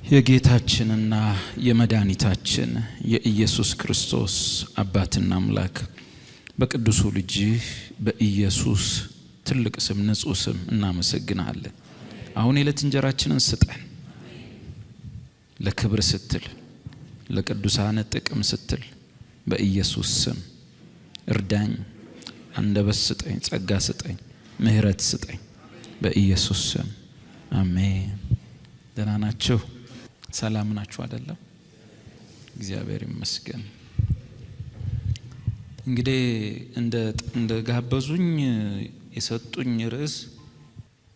የጌታችንና የመድኃኒታችን የኢየሱስ ክርስቶስ አባትና አምላክ በቅዱሱ ልጅህ በኢየሱስ ትልቅ ስም፣ ንጹሕ ስም እናመሰግንሃለን። አሁን የዕለት እንጀራችንን ስጠን። ለክብር ስትል፣ ለቅዱሳን ጥቅም ስትል በኢየሱስ ስም እርዳኝ። አንደበት ስጠኝ፣ ጸጋ ስጠኝ፣ ምሕረት ስጠኝ በኢየሱስ ስም አሜን። ደህና ናችሁ? ሰላም ናችሁ አይደለም? እግዚአብሔር ይመስገን። እንግዲህ እንደ ጋበዙኝ የሰጡኝ ርዕስ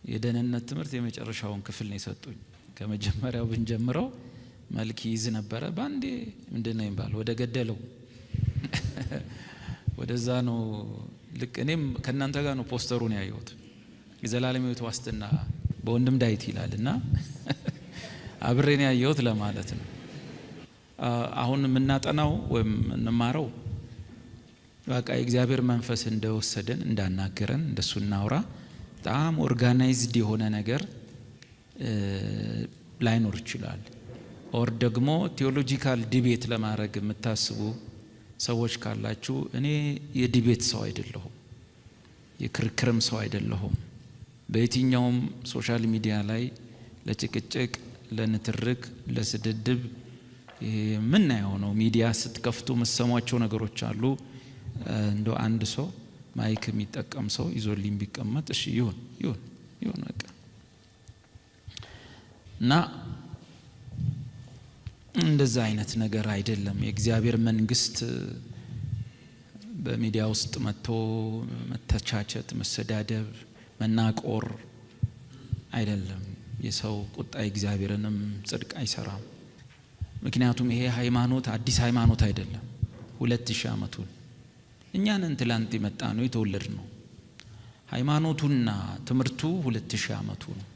የደህንነት ትምህርት የመጨረሻውን ክፍል ነው የሰጡኝ። ከመጀመሪያው ብንጀምረው መልክ ይይዝ ነበረ። ባንዴ ምንድን ነው የሚባል ወደ ገደለው ወደዛ ነው። ልክ እኔም ከእናንተ ጋር ነው ፖስተሩን ያየሁት። የዘላለም ሕይወት ዋስትና በወንድም ዳዊት ይላል እና አብሬን ያየሁት ለማለት ነው። አሁን የምናጠናው ወይም የምንማረው በቃ የእግዚአብሔር መንፈስ እንደወሰደን እንዳናገረን እንደሱ እናውራ። በጣም organized የሆነ ነገር ላይኖር ይችላል። Or ደግሞ theological debate ለማድረግ የምታስቡ ሰዎች ካላችሁ እኔ የ debate ሰው አይደለሁም፣ የክርክርም ሰው አይደለሁም። በየትኛውም social media ላይ ለጭቅጭቅ፣ ለንትርክ፣ ለስድድብ የምናየው ነው። ሚዲያ ስትከፍቱ የምትሰሟቸው ነገሮች አሉ። እንደ አንድ ሰው mic የሚጠቀም ሰው ይዞልኝ ቢቀመጥ እሺ ይሁን ይሁን ይሁን በቃ። እና እንደዛ አይነት ነገር አይደለም። የእግዚአብሔር መንግስት በሚዲያ ውስጥ መጥቶ መተቻቸት፣ መሰዳደብ፣ መናቆር አይደለም። የሰው ቁጣ የእግዚአብሔርንም ጽድቅ አይሰራም። ምክንያቱም ይሄ ሃይማኖት አዲስ ሃይማኖት አይደለም። 2000 ዓመቱን እኛንን ትላንት የመጣ ነው የተወለድ ነው። ሃይማኖቱና ትምህርቱ 2000 ዓመቱ ነው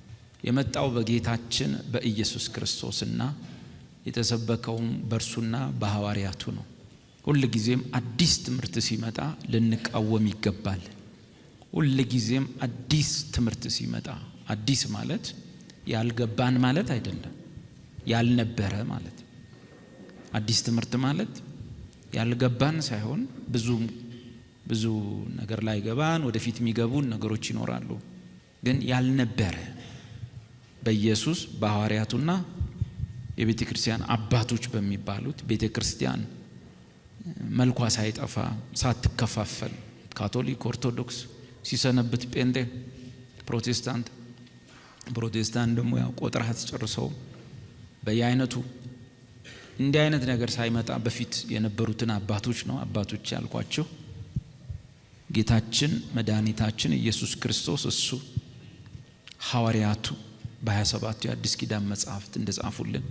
የመጣው በጌታችን በኢየሱስ ክርስቶስና የተሰበከውም በእርሱና በሐዋርያቱ ነው። ሁል ጊዜም አዲስ ትምህርት ሲመጣ ልንቃወም ይገባል። ሁል ጊዜም አዲስ ትምህርት ሲመጣ፣ አዲስ ማለት ያልገባን ማለት አይደለም፣ ያልነበረ ማለት። አዲስ ትምህርት ማለት ያልገባን ሳይሆን ብዙ ብዙ ነገር ላይ ገባን ወደፊት የሚገቡን ነገሮች ይኖራሉ። ግን ያልነበረ በኢየሱስ በሐዋርያቱና የቤተ ክርስቲያን አባቶች በሚባሉት ቤተ ክርስቲያን መልኳ ሳይጠፋ ሳትከፋፈል ካቶሊክ፣ ኦርቶዶክስ ሲሰነብት ጴንጤ፣ ፕሮቴስታንት ፕሮቴስታንት ደግሞ ያው ቆጥረህ አትጨርሰው በየአይነቱ እንዲህ አይነት ነገር ሳይመጣ በፊት የነበሩትን አባቶች ነው አባቶች ያልኳቸው። ጌታችን መድኃኒታችን ኢየሱስ ክርስቶስ እሱ ሐዋርያቱ በ27ቱ የአዲስ ኪዳን መጽሐፍት እንደጻፉልን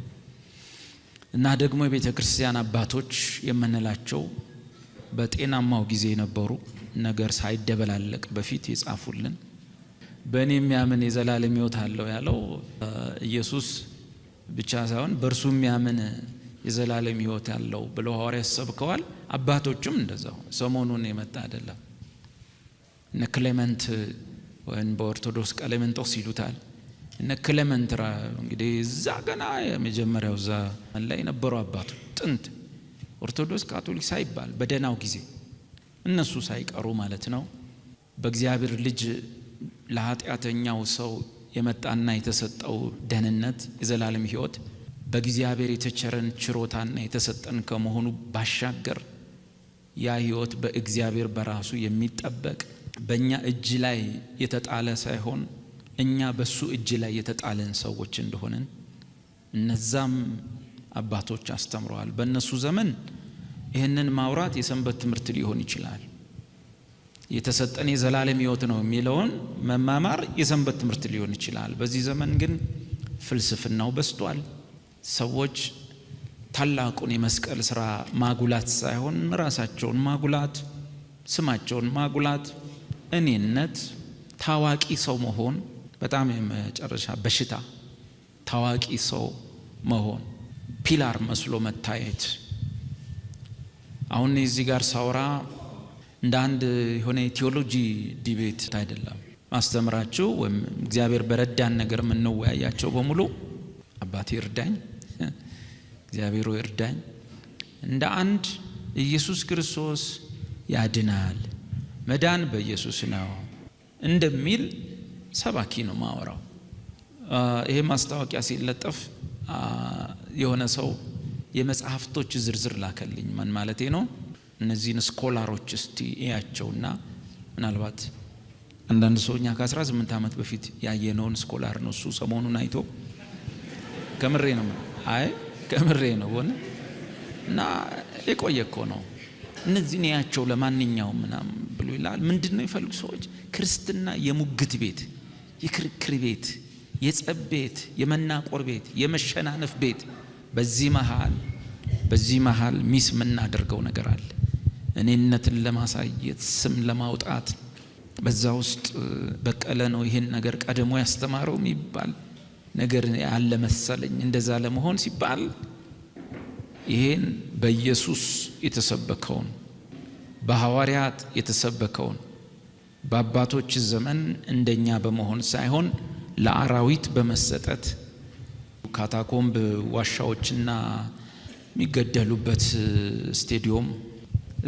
እና ደግሞ የቤተ ክርስቲያን አባቶች የምንላቸው በጤናማው ጊዜ የነበሩ ነገር ሳይደበላለቅ በፊት የጻፉልን በእኔ የሚያምን የዘላለም ሕይወት አለው ያለው ኢየሱስ ብቻ ሳይሆን በእርሱ የሚያምን የዘላለም ሕይወት አለው ብለው ሐዋርያት ሰብከዋል። አባቶችም እንደዛው ሰሞኑን የመጣ አይደለም። እነ ክሌመንት ወይም በኦርቶዶክስ ቀሌምንጦስ ይሉታል። እነ ክሌመንት እንግዲህ እዛ ገና የመጀመሪያው እዛ ላይ የነበሩ አባቶች ጥንት ኦርቶዶክስ ካቶሊክ ሳይባል በደህናው ጊዜ እነሱ ሳይቀሩ ማለት ነው። በእግዚአብሔር ልጅ ለኃጢአተኛው ሰው የመጣና የተሰጠው ደህንነት የዘላለም ሕይወት በእግዚአብሔር የተቸረን ችሮታና የተሰጠን ከመሆኑ ባሻገር ያ ሕይወት በእግዚአብሔር በራሱ የሚጠበቅ በእኛ እጅ ላይ የተጣለ ሳይሆን እኛ በሱ እጅ ላይ የተጣለን ሰዎች እንደሆንን እነዛም አባቶች አስተምረዋል። በእነሱ ዘመን ይህንን ማውራት የሰንበት ትምህርት ሊሆን ይችላል። የተሰጠን የዘላለም ሕይወት ነው የሚለውን መማማር የሰንበት ትምህርት ሊሆን ይችላል። በዚህ ዘመን ግን ፍልስፍናው በዝቷል። ሰዎች ታላቁን የመስቀል ስራ ማጉላት ሳይሆን ራሳቸውን ማጉላት፣ ስማቸውን ማጉላት፣ እኔነት፣ ታዋቂ ሰው መሆን በጣም የመጨረሻ በሽታ፣ ታዋቂ ሰው መሆን፣ pillar መስሎ መታየት። አሁን እዚህ ጋር ሳውራ እንደ አንድ የሆነ የ theology debate አይደለም ማስተምራችሁ፣ ወይም እግዚአብሔር በረዳን ነገር የምንወያያቸው በሙሉ አባቴ እርዳኝ፣ እግዚአብሔር እርዳኝ፣ እንደ አንድ ኢየሱስ ክርስቶስ ያድናል፣ መዳን በኢየሱስ ነው እንደሚል ሰባኪ ነው ማወራው። ይሄ ማስታወቂያ ሲለጠፍ የሆነ ሰው የመጽሐፍቶች ዝርዝር ላከልኝ። ምን ማለቴ ነው? እነዚህን scholar ኦች እስቲ እያቸውና ምናልባት አንዳንድ ሰው እኛ ከ18 ዓመት በፊት ያየነውን scholar ነው እሱ ሰሞኑን አይቶ፣ ከምሬ ነው፣ አይ ከምሬ ነው ሆነ እና የቆየ እኮ ነው። እነዚህን እያቸው ለማንኛውም ምናምን ብሎ ይላል። ምንድን ነው የፈልጉ ሰዎች ክርስትና የሙግት ቤት፣ የክርክር ቤት፣ የጸብ ቤት፣ የመናቆር ቤት፣ የመሸናነፍ ቤት። በዚህ መሃል miss የምናደርገው ነገር አለ። እኔነትን ለማሳየት፣ ስም ለማውጣት፣ በዛ ውስጥ በቀለ ነው ይህን ነገር ቀድሞ ያስተማረው የሚባል ነገር ያለ መሰለኝ። እንደዛ ለመሆን ሲባል ይሄን በኢየሱስ የተሰበከውን፣ በሐዋርያት የተሰበከውን፣ በአባቶች ዘመን እንደኛ በመሆን ሳይሆን ለአራዊት በመሰጠት፣ catacomb ዋሻዎችና የሚገደሉበት ስቴዲዮም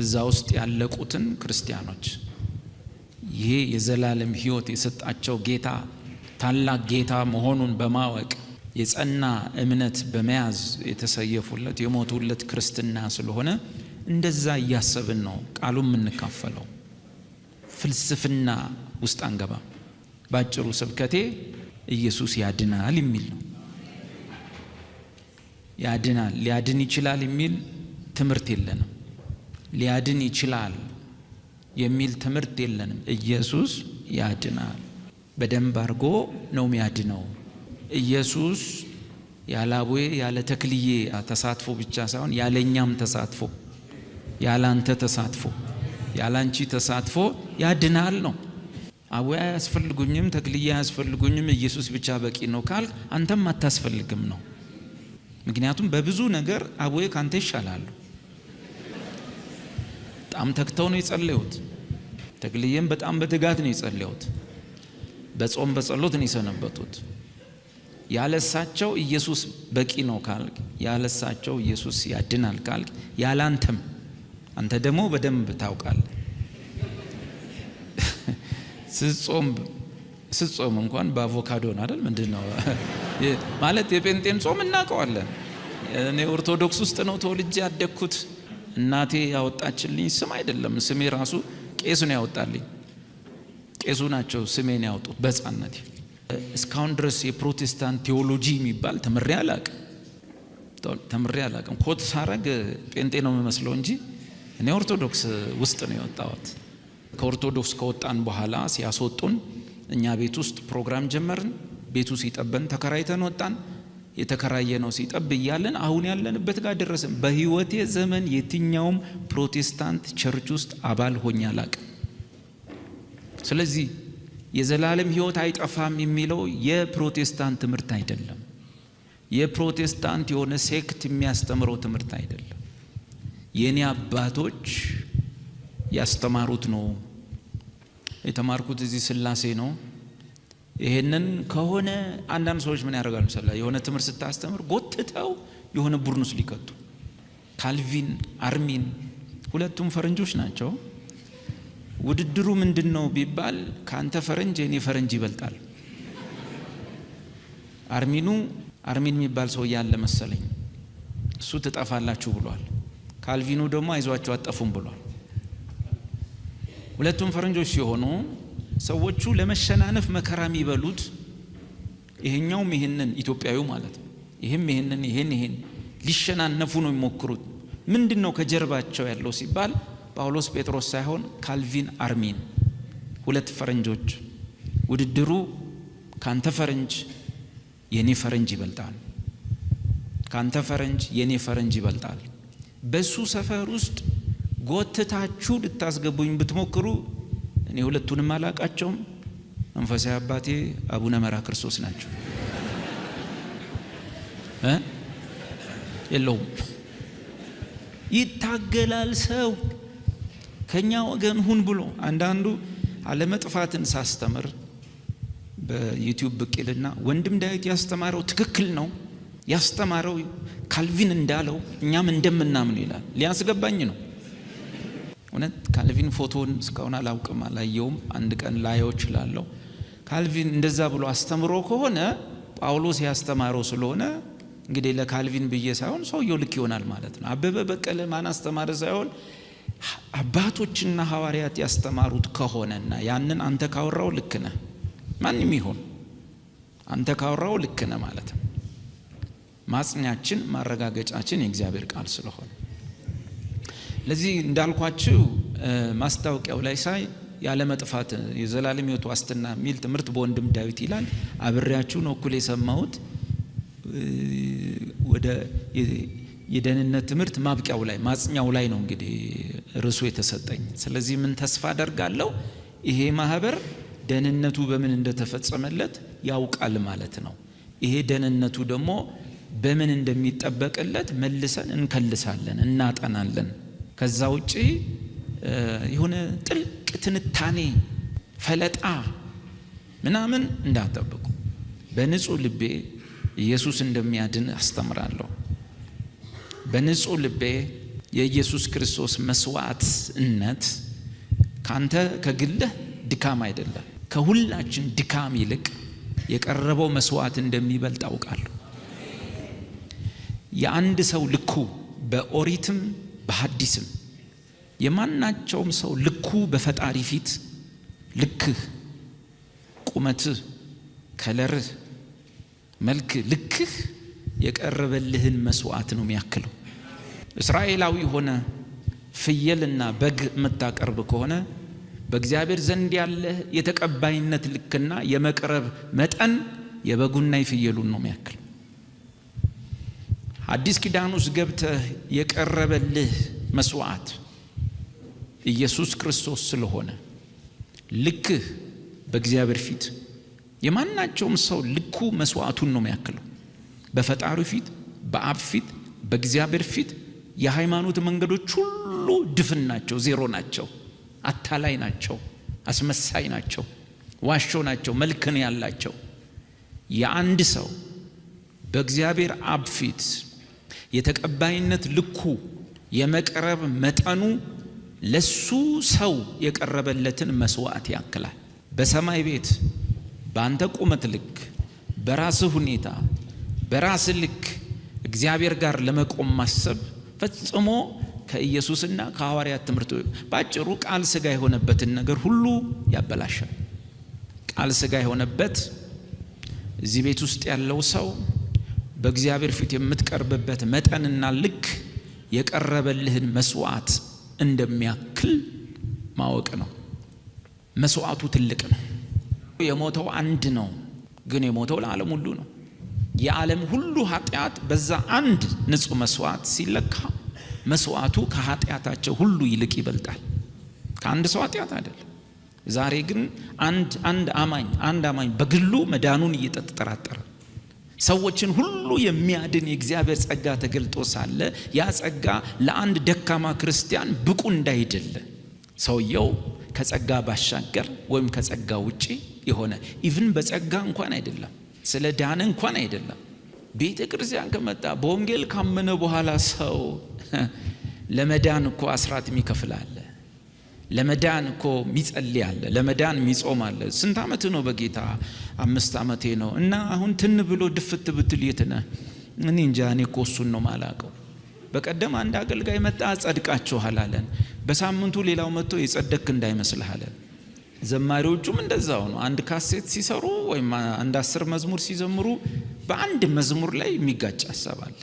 እዛ ውስጥ ያለቁትን ክርስቲያኖች ይሄ የዘላለም ሕይወት የሰጣቸው ጌታ ታላቅ ጌታ መሆኑን በማወቅ የጸና እምነት በመያዝ የተሰየፉለት፣ የሞቱለት ክርስትና ስለሆነ እንደዛ እያሰብን ነው ቃሉ የምንካፈለው። ፍልስፍና ውስጥ አንገባም። ባጭሩ ስብከቴ ኢየሱስ ያድናል የሚል ነው። ያድናል፣ ሊያድን ይችላል የሚል ትምህርት የለንም። ሊያድን ይችላል የሚል ትምህርት የለንም። ኢየሱስ ያድናል። በደንብ አድርጎ ነው የሚያድነው። ኢየሱስ ያለ አቡዬ ያለ ተክልዬ ተሳትፎ ብቻ ሳይሆን ያለ እኛም ተሳትፎ፣ ያለ አንተ ተሳትፎ፣ ያለ አንቺ ተሳትፎ ያድናል ነው። አቡዬ አያስፈልጉኝም፣ ተክልዬ አያስፈልጉኝም፣ ኢየሱስ ብቻ በቂ ነው ካልክ አንተም አታስፈልግም ነው። ምክንያቱም በብዙ ነገር አቡዬ ካንተ ይሻላሉ። በጣም ተግተው ነው የጸለዩት። ተክልዬም በጣም በትጋት ነው የጸለዩት። በጾም በጸሎት ነው የሰነበቱት። ያለሳቸው ኢየሱስ በቂ ነው ካልክ፣ ያለሳቸው ኢየሱስ ያድናል ካልክ፣ ያላንተም አንተ ደግሞ በደንብ ታውቃለህ። ስጾም ስጾም እንኳን በአቮካዶ ነው አይደል? ምንድን ነው ማለት የጴንጤን ጾም እናውቀዋለን። እኔ ኦርቶዶክስ ውስጥ ነው ተወልጄ ያደግኩት። እናቴ ያወጣችልኝ ስም አይደለም። ስሜ ራሱ ቄሱ ነው ያወጣልኝ። ቄሱ ናቸው ስሜን ያወጡት በሕፃንነቴ። እስካሁን ድረስ የፕሮቴስታንት ቴዎሎጂ የሚባል ተምሬ አላቅም። ተምሬ አላቅም። ኮት ሳረግ ጴንጤ ነው የሚመስለው እንጂ እኔ ኦርቶዶክስ ውስጥ ነው የወጣሁት። ከኦርቶዶክስ ከወጣን በኋላ ሲያስወጡን እኛ ቤት ውስጥ ፕሮግራም ጀመርን። ቤቱ ሲጠበን ተከራይተን ወጣን። የተከራየ ነው ሲጠብ እያለን አሁን ያለንበት ጋር ደረስን። በህይወቴ ዘመን የትኛውም ፕሮቴስታንት church ውስጥ አባል ሆኜ አላቅም። ስለዚህ የዘላለም ህይወት አይጠፋም የሚለው የፕሮቴስታንት ትምህርት አይደለም። የፕሮቴስታንት የሆነ sect የሚያስተምረው ትምህርት አይደለም። የእኔ አባቶች ያስተማሩት ነው። የተማርኩት እዚህ ስላሴ ነው። ይሄንን ከሆነ አንዳንድ ሰዎች ምን ያደርጋሉ መሰለህ? የሆነ ትምህርት ስታስተምር ጎትተው የሆነ ቡድን ውስጥ ሊከቱ፣ ካልቪን፣ አርሚን ሁለቱም ፈረንጆች ናቸው። ውድድሩ ምንድን ነው ቢባል ከአንተ ፈረንጅ የኔ ፈረንጅ ይበልጣል። አርሚኑ አርሚን የሚባል ሰው ያለ መሰለኝ፣ እሱ ትጠፋላችሁ ብሏል። ካልቪኑ ደግሞ አይዟችሁ አትጠፉም ብሏል። ሁለቱም ፈረንጆች ሲሆኑ ሰዎቹ ለመሸናነፍ መከራ የሚበሉት ይሄኛውም ይሄንን ኢትዮጵያዊው ማለት ነው። ይህም ይሄንን ይሄን ይሄን ሊሸናነፉ ነው የሚሞክሩት። ምንድን ነው ከጀርባቸው ያለው ሲባል ጳውሎስ ጴጥሮስ ሳይሆን ካልቪን አርሚን፣ ሁለት ፈረንጆች። ውድድሩ ካንተ ፈረንጅ የኔ ፈረንጅ ይበልጣል፣ ካንተ ፈረንጅ የኔ ፈረንጅ ይበልጣል። በሱ ሰፈር ውስጥ ጎትታችሁ ልታስገቡኝ ብትሞክሩ እኔ ሁለቱንም አላቃቸውም። መንፈሳዊ አባቴ አቡነ መራ ክርስቶስ ናቸው። የለውም። ይታገላል ሰው። ከኛ ወገን ሁን ብሎ አንዳንዱ አለመጥፋትን ሳስተምር በዩቲዩብ ብቅ ይልና ወንድም ዳዊት ያስተማረው ትክክል ነው፣ ያስተማረው ካልቪን እንዳለው እኛም እንደምናምን ይላል። ሊያስገባኝ ነው። እውነት ካልቪን ፎቶን እስካሁን አላውቅም፣ አላየውም። አንድ ቀን ላየው እችላለሁ። ካልቪን እንደዛ ብሎ አስተምሮ ከሆነ ጳውሎስ ያስተማረው ስለሆነ እንግዲህ ለካልቪን ብዬ ሳይሆን ሰውየው ልክ ይሆናል ማለት ነው። አበበ በቀለ ማን አስተማረ ሳይሆን አባቶችና ሐዋርያት ያስተማሩት ከሆነና ያንን አንተ ካወራው ልክ ነህ፣ ማንም ይሁን አንተ ካወራው ልክ ነህ ማለት ነው። ማጽኛችን ማረጋገጫችን የእግዚአብሔር ቃል ስለሆነ ለዚህ እንዳልኳችሁ ማስታወቂያው ላይ ሳይ ያለመጥፋት የዘላለም ሕይወት ዋስትና የሚል ትምህርት በወንድም ዳዊት ይላል። አብሬያችሁ ነው እኩል የሰማሁት። ወደ የደህንነት ትምህርት ማብቂያው ላይ ማጽኛው ላይ ነው እንግዲህ ርዕሱ የተሰጠኝ። ስለዚህ ምን ተስፋ አደርጋለሁ? ይሄ ማህበር ደህንነቱ በምን እንደተፈጸመለት ያውቃል ማለት ነው። ይሄ ደህንነቱ ደግሞ በምን እንደሚጠበቅለት መልሰን እንከልሳለን፣ እናጠናለን። ከዛ ውጪ የሆነ ጥልቅ ትንታኔ ፈለጣ ምናምን እንዳትጠብቁ። በንጹህ ልቤ ኢየሱስ እንደሚያድን አስተምራለሁ። በንጹህ ልቤ የኢየሱስ ክርስቶስ መስዋዕትነት ካንተ ከግልህ ድካም አይደለም፣ ከሁላችን ድካም ይልቅ የቀረበው መስዋዕት እንደሚበልጥ አውቃለሁ። የአንድ ሰው ልኩ በኦሪትም በሐዲስም የማናቸውም ሰው ልኩ በፈጣሪ ፊት ልክህ፣ ቁመትህ፣ color ህ፣ መልክ ልክህ የቀረበልህን መስዋዕት ነው የሚያክለው። እስራኤላዊ ሆነ ፍየልና በግ የምታቀርብ ከሆነ በእግዚአብሔር ዘንድ ያለህ የተቀባይነት ልክና የመቅረብ መጠን የበጉና የፍየሉን ነው የሚያክል። አዲስ ኪዳን ውስጥ ገብተህ የቀረበልህ መስዋዕት ኢየሱስ ክርስቶስ ስለሆነ ልክህ በእግዚአብሔር ፊት የማናቸውም ሰው ልኩ መስዋዕቱን ነው የሚያክለው። በፈጣሪው ፊት፣ በአብ ፊት፣ በእግዚአብሔር ፊት የሃይማኖት መንገዶች ሁሉ ድፍን ናቸው፣ ዜሮ ናቸው፣ አታላይ ናቸው፣ አስመሳይ ናቸው፣ ዋሾ ናቸው፣ መልክን ያላቸው። የአንድ ሰው በእግዚአብሔር አብ ፊት የተቀባይነት ልኩ የመቅረብ መጠኑ ለሱ ሰው የቀረበለትን መስዋዕት ያክላል። በሰማይ ቤት በአንተ ቁመት ልክ፣ በራስህ ሁኔታ፣ በራስህ ልክ እግዚአብሔር ጋር ለመቆም ማሰብ ፈጽሞ ከኢየሱስና ከሐዋርያት ትምህርት ባጭሩ ቃል ሥጋ የሆነበትን ነገር ሁሉ ያበላሻል። ቃል ሥጋ የሆነበት እዚህ ቤት ውስጥ ያለው ሰው በእግዚአብሔር ፊት የምትቀርብበት መጠንና ልክ የቀረበልህን መስዋዕት እንደሚያክል ማወቅ ነው። መስዋዕቱ ትልቅ ነው። የሞተው አንድ ነው፣ ግን የሞተው ለዓለም ሁሉ ነው። የዓለም ሁሉ ኃጢአት በዛ አንድ ንጹሕ መስዋዕት ሲለካ መስዋዕቱ ከኃጢአታቸው ሁሉ ይልቅ ይበልጣል። ከአንድ ሰው ኃጢአት አይደለም። ዛሬ ግን አንድ አንድ አማኝ አንድ አማኝ በግሉ መዳኑን እየተጠራጠረ ሰዎችን ሁሉ የሚያድን የእግዚአብሔር ጸጋ ተገልጦ ሳለ ያ ጸጋ ለአንድ ደካማ ክርስቲያን ብቁ እንዳይደለ ሰውየው ከጸጋ ባሻገር ወይም ከጸጋ ውጪ የሆነ even በጸጋ እንኳን አይደለም፣ ስለ ዳነ እንኳን አይደለም። ቤተ ክርስቲያን ከመጣ በወንጌል ካመነ በኋላ ሰው ለመዳን እኮ አስራት የሚከፍል አለ። ለመዳን እኮ የሚጸልይ አለ። ለመዳን የሚጾም አለ። ስንት ዓመት ነው በጌታ? 5 ዓመቴ ነው። እና አሁን ትን ብሎ ድፍት ብትል የት ነህ? እኔ እንጃ፣ እኔ እኮ እሱን ነው ማላቀው። በቀደም አንድ አገልጋይ መጣ፣ ጸድቃችኋል አለን። በሳምንቱ ሌላው መጥቶ የጸደክ እንዳይመስልህ አለን። ዘማሪዎቹም እንደዛው ነው። አንድ ካሴት ሲሰሩ ወይም አንድ 10 መዝሙር ሲዘምሩ በአንድ መዝሙር ላይ የሚጋጭ ሀሳብ አለ።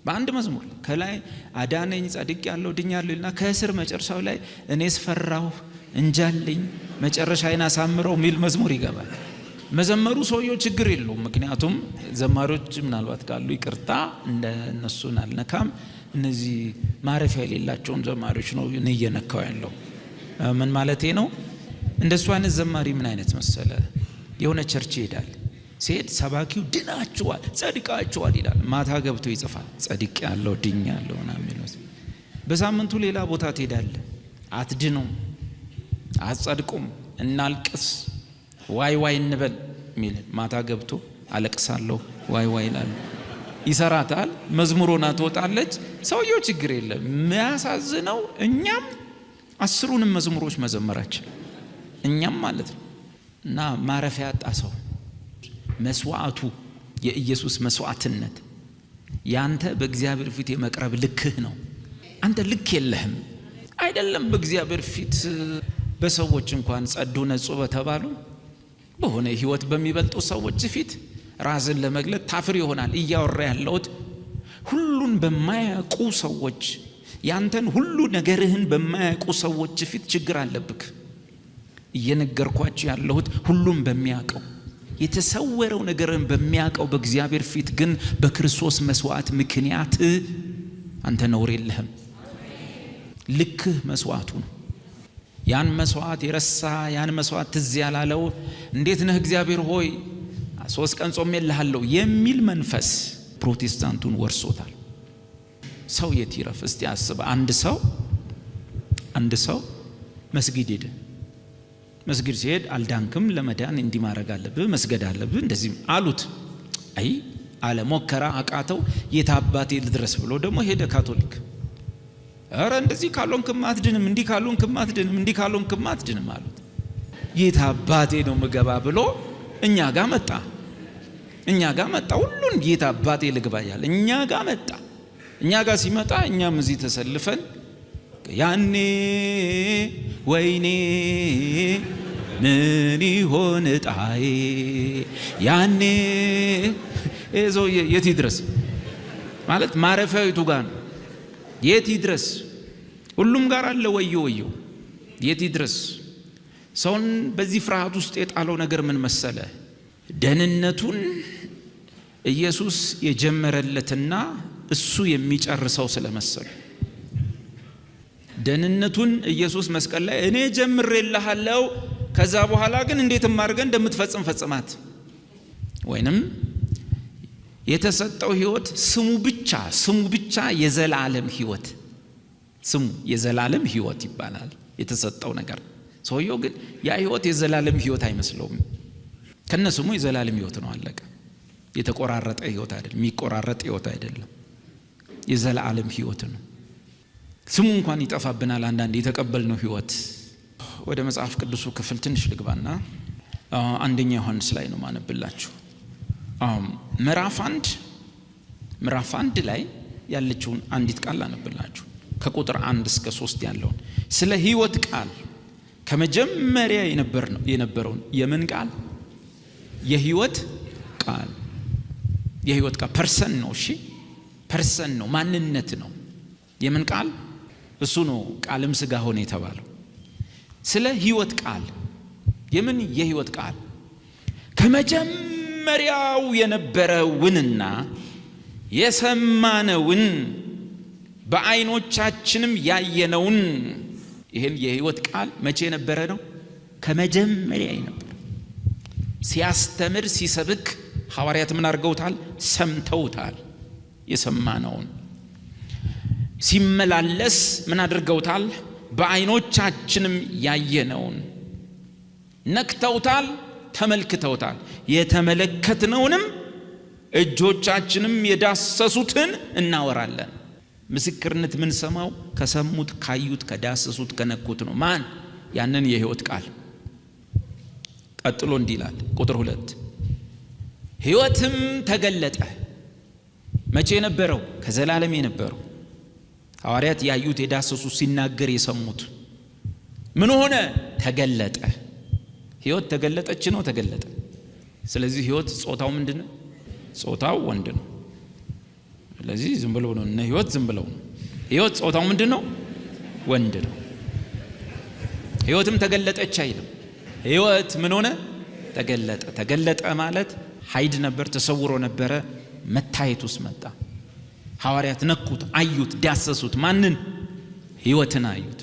በአንድ መዝሙር ከላይ አዳነኝ ጸድቅ ያለው ድኛለሁ ይልና ከስር መጨረሻው ላይ እኔስ ፈራሁ እንጃልኝ መጨረሻዬን አሳምረው የሚል መዝሙር ይገባል። መዘመሩ ሰውየው ችግር የለውም። ምክንያቱም ዘማሪዎች ምናልባት ካሉ ይቅርታ፣ እነሱን አልነካም። እነዚህ ማረፊያ የሌላቸውን ዘማሪዎች ነው እኔ እየነካው ያለው። ምን ማለቴ ነው? እንደሱ አይነት ዘማሪ ምን አይነት መሰለ፣ የሆነ church ይሄዳል። ሲሄድ ሰባኪው ድናችኋል፣ ጸድቃችኋል ይላል። ማታ ገብቶ ይጽፋል፣ ጸድቅ ያለው ድኛ ያለው ምናምን የሚለው። በሳምንቱ ሌላ ቦታ ትሄዳለህ። አትድኑም፣ አትጸድቁም፣ እናልቅስ፣ ዋይ ዋይ እንበል ሚል ማታ ገብቶ አለቅሳለሁ ዋይ ዋይ ይላል። ይሰራታል። መዝሙሮና ትወጣለች። ሰውየው ችግር የለም። የሚያሳዝነው እኛም 10ሩንም መዝሙሮች መዘመራችን እኛም ማለት ነው። እና ማረፊያ ያጣ ሰው መስዋዕቱ የኢየሱስ መስዋዕትነት ያንተ በእግዚአብሔር ፊት የመቅረብ ልክህ ነው። አንተ ልክ የለህም አይደለም። በእግዚአብሔር ፊት በሰዎች እንኳን ጸዱ ነጹ በተባሉ በሆነ ህይወት በሚበልጡ ሰዎች ፊት ራስን ለመግለጥ ታፍር ይሆናል። እያወራ ያለሁት ሁሉን በማያውቁ ሰዎች፣ ያንተን ሁሉ ነገርህን በማያውቁ ሰዎች ፊት ችግር አለብክ። እየነገርኳችሁ ያለሁት ሁሉም በሚያውቀው የተሰወረው ነገርን በሚያውቀው በእግዚአብሔር ፊት ግን በክርስቶስ መስዋዕት ምክንያት አንተ ነውር የለህም። ልክህ መስዋዕቱ ነው። ያን መስዋዕት የረሳ፣ ያን መስዋዕት ትዝ ያላለው፣ እንዴት ነህ እግዚአብሔር ሆይ 3 ቀን ጾሜልሃለሁ የሚል መንፈስ ፕሮቴስታንቱን ወርሶታል። ሰው የት ይረፍ? እስቲ አስብ። አንድ ሰው መስጊድ ሄደ። መስጊድ ሲሄድ አልዳንክም፣ ለመዳን እንዲህ ማድረግ አለብህ፣ መስገድ አለብህ፣ እንደዚህ አሉት። አይ አለ፣ ሞከራ፣ አቃተው። የት አባቴ ልድረስ ብሎ ደግሞ ሄደ ካቶሊክ። ኧረ እንደዚህ ካልሆንክማ አትድንም፣ እንዲህ ካልሆንክማ አትድንም፣ እንዲህ ካልሆንክማ አትድንም አሉት። የት አባቴ ነው ምገባ ብሎ እኛ ጋር መጣ። እኛ ጋር መጣ። ሁሉን የት አባቴ ልግባ እያለ እኛ ጋር መጣ። እኛ ጋር ሲመጣ እኛም እዚህ ተሰልፈን ያኔ ወይኔ ምን ይሆን እጣዬ ያኔ ይሄ ሰውዬ የት ይድረስ ማለት ማረፊያው የቱ ጋር ነው? የት ይድረስ? ሁሉም ጋር አለ ወዮ ወዮ። የት ይድረስ? ሰውን በዚህ ፍርሃት ውስጥ የጣለው ነገር ምን መሰለ? ደህንነቱን ኢየሱስ የጀመረለትና እሱ የሚጨርሰው ስለመሰሉ፣ ደህንነቱን ኢየሱስ መስቀል ላይ እኔ ጀምሬልሃለሁ፣ ከዛ በኋላ ግን እንዴትም አድርገህ እንደምትፈጽም ፈጽማት፣ ወይንም የተሰጠው ህይወት ስሙ ብቻ የዘላለም ህይወት፣ ስሙ የዘላለም ህይወት ይባላል የተሰጠው ነገር። ሰውየው ግን ያ ህይወት የዘላለም ህይወት አይመስለውም። ከነስሙ የዘላለም ህይወት ነው፣ አለቀ። የተቆራረጠ ህይወት አይደለም፣ የሚቆራረጥ ህይወት አይደለም፣ የዘላለም ህይወት ነው። ስሙ እንኳን ይጠፋብናል አንዳንድ የተቀበልነው ህይወት። ወደ መጽሐፍ ቅዱሱ ክፍል ትንሽ ልግባና አንደኛ ዮሐንስ ላይ ነው ማነብላችሁ። ምዕራፍ 1 ላይ ያለችውን አንዲት ቃል አነብላችሁ፣ ከቁጥር 1 እስከ 3 ያለውን፣ ስለ ህይወት ቃል ከመጀመሪያ የነበረውን። የምን ቃል? የህይወት ቃል። የህይወት ቃል person ነው። እሺ፣ person ነው፣ ማንነት ነው። የምን ቃል? እሱ ነው ቃልም ስጋ ሆነ የተባለው። ስለ ህይወት ቃል፣ የምን የህይወት ቃል፣ ከመጀመሪያው የነበረውንና የሰማነውን በዓይኖቻችንም ያየነውን። ይህን የህይወት ቃል መቼ የነበረ ነው? ከመጀመሪያ የነበረ። ሲያስተምር ሲሰብክ ሐዋርያት ምን አድርገውታል? ሰምተውታል። የሰማነውን። ሲመላለስ ምን አድርገውታል? በዓይኖቻችንም ያየነውን። ነክተውታል፣ ተመልክተውታል። የተመለከትነውንም እጆቻችንም የዳሰሱትን እናወራለን። ምስክርነት የምንሰማው ከሰሙት፣ ካዩት፣ ከዳሰሱት፣ ከነኩት ነው። ማን? ያንን የህይወት ቃል። ቀጥሎ እንዲህ ይላል ቁጥር 2፣ ህይወትም ተገለጠ። መቼ የነበረው? ከዘላለም የነበረው፣ ሐዋርያት ያዩት፣ የዳሰሱት፣ ሲናገር የሰሙት ምን ሆነ? ተገለጠ። ህይወት ተገለጠች ነው፣ ተገለጠ። ስለዚህ ህይወት ጾታው ምንድን ነው? ጾታው ወንድ ነው። ስለዚህ ዝም ብለው ነው እነ ህይወት፣ ዝም ብለው ነው። ህይወት ጾታው ምንድን ነው? ወንድ ነው። ህይወትም ተገለጠች አይልም። ህይወት ምን ሆነ? ተገለጠ። ተገለጠ ማለት hide ነበር፣ ተሰውሮ ነበረ፣ መታየት ውስጥ መጣ። ሐዋርያት ነኩት፣ አዩት፣ ዳሰሱት። ማንን? ህይወትን አዩት።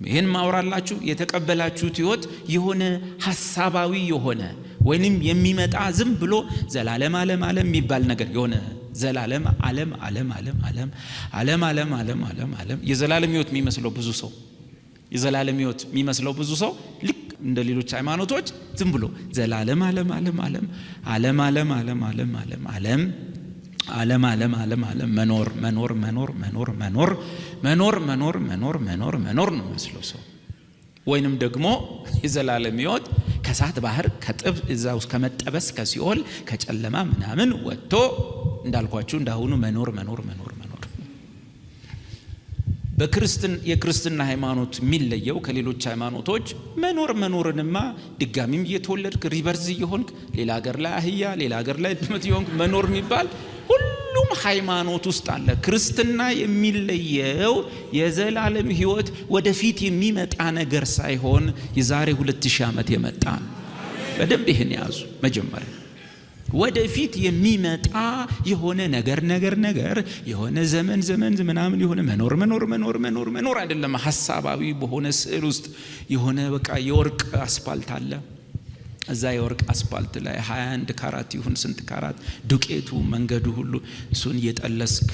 ይህን ማውራላችሁ የተቀበላችሁት ህይወት የሆነ ሀሳባዊ የሆነ ወይንም የሚመጣ ዝም ብሎ ዘላለም ዓለም ዓለም የሚባል ነገር የሆነ ዘላለም ዓለም ዓለም ዓለም ዓለም ዓለም ዓለም ዓለም ዓለም ዓለም የዘላለም ሕይወት የሚመስለው ብዙ ሰው፣ የዘላለም ሕይወት የሚመስለው ብዙ ሰው ልክ እንደ ሌሎች ሃይማኖቶች ዝም ብሎ ዘላለም ዓለም ዓለም ዓለም ዓለም ዓለም ዓለም ዓለም ዓለም ዓለም ዓለም ዓለም ዓለም ዓለም መኖር መኖር መኖር መኖር መኖር መኖር መኖር መኖር መኖር መኖር ነው የሚመስለው ሰው። ወይንም ደግሞ የዘላለም ሕይወት ከእሳት ባህር፣ ከጥብ፣ እዛ ውስጥ ከመጠበስ፣ ከሲኦል፣ ከጨለማ ምናምን ወጥቶ እንዳልኳችሁ እንዳሁኑ መኖር መኖር መኖር መኖር። የክርስትና ሃይማኖት የሚለየው ከሌሎች ሃይማኖቶች መኖር መኖርንማ ድጋሚም እየተወለድክ፣ rebirth እየሆንክ፣ ሌላ ሀገር ላይ አህያ፣ ሌላ ሀገር ላይ ድመት እየሆንክ መኖር የሚባል ሁሉም ሃይማኖት ውስጥ አለ። ክርስትና የሚለየው የዘላለም ሕይወት ወደፊት የሚመጣ ነገር ሳይሆን የዛሬ 2000 ዓመት የመጣ ነው። በደንብ ይህን ያዙ። መጀመሪያ ወደፊት የሚመጣ የሆነ ነገር ነገር ነገር የሆነ ዘመን ዘመን ምናምን የሆነ መኖር መኖር መኖር መኖር መኖር አይደለም። ሀሳባዊ በሆነ ስዕል ውስጥ የሆነ በቃ የወርቅ አስፓልት አለ። እዛ የወርቅ አስፓልት ላይ 21 ካራት ይሁን ስንት ካራት ዱቄቱ፣ መንገዱ ሁሉ እሱን እየጠለስክ፣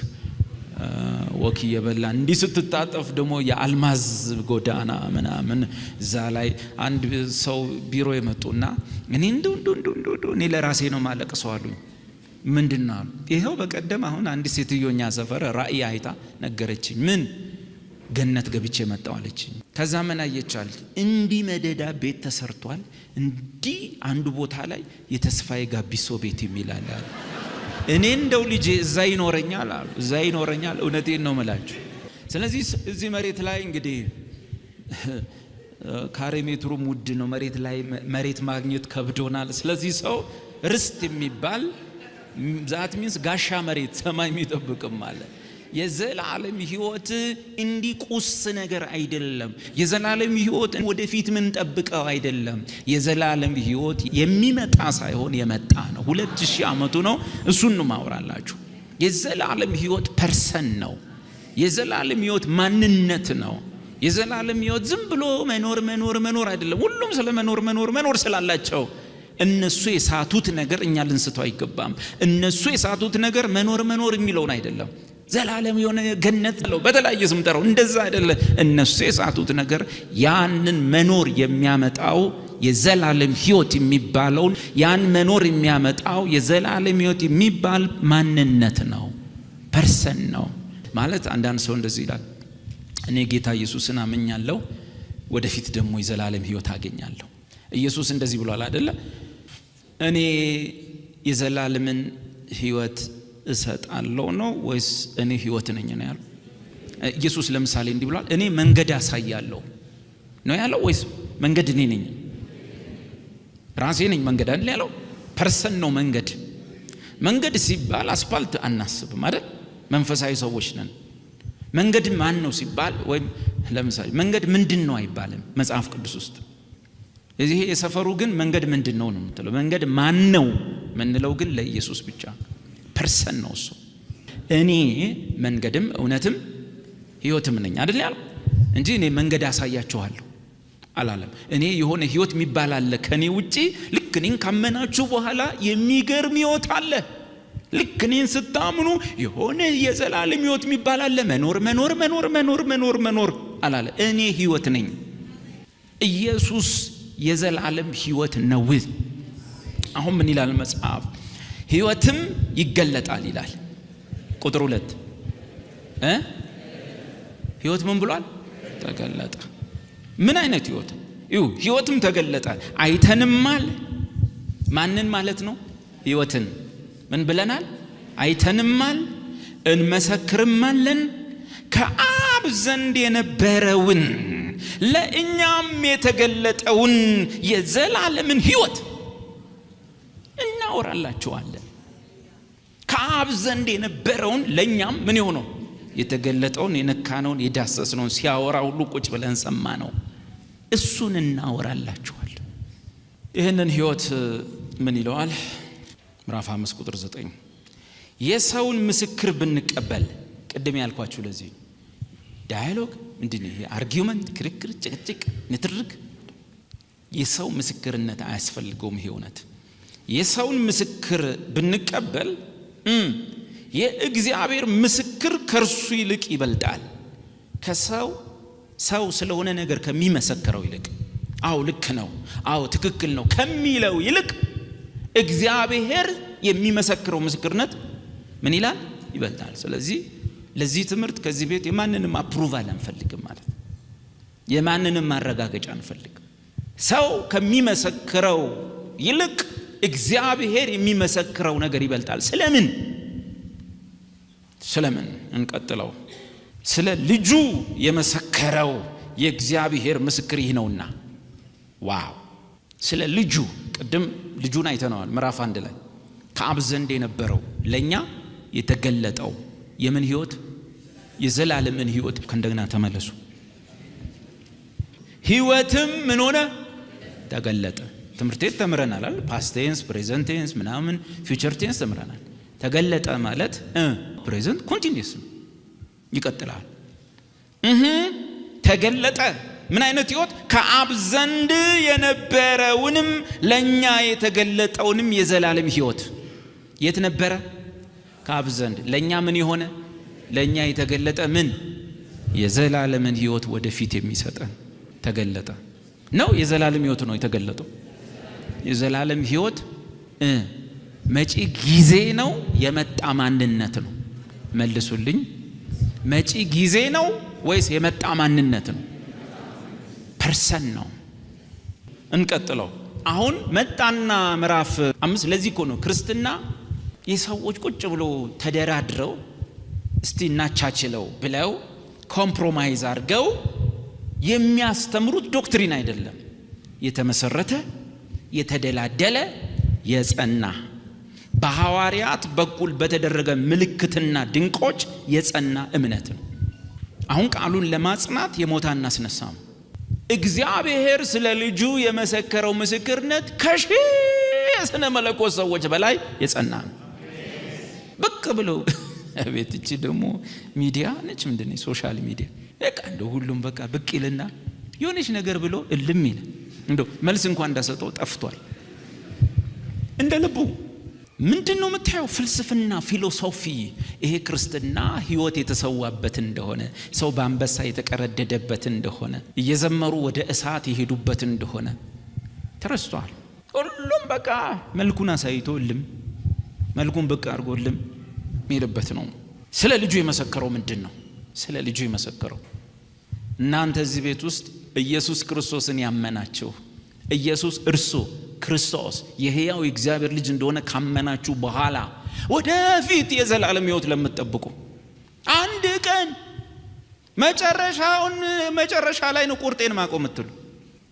walk እየበላ፣ እንዲህ ስትታጠፍ ደግሞ የአልማዝ ጎዳና ምናምን እዛ ላይ። አንድ ሰው ቢሮ የመጡና እኔ እንዱ እንዱ እንዱ እንዱ እኔ ለራሴ ነው ማለቅሰው አሉኝ። ምንድን ነው አሉ። ይኸው በቀደም አሁን አንድ ሴትዮ እኛ ሰፈር ራእይ አይታ ነገረችኝ። ምን ገነት ገብቼ መጣሁ አለችኝ። ከዛ ምን አየቻል? እንዲህ መደዳ ቤት ተሰርቷል። እንዲህ አንዱ ቦታ ላይ የተስፋዬ ጋቢሶ ቤት የሚል አለ አሉ። እኔ እንደው ልጄ እዛ ይኖረኛል አሉ። እዛ ይኖረኛል። እውነቴን ነው ምላችሁ። ስለዚህ እዚህ መሬት ላይ እንግዲህ ካሬ ሜትሩም ውድ ነው። መሬት ላይ መሬት ማግኘት ከብዶናል። ስለዚህ ሰው ርስት የሚባል፣ that means ጋሻ መሬት ሰማይ የሚጠብቅም አለ። የዘላለም ሕይወት እንዲህ ቁስ ነገር አይደለም። የዘላለም ሕይወት ወደፊት ምንጠብቀው አይደለም። የዘላለም ሕይወት የሚመጣ ሳይሆን የመጣ ነው። 2000 ዓመቱ ነው። እሱን ነው ማውራላችሁ። የዘላለም ሕይወት person ነው። የዘላለም ሕይወት ማንነት ነው። የዘላለም ሕይወት ዝም ብሎ መኖር መኖር መኖር አይደለም። ሁሉም ስለ መኖር መኖር መኖር ስላላቸው እነሱ የሳቱት ነገር እኛ ልንስተው አይገባም። እነሱ የሳቱት ነገር መኖር መኖር የሚለውን አይደለም። ዘላለም የሆነ ገነት አለው በተለያየ ስም ጠራው፣ እንደዛ አይደለም። እነሱ የሳቱት ነገር ያንን መኖር የሚያመጣው የዘላለም ሕይወት የሚባለውን፣ ያን መኖር የሚያመጣው የዘላለም ሕይወት የሚባል ማንነት ነው፣ person ነው። ማለት አንዳንድ ሰው እንደዚህ ይላል፣ እኔ ጌታ ኢየሱስን አምኛለሁ፣ ወደፊት ደግሞ የዘላለም ሕይወት አገኛለሁ። ኢየሱስ እንደዚህ ብሏል አይደለ? እኔ የዘላለምን ሕይወት እሰጣለሁ ነው ወይስ እኔ ሕይወት ነኝ ነው ያለው? ኢየሱስ ለምሳሌ እንዲህ ብሏል፣ እኔ መንገድ አሳያለሁ ነው ያለው ወይስ መንገድ እኔ ነኝ? ራሴ ነኝ መንገድ አይደል ያለው? Person ነው መንገድ። መንገድ ሲባል አስፓልት አናስብም አይደል? መንፈሳዊ ሰዎች ነን። መንገድ ማን ነው ሲባል ወይም ለምሳሌ መንገድ ምንድን ነው አይባልም መጽሐፍ ቅዱስ ውስጥ። ይሄ የሰፈሩ ግን መንገድ ምንድን ነው ነው የምትለው። መንገድ ማን ነው ምንለው ግን ለኢየሱስ ብቻ፣ person ነው እሱ። እኔ መንገድም እውነትም ሕይወትም ነኝ አይደል ያለው እንጂ እኔ መንገድ አሳያችኋለሁ አላለም። እኔ የሆነ ህይወት የሚባል አለ ከኔ ውጪ፣ ልክ እኔን ካመናችሁ በኋላ የሚገርም ህይወት አለ። ልክ እኔን ስታምኑ የሆነ የዘላለም ህይወት የሚባል አለ። መኖር መኖር መኖር መኖር መኖር መኖር አላለ። እኔ ህይወት ነኝ። ኢየሱስ የዘላለም ህይወት ነው። አሁን ምን ይላል መጽሐፍ? ህይወትም ይገለጣል ይላል። ቁጥር 2 ህይወት ምን ብሏል? ተገለጠ። ምን አይነት ህይወት? ይሁ ህይወትም ተገለጠ፣ አይተንማል። ማንን ማለት ነው? ህይወትን ምን ብለናል? አይተንማል፣ እንመሰክርማለን፣ ከአብ ዘንድ የነበረውን ለእኛም የተገለጠውን የዘላለምን ህይወት እናወራላችኋለን። ከአብ ዘንድ የነበረውን ለእኛም ምን የሆነው የተገለጠውን፣ የነካነውን፣ የዳሰስነውን፣ ሲያወራ ሁሉ ቁጭ ብለን ሰማነው። እሱን እናወራላችኋለን። ይህንን ህይወት ምን ይለዋል? ምዕራፍ 5 ቁጥር 9፣ የሰውን ምስክር ብንቀበል፣ ቅድም ያልኳችሁ ለዚህ dialogue ምንድን ነው? ይሄ argument፣ ክርክር፣ ጭቅጭቅ፣ ንትርክ፣ የሰው ምስክርነት አያስፈልገውም። ይሄ እውነት የሰውን ምስክር ብንቀበል የእግዚአብሔር ምስክር ከእርሱ ይልቅ ይበልጣል። ከሰው ሰው ስለሆነ ነገር ከሚመሰክረው ይልቅ፣ አዎ ልክ ነው፣ አዎ ትክክል ነው ከሚለው ይልቅ እግዚአብሔር የሚመሰክረው ምስክርነት ምን ይላል? ይበልጣል። ስለዚህ ለዚህ ትምህርት ከዚህ ቤት የማንንም approval አንፈልግም ማለት ነው። የማንንም ማረጋገጫ አንፈልግም። ሰው ከሚመሰክረው ይልቅ እግዚአብሔር የሚመሰክረው ነገር ይበልጣል። ስለምን ስለምን እንቀጥለው። ስለ ልጁ የመሰከረው የእግዚአብሔር ምስክር ይህ ነውና። Wow! ስለ ልጁ ቅድም ልጁን አይተነዋል። ምዕራፍ 1 ላይ ከአብ ዘንድ የነበረው ለኛ የተገለጠው የምን ህይወት? የዘላለምን ህይወት። ከእንደገና ተመለሱ። ህይወትም ምን ሆነ? ተገለጠ። ትምህርት ቤት ተምረናል አይደል? Past tense፣ present tense ምናምን future tense ተምረናል። ተገለጠ ማለት present continuous ነው፣ ይቀጥላል። ተገለጠ ምን አይነት ህይወት? ከአብ ዘንድ የነበረውንም ለኛ የተገለጠውንም የዘላለም ህይወት። የት ነበረ? ከአብ ዘንድ። ለኛ ምን የሆነ? ለኛ የተገለጠ ምን? የዘላለምን ህይወት ወደፊት የሚሰጠን ተገለጠ ነው። የዘላለም ህይወት ነው የተገለጠው። የዘላለም ህይወት መጪ ጊዜ ነው፣ የመጣ ማንነት ነው? መልሱልኝ። መጪ ጊዜ ነው ወይስ የመጣ ማንነት ነው? Person ነው። እንቀጥለው። አሁን መጣና ምዕራፍ 5። ለዚህ እኮ ነው ክርስትና የሰዎች ቁጭ ብሎ ተደራድረው እስቲ እናቻችለው ብለው compromise አድርገው የሚያስተምሩት doctrine አይደለም። የተመሰረተ፣ የተደላደለ፣ የጸና፣ በሐዋርያት በኩል በተደረገ ምልክትና ድንቆች የጸና እምነት ነው። አሁን ቃሉን ለማጽናት የሞተ አናስነሳም። እግዚአብሔር ስለ ልጁ የመሰከረው ምስክርነት ከሺህ የስነ መለኮት ሰዎች በላይ የጸና ነው። ብቅ ብለው ቤት እቺ ደግሞ ሚዲያ ነች፣ ምንድን social media፣ በቃ እንደው ሁሉም በቃ ብቅ ይልና የሆነች ነገር ብሎ እልም ይላል። እንደው መልስ እንኳን እንዳሰጠው ጠፍቷል። እንደ ልቡ ምንድን ነው የምታየው? ፍልስፍና፣ philosophy። ይሄ ክርስትና ህይወት የተሰዋበት እንደሆነ፣ ሰው በአንበሳ የተቀረደደበት እንደሆነ፣ እየዘመሩ ወደ እሳት የሄዱበት እንደሆነ ተረስቷል። ሁሉም በቃ መልኩን አሳይቶ እልም፣ መልኩን ብቅ አድርጎ እልም የሚልበት ነው። ስለ ልጁ የመሰከረው ምንድን ነው? ስለ ልጁ የመሰከረው፣ እናንተ እዚህ ቤት ውስጥ ኢየሱስ ክርስቶስን ያመናችሁ፣ ኢየሱስ እርሱ ክርስቶስ የሕያው የእግዚአብሔር ልጅ እንደሆነ ካመናችሁ በኋላ ወደፊት የዘላለም ሕይወት ለምትጠብቁ፣ አንድ ቀን መጨረሻውን መጨረሻ ላይ ነው ቁርጤን ማቆም የምትሉ፣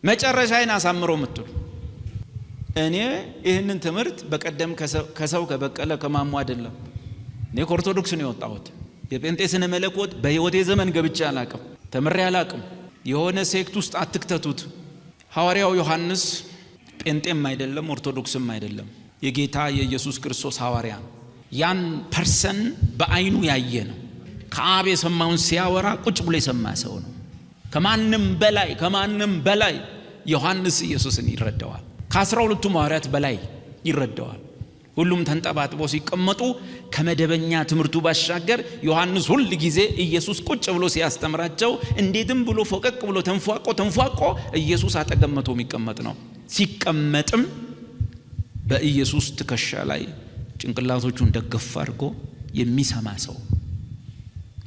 መጨረሻዬን አሳምሮ የምትሉ፣ እኔ ይህንን ትምህርት በቀደም ከሰው ከበቀለ ከማሙ አይደለም። እኔ ከኦርቶዶክስ ነው የወጣሁት። የጴንጤ ስነ መለኮት በሕይወቴ ዘመን ገብቼ አላቅም፣ ተምሬ አላቅም። የሆነ sect ውስጥ አትክተቱት። ሐዋርያው ዮሐንስ ጴንጤም አይደለም፣ ኦርቶዶክስም አይደለም። የጌታ የኢየሱስ ክርስቶስ ሐዋርያ ነው። ያን person በአይኑ ያየ ነው። ከአብ የሰማውን ሲያወራ ቁጭ ብሎ የሰማ ሰው ነው። ከማንም በላይ፣ ከማንም በላይ ዮሐንስ ኢየሱስን ይረዳዋል። ከ12ቱ ሐዋርያት በላይ ይረዳዋል። ሁሉም ተንጠባጥቦ ሲቀመጡ ከመደበኛ ትምህርቱ ባሻገር ዮሐንስ ሁል ጊዜ ኢየሱስ ቁጭ ብሎ ሲያስተምራቸው እንዴትም ብሎ ፎቀቅ ብሎ ተንፏቆ ተንፏቆ ኢየሱስ አጠገብ መቶ የሚቀመጥ ነው። ሲቀመጥም በኢየሱስ ትከሻ ላይ ጭንቅላቶቹን ደገፍ አድርጎ የሚሰማ ሰው፣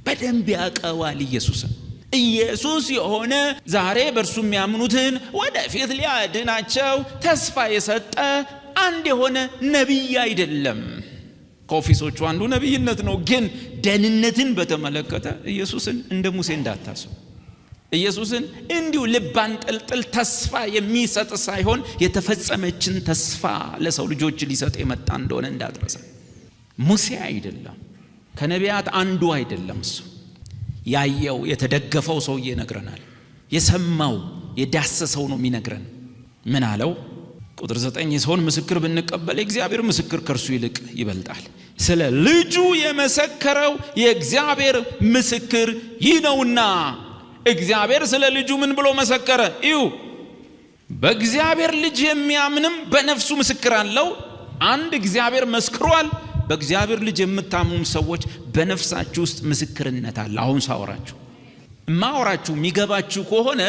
በደንብ ያውቀዋል ኢየሱስን። ኢየሱስ የሆነ ዛሬ በእርሱ የሚያምኑትን ወደፊት ሊያድናቸው ተስፋ የሰጠ አንድ የሆነ ነቢይ አይደለም። ከ office ኦቹ አንዱ ነቢይነት ነው። ግን ደህንነትን በተመለከተ ኢየሱስን እንደ ሙሴ እንዳታስቡ። ኢየሱስን እንዲሁ ልብ አንጠልጥል ተስፋ የሚሰጥ ሳይሆን የተፈጸመችን ተስፋ ለሰው ልጆች ሊሰጥ የመጣ እንደሆነ እንዳትረሳ። ሙሴ አይደለም፣ ከነቢያት አንዱ አይደለም። እሱ ያየው የተደገፈው ሰውዬ ይነግረናል። የሰማው የዳሰሰው ነው የሚነግረን። ምን አለው? ቁጥር 9፣ የሰውን ምስክር ብንቀበል የእግዚአብሔር ምስክር ከእርሱ ይልቅ ይበልጣል። ስለ ልጁ የመሰከረው የእግዚአብሔር ምስክር ይህ ነውና። እግዚአብሔር ስለ ልጁ ምን ብሎ መሰከረ? እዩ። በእግዚአብሔር ልጅ የሚያምንም በነፍሱ ምስክር አለው። አንድ እግዚአብሔር መስክሯል። በእግዚአብሔር ልጅ የምታምኑም ሰዎች በነፍሳችሁ ውስጥ ምስክርነት አለ። አሁን ሳወራችሁ እማወራችሁ የሚገባችሁ ከሆነ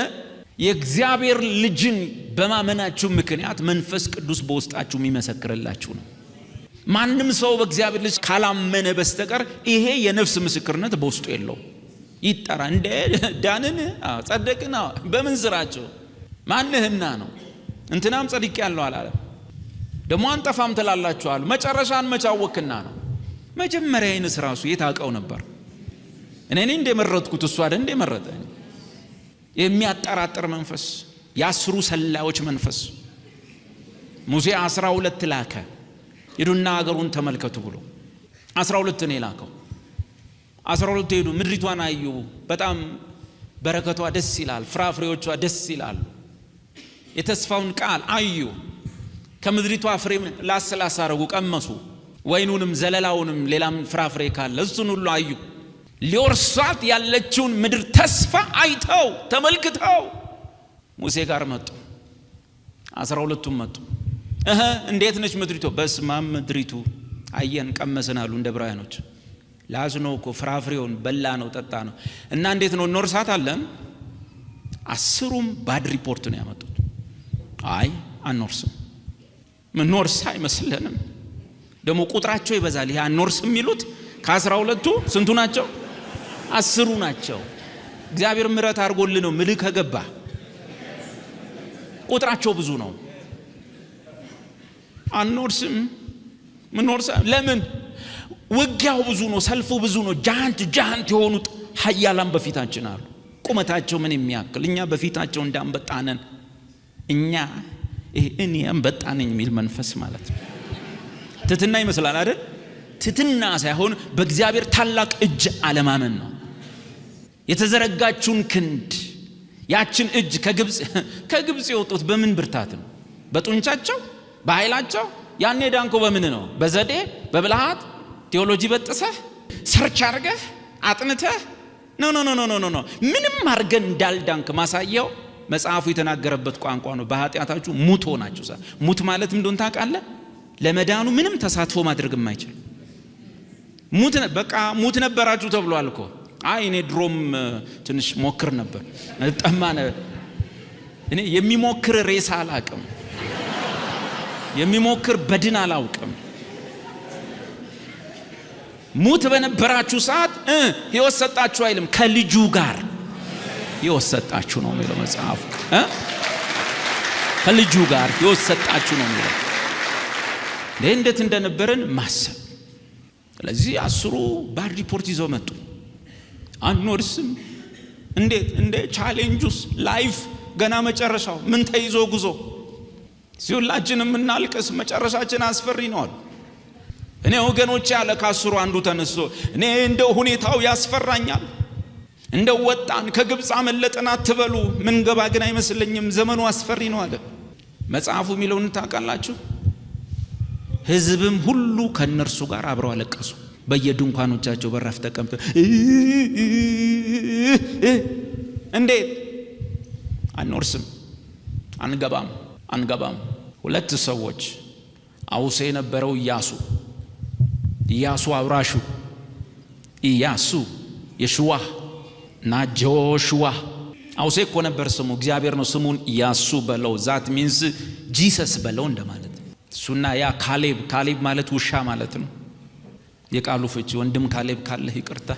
የእግዚአብሔር ልጅን በማመናችሁ ምክንያት መንፈስ ቅዱስ በውስጣችሁ የሚመሰክርላችሁ ነው። ማንም ሰው በእግዚአብሔር ልጅ ካላመነ በስተቀር ይሄ የነፍስ ምስክርነት በውስጡ የለውም። ይጠራ እንደ ዳንን፣ ጸደቅን፣ በምን ስራቸው ማንህና ነው? እንትናም ጸድቅ ያለው አላለም። ደግሞ አንጠፋም ትላላችሁ አሉ። መጨረሻን መቻወክና ነው። መጀመሪያ ይንስ ራሱ የት አውቀው ነበር? እኔ እኔ እንደመረጥኩት እሱ አይደል እንደመረጠ። የሚያጠራጥር መንፈስ፣ የአስሩ ሰላዮች መንፈስ። ሙሴ 12 ላከ፣ ሂዱና አገሩን ተመልከቱ ብሎ 12 ነው የላከው። 12 ሄዱ፣ ምድሪቷን አዩ። በጣም በረከቷ ደስ ይላል፣ ፍራፍሬዎቿ ደስ ይላሉ። የተስፋውን ቃል አዩ። ከምድሪቷ ፍሬ ላስ ላስ አረጉ፣ ቀመሱ። ወይኑንም ዘለላውንም ሌላም ፍራፍሬ ካለ እሱን ሁሉ አዩ። ሊወርሷት ያለችውን ምድር ተስፋ አይተው ተመልክተው ሙሴ ጋር መጡ። 12ቱም መጡ። እህ እንዴት ነች ምድሪቱ? በስማም ምድሪቱ አየን ቀመስን አሉ። እንደ ብራያኖች ላዝኖ እኮ ፍራፍሬውን በላ ነው ጠጣ ነው። እና እንዴት ነው እንወርሳት አለን? 10ሩም bad report ነው ያመጡት። አይ አንወርስም፣ ምንወርስ አይመስለንም። ደግሞ ቁጥራቸው ይበዛል። ይሄ አንወርስም የሚሉት ከ12ቱ ስንቱ ናቸው? 10ሩ ናቸው። እግዚአብሔር ምሕረት አድርጎልን ነው ምልክ ከገባ ቁጥራቸው ብዙ ነው። አንወርስም፣ ምንወርስ ለምን? ውጊያው ብዙ ነው፣ ሰልፉ ብዙ ነው። giant giant የሆኑት ኃያላን በፊታችን አሉ። ቁመታቸው ምን የሚያክል እኛ በፊታቸው እንዳንበጣ ነን። እኛ ይሄ እኔ አንበጣ ነኝ የሚል መንፈስ ማለት ነው። ትትና ይመስላል አይደል? ትትና ሳይሆን በእግዚአብሔር ታላቅ እጅ አለማመን ነው። የተዘረጋችውን ክንድ ያችን እጅ ከግብጽ የወጡት በምን ብርታት ነው? በጡንቻቸው በኃይላቸው? ያኔ ዳንኮ በምን ነው? በዘዴ በብልሃት ቴዎሎጂ በጥሰህ search አድርገህ አጥንተህ? No no no no no no፣ ምንም አድርገን እንዳልዳንክ ማሳያው መጽሐፉ የተናገረበት ቋንቋ ነው። በኃጢአታችሁ ሙት ሆናችሁ። ሙት ማለት ምን እንደሆነ ታውቃለህ? ለመዳኑ ምንም ተሳትፎ ማድረግ የማይችል ሙት፣ በቃ ሙት ነበራችሁ ተብሏል እኮ። አይ እኔ ድሮም ትንሽ ሞክር ነበር ጠማ። እኔ የሚሞክር ሬሳ አላውቅም፣ የሚሞክር በድን አላውቅም። ሙት በነበራችሁ ሰዓት ሕይወት ሰጣችሁ አይልም፣ ከልጁ ጋር ሕይወት ሰጣችሁ ነው የሚለው መጽሐፉ። ከልጁ ጋር ሕይወት ሰጣችሁ ነው የሚለው። እንዴት እንደነበረን ማሰብ። ስለዚህ 10ሩ bad report ይዘው መጡ። አንወርስም። እንዴት እንደ challenge ኡስ life ገና መጨረሻው ምን ተይዞ ጉዞ ሲሁላችንም እናልቅስ፣ መጨረሻችን አስፈሪ ነው አሉ። እኔ ወገኖቼ አለ ከ10ሩ አንዱ ተነስቶ፣ እኔ እንደው ሁኔታው ያስፈራኛል፣ እንደው ወጣን ከግብፅ አመለጥን አትበሉ፣ ምን ገባ ግን አይመስለኝም፣ ዘመኑ አስፈሪ ነው አለ። መጽሐፉ የሚለውን ታውቃላችሁ? ሕዝብም ሁሉ ከነርሱ ጋር አብረው አለቀሱ። በየድንኳኖቻቸው በራፍ ተቀምጠው እንዴት አንወርስም፣ አንገባም፣ አንገባም። ሁለት ሰዎች አውሴ የነበረው ኢያሱ፣ ኢያሱ አውራሹ ኢያሱ የሹዋ እና ጆሹዋ። አውሴ እኮ ነበር ስሙ፣ እግዚአብሔር ነው ስሙን ኢያሱ በለው። That means Jesus በለው እንደማለት። እሱና ያ ካሌብ፣ ካሌብ ማለት ውሻ ማለት ነው የቃሉ ፍቺ። ወንድም ካሌብ ካለህ ይቅርታ።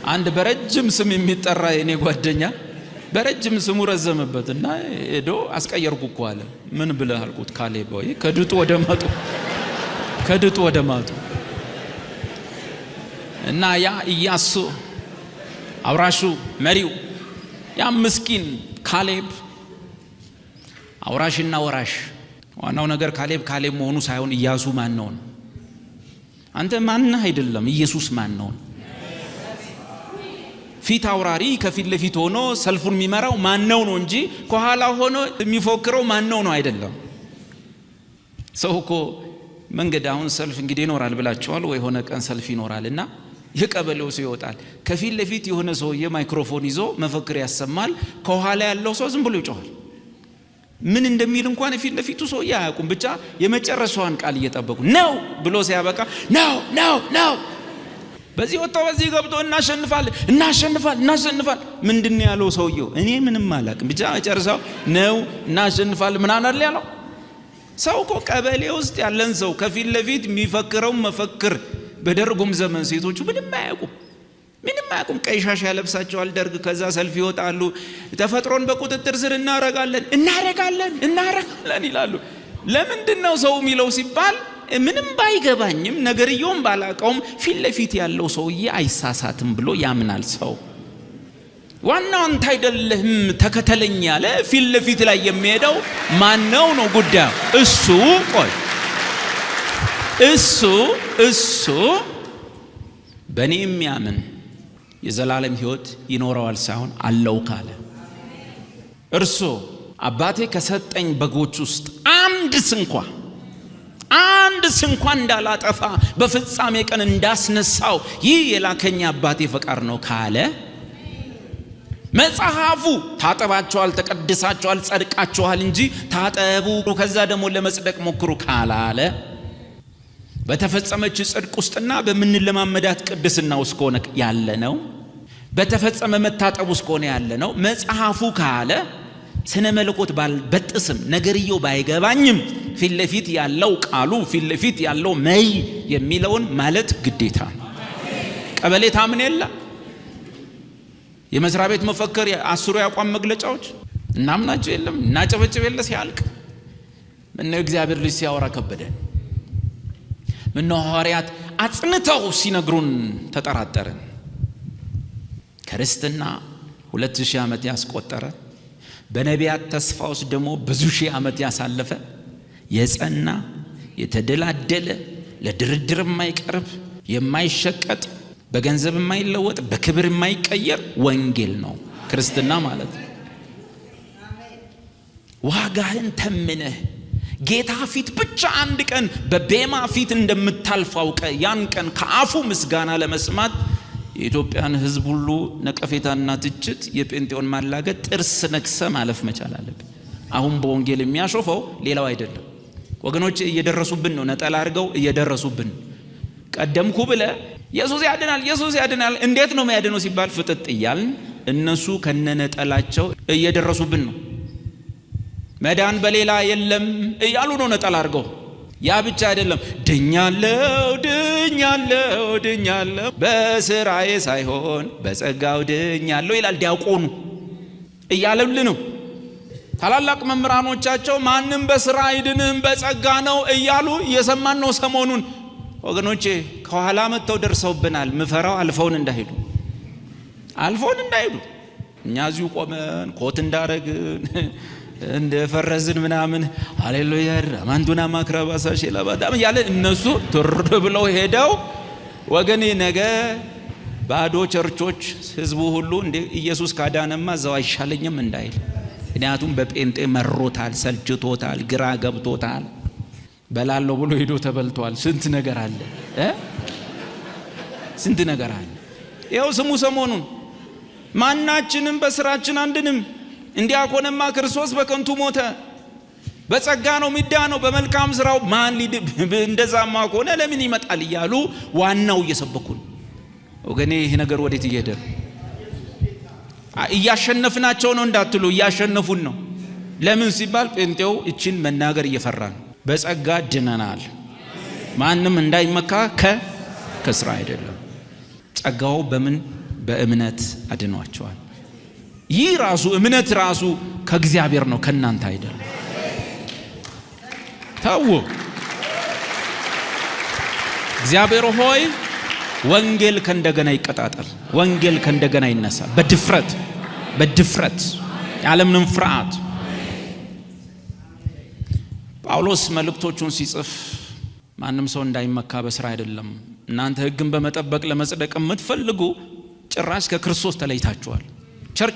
አንድ በረጅም ስም የሚጠራ የኔ ጓደኛ በረጅም ስሙ ረዘመበት እና ሄዶ አስቀየርኩ እኮ አለ። ምን ብለህ አልኩት። ካሌብ ወይ ከድጡ ወደ ማጡ፣ ከድጡ ወደ ማጡ። እና ያ ኢያሱ አውራሹ መሪው፣ ያ ምስኪን ካሌብ አውራሽና ወራሽ። ዋናው ነገር ካሌብ ካሌብ መሆኑ ሳይሆን ኢያሱ ማን ነው? አንተ ማነህ አይደለም፣ ኢየሱስ ማን ነው? ፊት አውራሪ ከፊት ለፊት ሆኖ ሰልፉን የሚመራው ማን ነው ነው እንጂ ከኋላ ሆኖ የሚፎክረው ማን ነው ነው አይደለም። ሰው እኮ መንገድ አሁን ሰልፍ እንግዲህ ይኖራል ብላችኋል ወይ? የሆነ ቀን ሰልፍ ይኖራል እና የቀበሌው ሰው ይወጣል። ከፊት ለፊት የሆነ ሰውዬ ማይክሮፎን ይዞ መፈክር ያሰማል። ከኋላ ያለው ሰው ዝም ብሎ ይጮሃል። ምን እንደሚል እንኳን ፊት ለፊቱ ሰውዬ አያውቁም። ብቻ የመጨረሻዋን ቃል እየጠበቁ ነው ብሎ ሲያበቃ ነው ነው ነው፣ በዚህ ወጥቶ በዚህ ገብቶ እናሸንፋለን፣ እናሸንፋል፣ እናሸንፋል። ምንድን ነው ያለው ሰውየው? እኔ ምንም አላውቅም። ብቻ መጨረሻው ነው እናሸንፋለን ምናምን አይደል ያለው። ሰው እኮ ቀበሌ ውስጥ ያለን ሰው ከፊት ለፊት የሚፈክረው መፈክር፣ በደርጉም ዘመን ሴቶቹ ምንም አያውቁም፣ ምንም አያውቁም። ቀይ ሻሽ ያለብሳቸዋል ደርግ። ከዛ ሰልፍ ይወጣሉ። ተፈጥሮን በቁጥጥር ስር እናረጋለን፣ እናረጋለን፣ እናረጋለን ይላሉ። ለምንድን ነው ሰው የሚለው ሲባል ምንም ባይገባኝም ነገርየውም ባላቀውም ፊት ለፊት ያለው ሰውዬ አይሳሳትም ብሎ ያምናል ሰው። ዋናው አንተ አይደለህም ተከተለኝ ያለ ፊት ለፊት ላይ የሚሄደው ማነው ነው ጉዳዩ። እሱ ቆይ እሱ በእኔ የሚያምን የዘላለም ሕይወት ይኖረዋል ሳይሆን አለው ካለ፣ እርሱ አባቴ ከሰጠኝ በጎች ውስጥ አንድ ስንኳ እንዳላጠፋ በፍጻሜ ቀን እንዳስነሳው ይህ የላከኝ አባቴ ፈቃድ ነው ካለ፣ መጽሐፉ ታጠባችኋል፣ ተቀድሳችኋል፣ ጸድቃችኋል እንጂ ታጠቡ ከዛ ደግሞ ለመጽደቅ ሞክሩ ካላለ፣ በተፈጸመች ጽድቅ ውስጥና በምንለማመዳት ቅድስና ውስጥ ከሆነ ያለ ነው፣ በተፈጸመ መታጠብ ውስጥ ከሆነ ያለ ነው፣ መጽሐፉ ካለ ስነ መለኮት ባልበጥስም ነገርየው ባይገባኝም ፊት ለፊት ያለው ቃሉ ፊት ለፊት ያለው መይ የሚለውን ማለት ግዴታ ነው። ቀበሌ ታምን የለ፣ የመስሪያ ቤት መፈክር፣ 10ሩ የአቋም መግለጫዎች እናምናቸው የለም፣ እናጨበጭብ የለ። ሲያልቅ ምነው እግዚአብሔር ልጅ ሲያወራ ከበደን? ምነው ሐዋርያት አጽንተው ሲነግሩን ተጠራጠርን? ክርስትና 2000 ዓመት ያስቆጠረ፣ በነቢያት ተስፋ ውስጥ ደግሞ ብዙ ሺህ ዓመት ያሳለፈ፣ የጸና፣ የተደላደለ፣ ለድርድር የማይቀርብ፣ የማይሸቀጥ፣ በገንዘብ የማይለወጥ፣ በክብር የማይቀየር ወንጌል ነው ክርስትና ማለት ነው። ዋጋህን ተምነህ ጌታ ፊት ብቻ አንድ ቀን በቤማ ፊት እንደምታልፍ አውቀህ ያን ቀን ከአፉ ምስጋና ለመስማት የኢትዮጵያን ሕዝብ ሁሉ ነቀፌታና ትችት፣ የጴንጤውን ማላገጥ ጥርስ ነክሰህ ማለፍ መቻል አለብን። አሁን በወንጌል የሚያሾፈው ሌላው አይደለም ወገኖች፣ እየደረሱብን ነው። ነጠላ አድርገው እየደረሱብን። ቀደምኩ ብለ ኢየሱስ ያድናል፣ ኢየሱስ ያድናል፣ እንዴት ነው የሚያድነው ሲባል ፍጥጥ እያልን እነሱ ከነነጠላቸው እየደረሱብን ነው። መዳን በሌላ የለም እያሉ ነው ነጠላ አድርገው። ያ ብቻ አይደለም፣ ድኛለው፣ ድኛለው፣ ድኛለው፣ በስራዬ ሳይሆን በጸጋው ድኛለው ይላል ዲያቆኑ እያለል ነው። ታላላቅ መምህራኖቻቸው ማንም በስራ አይድንም በጸጋ ነው እያሉ እየሰማን ነው ሰሞኑን። ወገኖቼ፣ ከኋላ መጥተው ደርሰውብናል። ምፈራው አልፈውን እንዳይሄዱ፣ አልፈውን እንዳይሄዱ፣ እኛ እዚሁ ቆመን ኮት እንዳረግን እንደፈረዝን ምናምን ሃሌሉያ ማንዱና ማክረባሳ ሼላባዳም እያለ እነሱ ቱር ብለው ሄደው ወገኔ ነገ ባዶ ቸርቾች፣ ህዝቡ ሁሉ እንደ ኢየሱስ ካዳነማ እዛው አይሻለኝም እንዳይል። ምክንያቱም በጴንጤ መሮታል፣ ሰልችቶታል፣ ግራ ገብቶታል። በላለው ብሎ ሄዶ ተበልቷል። ስንት ነገር አለ እ ስንት ነገር አለ። ይኸው ስሙ፣ ሰሞኑን ማናችንም በስራችን አንድንም፣ እንዲያ ከሆነማ ክርስቶስ በከንቱ ሞተ። በጸጋ ነው ሚዳነው፣ በመልካም ስራው ማን ሊድ እንደዛማ ከሆነ ለምን ይመጣል እያሉ ዋናው እየሰበኩ ነው። ወገኔ፣ ይህ ነገር ወዴት እየሄደ ነው? እያሸነፍናቸው ነው እንዳትሉ፣ እያሸነፉን ነው። ለምን ሲባል ጴንጤው እችን መናገር እየፈራ ነው። በጸጋ ድነናል። ማንም እንዳይመካ ከስራ አይደለም። ጸጋው በምን? በእምነት አድኗቸዋል። ይህ ራሱ እምነት ራሱ ከእግዚአብሔር ነው፣ ከእናንተ አይደለም። ተው። እግዚአብሔር ሆይ፣ ወንጌል ከእንደገና ይቀጣጠል። ወንጌል ከእንደገና ይነሳ። በድፍረት፣ በድፍረት፣ ያለምንም ፍርሃት። ጳውሎስ መልእክቶቹን ሲጽፍ ማንም ሰው እንዳይመካ በስራ አይደለም። እናንተ ሕግን በመጠበቅ ለመጽደቅ የምትፈልጉ ጭራሽ ከክርስቶስ ተለይታችኋል።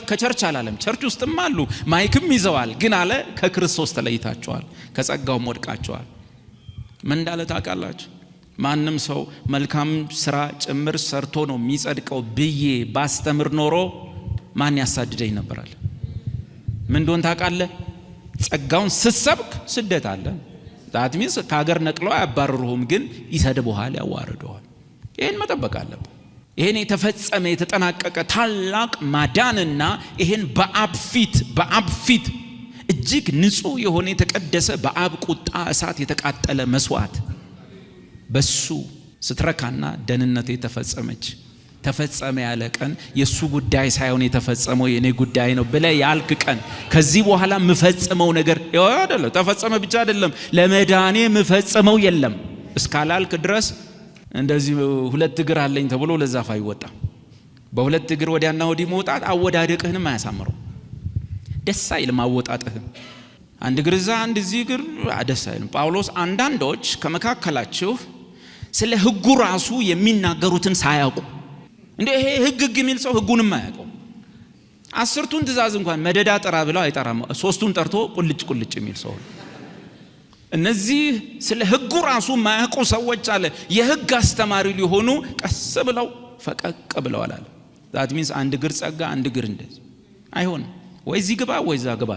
ከ church አላለም። Church ውስጥም አሉ፣ mic ም ይዘዋል። ግን አለ ከክርስቶስ ተለይታችኋል፣ ከጸጋውም ወድቃችኋል። ምን እንዳለ ታውቃላችሁ? ማንም ሰው መልካም ስራ ጭምር ሰርቶ ነው የሚጸድቀው ብዬ ባስተምር ኖሮ ማን ያሳድደኝ ነበራል? ምን እንደሆን ታውቃለህ? ጸጋውን ስትሰብክ ስደት አለ። That means ከሀገር ነቅለው አያባርሩህም፣ ግን ይሰድቡሃል፣ ያዋርዱሃል። ይህን መጠበቅ አለብን። ይህን የተፈጸመ የተጠናቀቀ ታላቅ ማዳንና ይህን በአብ ፊት እጅግ ንጹሕ የሆነ የተቀደሰ በአብ ቁጣ እሳት የተቃጠለ መስዋዕት በሱ ስትረካና ደህንነት የተፈጸመች ተፈጸመ ያለ ቀን፣ የእሱ ጉዳይ ሳይሆን የተፈጸመው የእኔ ጉዳይ ነው ብለህ ያልክ ቀን፣ ከዚህ በኋላ የምፈጽመው ነገር አይደለም፣ ተፈጸመ ብቻ አይደለም፣ ለመዳኔ የምፈጽመው የለም እስካላልክ ድረስ እንደዚህ ሁለት እግር አለኝ ተብሎ ለዛፍ አይወጣም። በሁለት እግር ወዲያና ወዲህ መውጣት አወዳደቅህንም አያሳምረው። ደስ አይልም አወጣጥህም። አንድ እግር እዛ አንድ እዚህ እግር ደስ አይልም። ጳውሎስ አንዳንዶች ከመካከላችሁ ስለ ሕጉ ራሱ የሚናገሩትን ሳያውቁ፣ እንደ ይሄ ሕግ ሕግ የሚል ሰው ሕጉንም አያውቀው። አስርቱን ትእዛዝ እንኳን መደዳ ጥራ ብለው አይጠራም። ሶስቱን ጠርቶ ቁልጭ ቁልጭ የሚል ሰው። እነዚህ ስለ ሕጉ ራሱ የማያውቁ ሰዎች አለ የሕግ አስተማሪ ሊሆኑ ቀስ ብለው ፈቀቅ ብለዋል አለ። That means አንድ እግር ጸጋ፣ አንድ እግር እንደዚህ አይሆንም። ወይ እዚህ ግባ ወይ እዛ ግባ።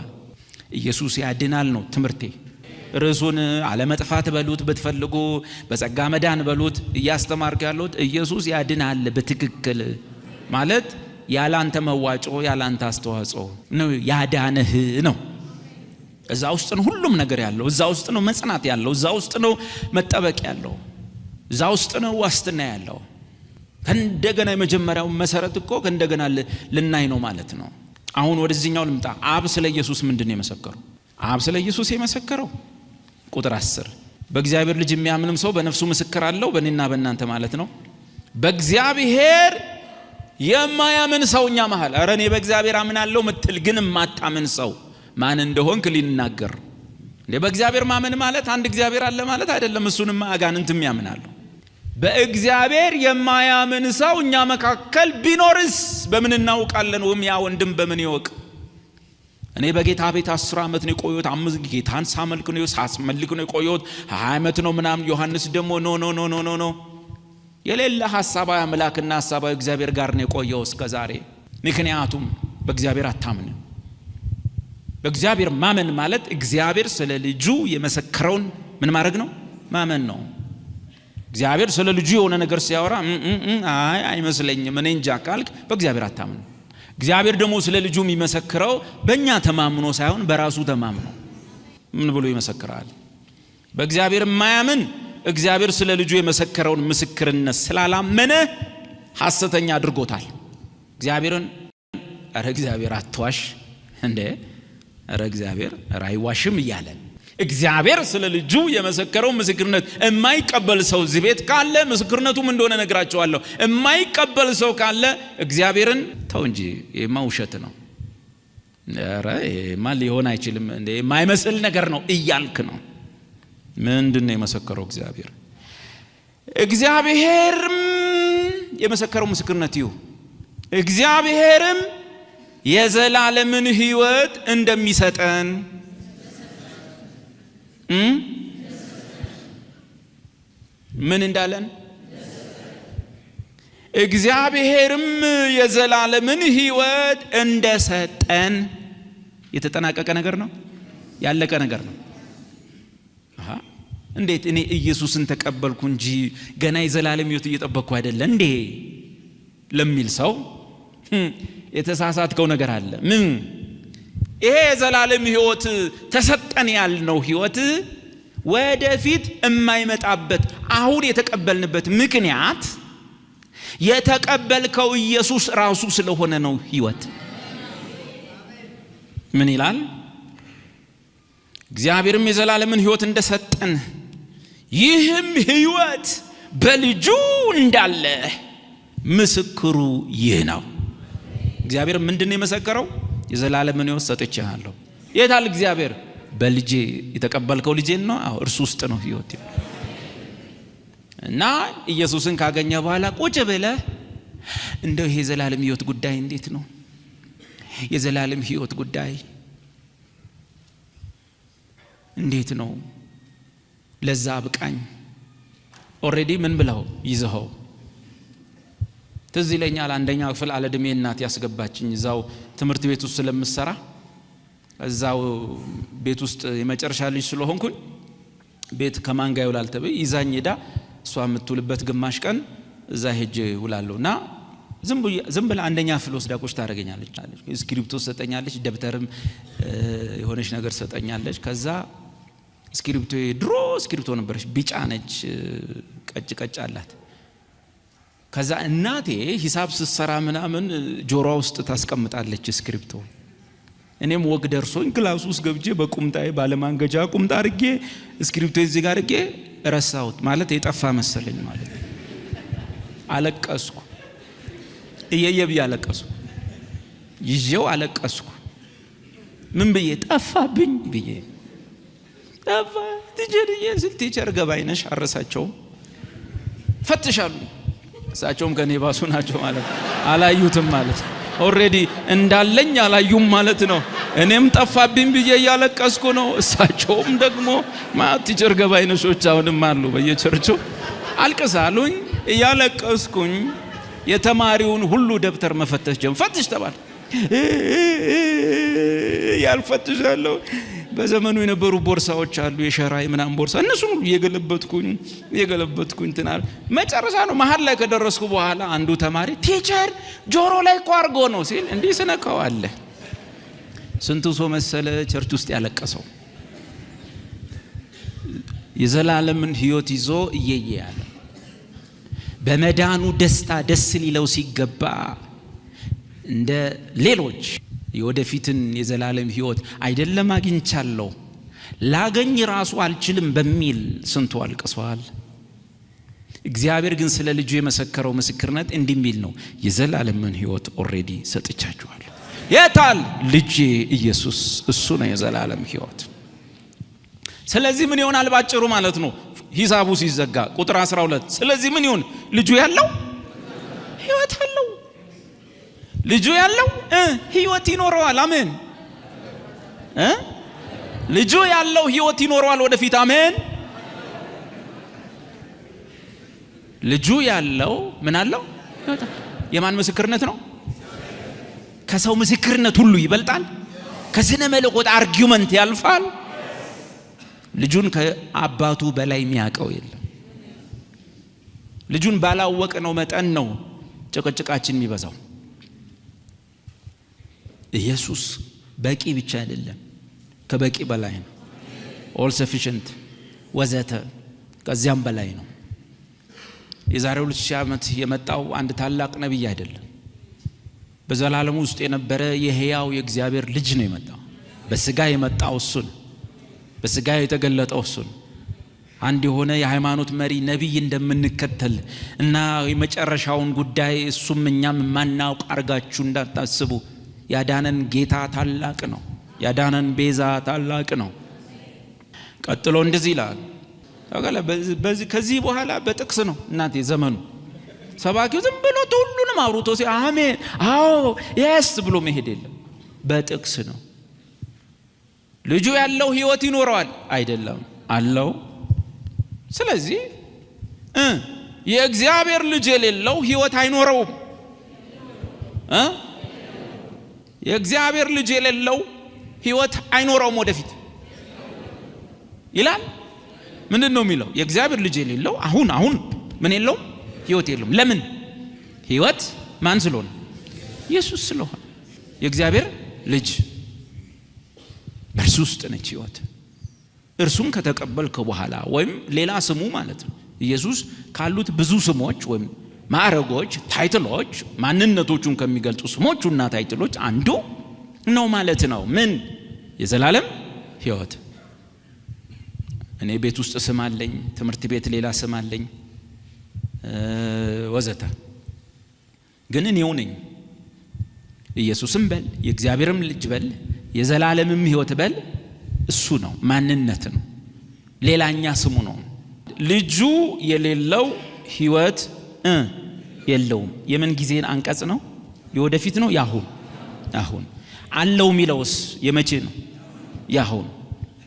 ኢየሱስ ያድናል ነው ትምህርቴ። ርዕሱን አለመጥፋት በሉት ብትፈልጉ፣ በጸጋ መዳን በሉት። እያስተማርኩ ያለሁት ኢየሱስ ያድናል በትክክል ማለት ያላንተ መዋጮ ያላንተ አስተዋጽኦ ነው ያዳነህ ነው። እዛ ውስጥ ነው ሁሉም ነገር ያለው። እዛ ውስጥ ነው መጽናት ያለው። እዛ ውስጥ ነው መጠበቅ ያለው። እዛ ውስጥ ነው ዋስትና ያለው። ከእንደገና የመጀመሪያው መሰረት እኮ ከእንደገና ልናይ ነው ማለት ነው። አሁን ወደዚህኛው ልምጣ። አብ ስለ ኢየሱስ ምንድን ነው የመሰከረው? አብ ስለ ኢየሱስ የመሰከረው ቁጥር 10፣ በእግዚአብሔር ልጅ የሚያምንም ሰው በነፍሱ ምስክር አለው፣ በእኔና በእናንተ ማለት ነው። በእግዚአብሔር የማያምን ሰው እኛ መሃል፣ ኧረ እኔ በእግዚአብሔር አምናለሁ ምትል ግን የማታምን ሰው ማን እንደሆንክ ሊናገር እንዴ? በእግዚአብሔር ማመን ማለት አንድ እግዚአብሔር አለ ማለት አይደለም። እሱንማ አጋንንትም ያምናሉ። በእግዚአብሔር የማያምን ሰው እኛ መካከል ቢኖርስ በምን እናውቃለን? ወይም ያ ወንድም በምን ይወቅ? እኔ በጌታ ቤት 10 ዓመት ነው የቆየሁት። 5 ጌታን ሳስመልክ ነው የቆየሁት። 20 ዓመት ነው ምናምን። ዮሐንስ ደግሞ no, no, no, no, no, no፣ የሌለ ሀሳባዊ አምላክና ሀሳባዊ እግዚአብሔር ጋር ነው የቆየው እስከ ዛሬ። ምክንያቱም በእግዚአብሔር አታምንም። በእግዚአብሔር ማመን ማለት እግዚአብሔር ስለ ልጁ የመሰከረውን ምን ማድረግ ነው? ማመን ነው። እግዚአብሔር ስለ ልጁ የሆነ ነገር ሲያወራ አይ አይመስለኝም፣ እኔ እንጃ ካልክ በእግዚአብሔር አታምንም። እግዚአብሔር ደግሞ ስለ ልጁ የሚመሰክረው በእኛ ተማምኖ ሳይሆን በራሱ ተማምኖ ምን ብሎ ይመሰክራል? በእግዚአብሔር የማያምን እግዚአብሔር ስለ ልጁ የመሰከረውን ምስክርነት ስላላመነ ሐሰተኛ አድርጎታል። እግዚአብሔርን ኧረ እግዚአብሔር አትዋሽ እንዴ፣ ኧረ እግዚአብሔር ኧረ አይዋሽም እያለን እግዚአብሔር ስለ ልጁ የመሰከረውን ምስክርነት የማይቀበል ሰው እዚህ ቤት ካለ ምስክርነቱ ምን እንደሆነ እነግራችኋለሁ። የማይቀበል ሰው ካለ እግዚአብሔርን ተው እንጂ ይሄማ ውሸት ነው፣ ኧረ ይሄማ ሊሆን አይችልም፣ እንዴ የማይመስል ነገር ነው እያልክ ነው። ምንድን ነው የመሰከረው እግዚአብሔር? እግዚአብሔርም የመሰከረው ምስክርነት ይሁ እግዚአብሔርም የዘላለምን ሕይወት እንደሚሰጠን ምን እንዳለን፣ እግዚአብሔርም የዘላለምን ሕይወት እንደሰጠን የተጠናቀቀ ነገር ነው፣ ያለቀ ነገር ነው። እንዴት እኔ ኢየሱስን ተቀበልኩ እንጂ ገና የዘላለም ሕይወት እየጠበቅኩ አይደለ እንዴ ለሚል ሰው የተሳሳትከው ነገር አለ። ምን ይሄ የዘላለም ሕይወት ተሰጠን ያልነው ሕይወት ወደፊት የማይመጣበት አሁን የተቀበልንበት ምክንያት የተቀበልከው ኢየሱስ ራሱ ስለሆነ ነው። ሕይወት ምን ይላል? እግዚአብሔርም የዘላለምን ሕይወት እንደሰጠን ይህም ሕይወት በልጁ እንዳለ ምስክሩ ይህ ነው። እግዚአብሔር ምንድን ነው የመሰከረው? የዘላለምን ሕይወት ሰጥቼሃለሁ። የታል እግዚአብሔር? በልጄ። የተቀበልከው ልጄን ነው። አዎ፣ እርሱ ውስጥ ነው ሕይወት። እና ኢየሱስን ካገኘህ በኋላ ቁጭ ብለህ እንደው ይሄ የዘላለም ሕይወት ጉዳይ እንዴት ነው? የዘላለም ሕይወት ጉዳይ እንዴት ነው? ለዛ አብቃኝ። Already ምን ብለው ይዘኸው ትዝ ይለኛል። አንደኛ ክፍል አለዕድሜ እናት ያስገባችኝ እዛው ትምህርት ቤት ውስጥ ስለምሰራ እዛው ቤት ውስጥ የመጨረሻ ልጅ ስለሆንኩኝ ቤት ከማን ጋር ይውላል ተብዬ ይዛኝ ሄዳ እሷ የምትውልበት ግማሽ ቀን እዛ ሄጄ ውላለሁ። እና ዝም ብላ አንደኛ ክፍል ወስዳ ቁጭ ታደርገኛለች። እስክሪብቶ ትሰጠኛለች፣ ደብተርም የሆነች ነገር ትሰጠኛለች። ከዛ እስክሪብቶ፣ ድሮ እስክሪብቶ ነበረች፣ ቢጫ ነች፣ ቀጭ ቀጭ አላት። ከዛ እናቴ ሂሳብ ስትሰራ ምናምን ጆሮዋ ውስጥ ታስቀምጣለች እስክሪብቶ። እኔም ወግ ደርሶኝ class ውስጥ ገብቼ በቁምጣዬ፣ ባለማንገቻ ቁምጣ አድርጌ፣ እስክሪብቶ እዚህ ጋር አድርጌ ረሳሁት። ማለት የጠፋ መሰለኝ ማለት። አለቀስኩ፣ እየየ ብዬ አለቀስኩ፣ ይዤው አለቀስኩ። ምን ብዬ? ጠፋብኝ ብዬ። ጠፋ teacher ስል teacher ገባይነሽ አረሳቸውም፣ ፈትሻሉ። እሳቸውም ከኔ ባሱ ናቸው ማለት፣ አላዩትም ማለት፣ already እንዳለኝ አላዩም ማለት ነው። እኔም ጠፋብኝ ብዬ እያለቀስኩ ነው። እሳቸውም ደግሞ ማለት teacher ገባይነሾች አሁንም አሉ በየቸርቹ። አልቅሳሉኝ። እያለቀስኩኝ የተማሪውን ሁሉ ደብተር መፈተሽ ጀመር። ፈትሽ ተባለ። ያልፈትሻለሁ። በዘመኑ የነበሩ ቦርሳዎች አሉ፣ የሸራ ምናምን ቦርሳ፣ እነሱን ሁሉ እየገለበጥኩኝ እየገለበጥኩኝ ትናል። መጨረሻ ነው መሀል ላይ ከደረስኩ በኋላ አንዱ ተማሪ "teacher፣ ጆሮ ላይ እኮ አድርጎ ነው" ሲል እንዲህ ስነካው አለ። ስንቱ ሰው መሰለ church ውስጥ ያለቀሰው? የዘላለምን ሕይወት ይዞ እየየ ያለ፣ በመዳኑ ደስታ ደስ ሊለው ሲገባ፣ እንደ ሌሎች የወደፊትን የዘላለም ሕይወት አይደለም አግኝቻለሁ፣ ላገኝ ራሱ አልችልም በሚል ስንቱ አልቅሷል። እግዚአብሔር ግን ስለ ልጁ የመሰከረው ምስክርነት እንዲህ የሚል ነው፣ "የዘላለምን ሕይወት already ሰጥቻችኋለሁ።" የታል ልጄ ኢየሱስ? እሱ ነው የዘላለም ሕይወት። ስለዚህ ምን ይሆናል ባጭሩ ማለት ነው ሂሳቡ ሲዘጋ ቁጥር 12፣ ስለዚህ ምን ይሁን? ልጁ ያለው ሕይወት አለው። ልጁ ያለው ሕይወት ይኖረዋል። አሜን እ ልጁ ያለው ሕይወት ይኖረዋል ወደፊት። አሜን። ልጁ ያለው ምን አለው? የማን ምስክርነት ነው? ከሰው ምስክርነት ሁሉ ይበልጣል። ከስነ መለኮት argument ያልፋል። ልጁን ከአባቱ በላይ የሚያውቀው የለም። ልጁን ባላወቅነው መጠን ነው ጭቅጭቃችን የሚበዛው። ኢየሱስ በቂ ብቻ አይደለም፣ ከበቂ በላይ ነው። All sufficient ወዘተ ከዚያም በላይ ነው። የዛሬ 2000 ዓመት የመጣው አንድ ታላቅ ነቢይ አይደለም። በዘላለም ውስጥ የነበረ የሕያው የእግዚአብሔር ልጅ ነው የመጣው። በስጋ የመጣው እሱ ነው። በስጋ የተገለጠው እሱ ነው። አንድ የሆነ የሃይማኖት መሪ ነቢይ እንደምንከተል እና የመጨረሻውን ጉዳይ እሱም እኛም የማናውቅ አርጋችሁ እንዳታስቡ። ያዳነን ጌታ ታላቅ ነው። ያዳነን ቤዛ ታላቅ ነው። ቀጥሎ እንደዚህ ይላል። ከዚህ በኋላ በጥቅስ ነው እናንተ ዘመኑ። ሰባኪው ዝም ብሎ ሁሉንም አውርቶ ሲ አሜን፣ አዎ፣ yes ብሎ መሄድ የለም። በጥቅስ ነው። ልጁ ያለው ህይወት ይኖረዋል አይደለም አለው። ስለዚህ የእግዚአብሔር ልጅ የሌለው ህይወት አይኖረውም እ የእግዚአብሔር ልጅ የሌለው ህይወት አይኖረውም ወደፊት ይላል። ምንድን ነው የሚለው? የእግዚአብሔር ልጅ የሌለው አሁን አሁን ምን የለውም? ህይወት የለውም። ለምን? ህይወት ማን ስለሆነ? ኢየሱስ ስለሆነ። የእግዚአብሔር ልጅ፣ በእርሱ ውስጥ ነች ህይወት። እርሱን ከተቀበልክ በኋላ ወይም ሌላ ስሙ ማለት ነው። ኢየሱስ ካሉት ብዙ ስሞች ወይም ማዕረጎች፣ title ኦች፣ ማንነቶቹን ከሚገልጹ ስሞቹና title ኦች አንዱ ነው ማለት ነው። ምን? የዘላለም ህይወት። እኔ ቤት ውስጥ ስም አለኝ፣ ትምህርት ቤት ሌላ ስም አለኝ ወዘተ። ግን እኔው ነኝ። ኢየሱስም በል፣ የእግዚአብሔርም ልጅ በል፣ የዘላለምም ህይወት በል፣ እሱ ነው፣ ማንነት ነው። ሌላኛ ስሙ ነው። ልጁ የሌለው ህይወት የለውም። የምን ጊዜን አንቀጽ ነው? የወደፊት ነው? ያሁን አሁን አለው የሚለውስ የመቼ ነው? ያሁን።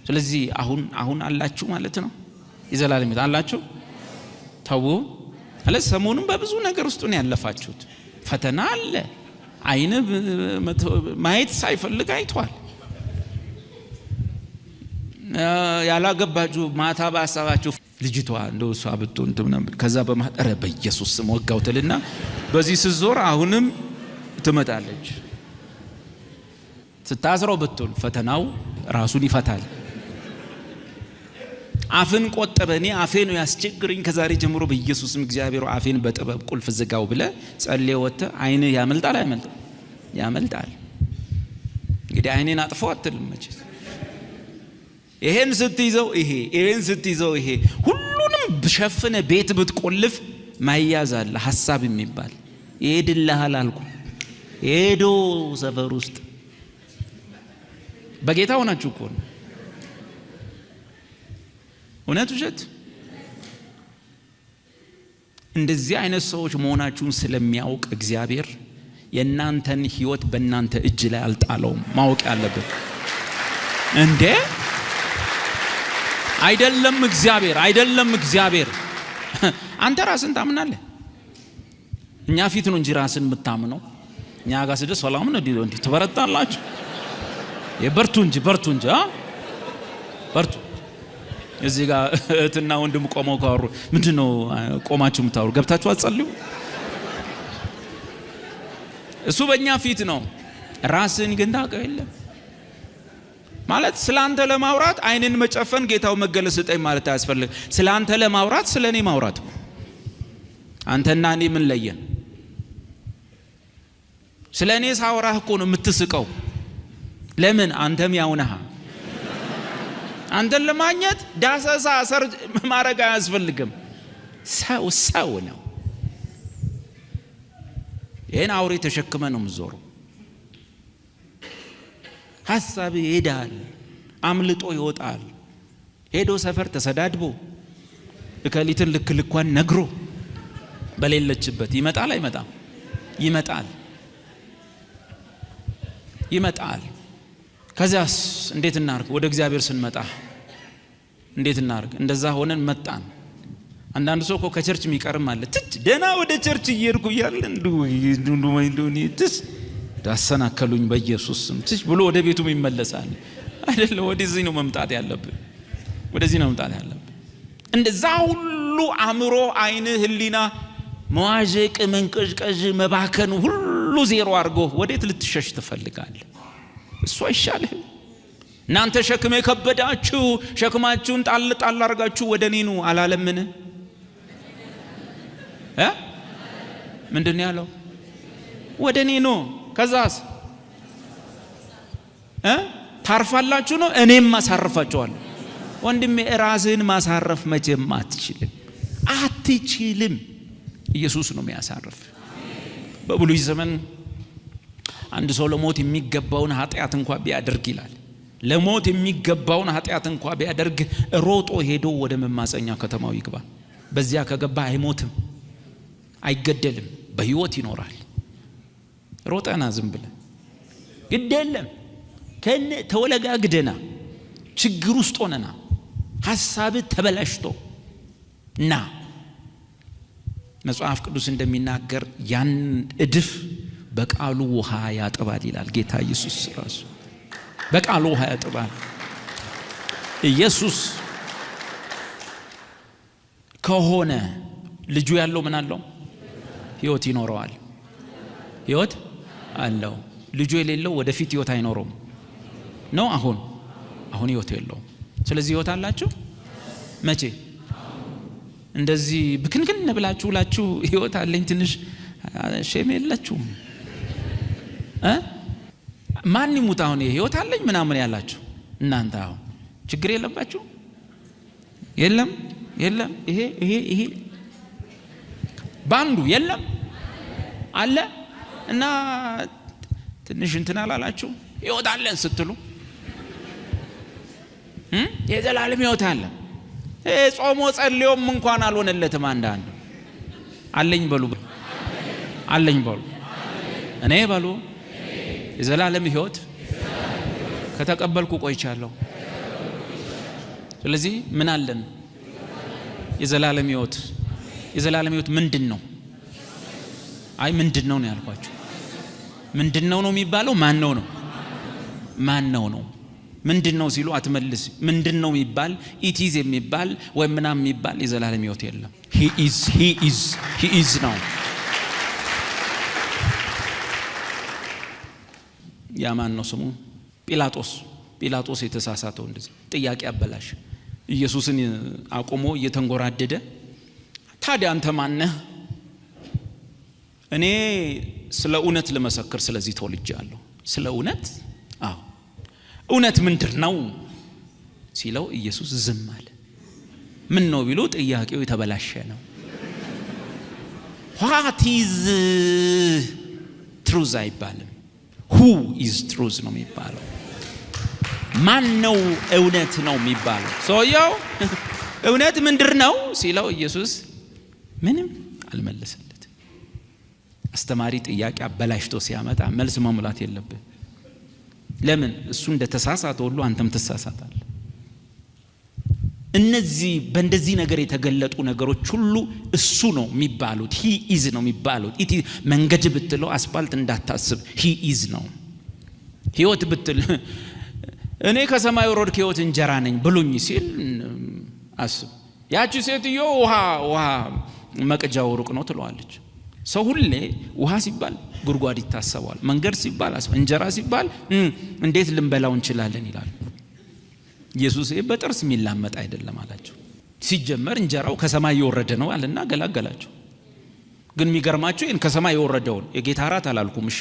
ስለዚህ አሁን አሁን አላችሁ ማለት ነው። የዘላለም ህይወት አላችሁ። ተው አለ። ሰሞኑን በብዙ ነገር ውስጥ ነው ያለፋችሁት። ፈተና አለ። አይን ማየት ሳይፈልግ አይቷል። ያላገባችሁ ማታ በሀሳባችሁ ልጅቷ እንደው እሷ ብትሆን ከዛ በማጠረ በኢየሱስ ስም ወጋው ትልና በዚህ ስትዞር አሁንም ትመጣለች። ስታስረው ብትል ፈተናው ራሱን ይፈታል። አፍን ቆጠበ። እኔ አፌ ነው ያስቸግረኝ፣ ከዛሬ ጀምሮ በኢየሱስም እግዚአብሔር አፌን በጥበብ ቁልፍ ዝጋው ብለ ጸልየ ወጥተህ ዓይንህ ያመልጣል አይመልጥም? ያመልጣል። እንግዲህ ዓይኔን አጥፎ አትልም መቼስ። ይሄን ስትይዘው ይሄ ይሄን ስትይዘው ይሄ ሁሉንም ሸፍነ ቤት ብትቆልፍ ማያዝ አለ ሀሳብ የሚባል ይሄድልሃል አልኩ። ሄዶ ሰፈር ውስጥ በጌታ ሆናችሁ እኮ ነው። እውነት ውሸት? እንደዚህ አይነት ሰዎች መሆናችሁን ስለሚያውቅ እግዚአብሔር የእናንተን ሕይወት በእናንተ እጅ ላይ አልጣለውም። ማወቅ ያለብን እንዴ አይደለም እግዚአብሔር አይደለም እግዚአብሔር። አንተ ራስን ታምናለህ። እኛ ፊት ነው እንጂ ራስን የምታምነው። እኛ ጋር ስደርስ ሰላም ነው እንዲህ ትበረታላችሁ። የበርቱ እንጂ በርቱ እንጂ በርቱ። እዚህ ጋር እህትና ወንድም ቆመው ካወሩ ምንድን ነው ቆማችሁ የምታወሩ? ገብታችሁ አትጸልዩ? እሱ በእኛ ፊት ነው። ራስን ግን ታውቀው የለም ማለት ስለ አንተ ለማውራት ዓይንን መጨፈን ጌታው መገለጽ ስጠኝ ማለት አያስፈልግ። ስለ አንተ ለማውራት ስለ እኔ ማውራት፣ አንተና እኔ ምን ለየን? ስለ እኔ ሳወራህ እኮ ነው የምትስቀው። ለምን? አንተም ያው ነህ። አንተን ለማግኘት ዳሰሳ search ማድረግ አያስፈልግም። ሰው ሰው ነው። ይህን አውሬ ተሸክመ ነው የምትዞረው። ሀሳብ ይሄዳል፣ አምልጦ ይወጣል። ሄዶ ሰፈር ተሰዳድቦ እከሊትን ልክ ልኳን ነግሮ በሌለችበት ይመጣል። አይመጣም? ይመጣል፣ ይመጣል። ከዚያስ እንዴት እናርግ? ወደ እግዚአብሔር ስንመጣ እንዴት እናርግ? እንደዛ ሆነን መጣን። አንዳንድ ሰው እኮ ከ church የሚቀርም አለ። ትች ደህና ወደ church እየሄድኩ እያለ ትስ ዳሰናከሉኝ በኢየሱስ ስም ትች ብሎ ወደ ቤቱም ይመለሳል። አይደለም፣ ወደዚህ ነው መምጣት ያለብን። ወደዚህ ነው መምጣት ያለብን። እንደዛ ሁሉ አእምሮ፣ አይን፣ ህሊና መዋዠቅ፣ መንቀዥቀዥ፣ መባከን ሁሉ ዜሮ አድርጎ ወዴት ልትሸሽ ትፈልጋለህ? እሱ አይሻልህም? እናንተ ሸክም የከበዳችሁ ሸክማችሁን ጣል ጣል አድርጋችሁ ወደ እኔ ኑ አላለምን? ምንድን ነው ያለው? ወደ እኔ ኑ። ከዛስ ታርፋላችሁ ነው፣ እኔም አሳርፋችኋለሁ። ወንድሜ ራስህን ማሳረፍ መቼም አትችልም፣ አትችልም። ኢየሱስ ነው የሚያሳርፍ። በብሉይ ዘመን አንድ ሰው ለሞት የሚገባውን ኃጢአት እንኳ ቢያደርግ ይላል፣ ለሞት የሚገባውን ኃጢአት እንኳ ቢያደርግ ሮጦ ሄዶ ወደ መማፀኛ ከተማው ይግባ። በዚያ ከገባ አይሞትም፣ አይገደልም፣ በህይወት ይኖራል። ሮጠና ዝም ብለን ግድ የለም ከነ ተወለጋግደና ችግር ውስጥ ሆነና ሀሳብ ተበላሽቶ ና መጽሐፍ ቅዱስ እንደሚናገር ያን እድፍ በቃሉ ውሃ ያጥባል ይላል ጌታ ኢየሱስ ራሱ። በቃሉ ውሃ ያጥባል። ኢየሱስ ከሆነ ልጁ ያለው ምን አለው? ህይወት ይኖረዋል። ህይወት አለው። ልጁ የሌለው ወደፊት ህይወት አይኖረውም ነው። አሁን አሁን ህይወት የለውም። ስለዚህ ህይወት አላችሁ መቼ? እንደዚህ ብክንክን ብላችሁ ብላችሁ ህይወት አለኝ ትንሽ shame የላችሁም? ማን ይሙት አሁን ህይወት አለኝ ምናምን ያላችሁ እናንተ አሁን ችግር የለባችሁ? የለም የለም። ይሄ ይሄ ይሄ ባንዱ የለም አለ እና ትንሽ እንትን አላላችሁ? ህይወት አለን ስትሉ የዘላለም ህይወት አለ። ጾሞ ጸልዮም እንኳን አልሆነለትም። አንዳንዱ አለኝ በሉ አለኝ በሉ እኔ በሉ የዘላለም ህይወት ከተቀበልኩ ቆይቻለሁ። ስለዚህ ምን አለን? የዘላለም ህይወት። የዘላለም ህይወት ምንድን ነው? አይ ምንድን ነው ነው ያልኳችሁ። ምንድን ነው ነው የሚባለው? ማን ነው ነው? ማን ነው ነው? ምንድን ነው ሲሉ አትመልስ። ምንድን ነው የሚባል it is የሚባል ወይም ምናምን የሚባል የዘላለም ሕይወት የለም። He is, he is, he is ነው። ያ ማን ነው ስሙ? ጲላጦስ። ጲላጦስ የተሳሳተው እንደዚህ ጥያቄ አበላሽ። ኢየሱስን አቁሞ እየተንጎራደደ ታዲያ አንተ ማነህ? እኔ ስለ እውነት ልመሰክር ስለዚህ ተወልጃለሁ። ስለ እውነት? አዎ። እውነት ምንድን ነው ሲለው ኢየሱስ ዝም አለ። ምን ነው ቢሉ ጥያቄው የተበላሸ ነው። What is truth አይባልም። Who is truth ነው የሚባለው። ማን ነው እውነት ነው የሚባለው። ሰውየው እውነት ምንድር ነው ሲለው ኢየሱስ ምንም አልመለሰለትም። አስተማሪ ጥያቄ አበላሽቶ ሲያመጣ መልስ መሙላት የለብህ። ለምን? እሱ እንደተሳሳተ ሁሉ አንተም ትሳሳታለህ። እነዚህ በእንደዚህ ነገር የተገለጡ ነገሮች ሁሉ እሱ ነው የሚባሉት። He is ነው የሚባሉት። መንገድ ብትለው አስፋልት እንዳታስብ፣ he is ነው። ህይወት ብትል እኔ ከሰማይ ወረድኩ የህይወት እንጀራ ነኝ ብሉኝ ሲል አስብ። ያቺ ሴትዮ ውሃ መቅጃው ሩቅ ነው ትለዋለች። ሰው ሁሌ ውሃ ሲባል ጉድጓድ ይታሰበዋል። መንገድ ሲባል እንጀራ ሲባል እንዴት ልንበላው እንችላለን ይላል። ኢየሱስ በጥርስ የሚላመጥ አይደለም አላቸው። ሲጀመር እንጀራው ከሰማይ የወረደ ነው አለና ገላገላቸው። ግን የሚገርማችሁ ይህን ከሰማይ የወረደውን የጌታ እራት አላልኩም። እሺ፣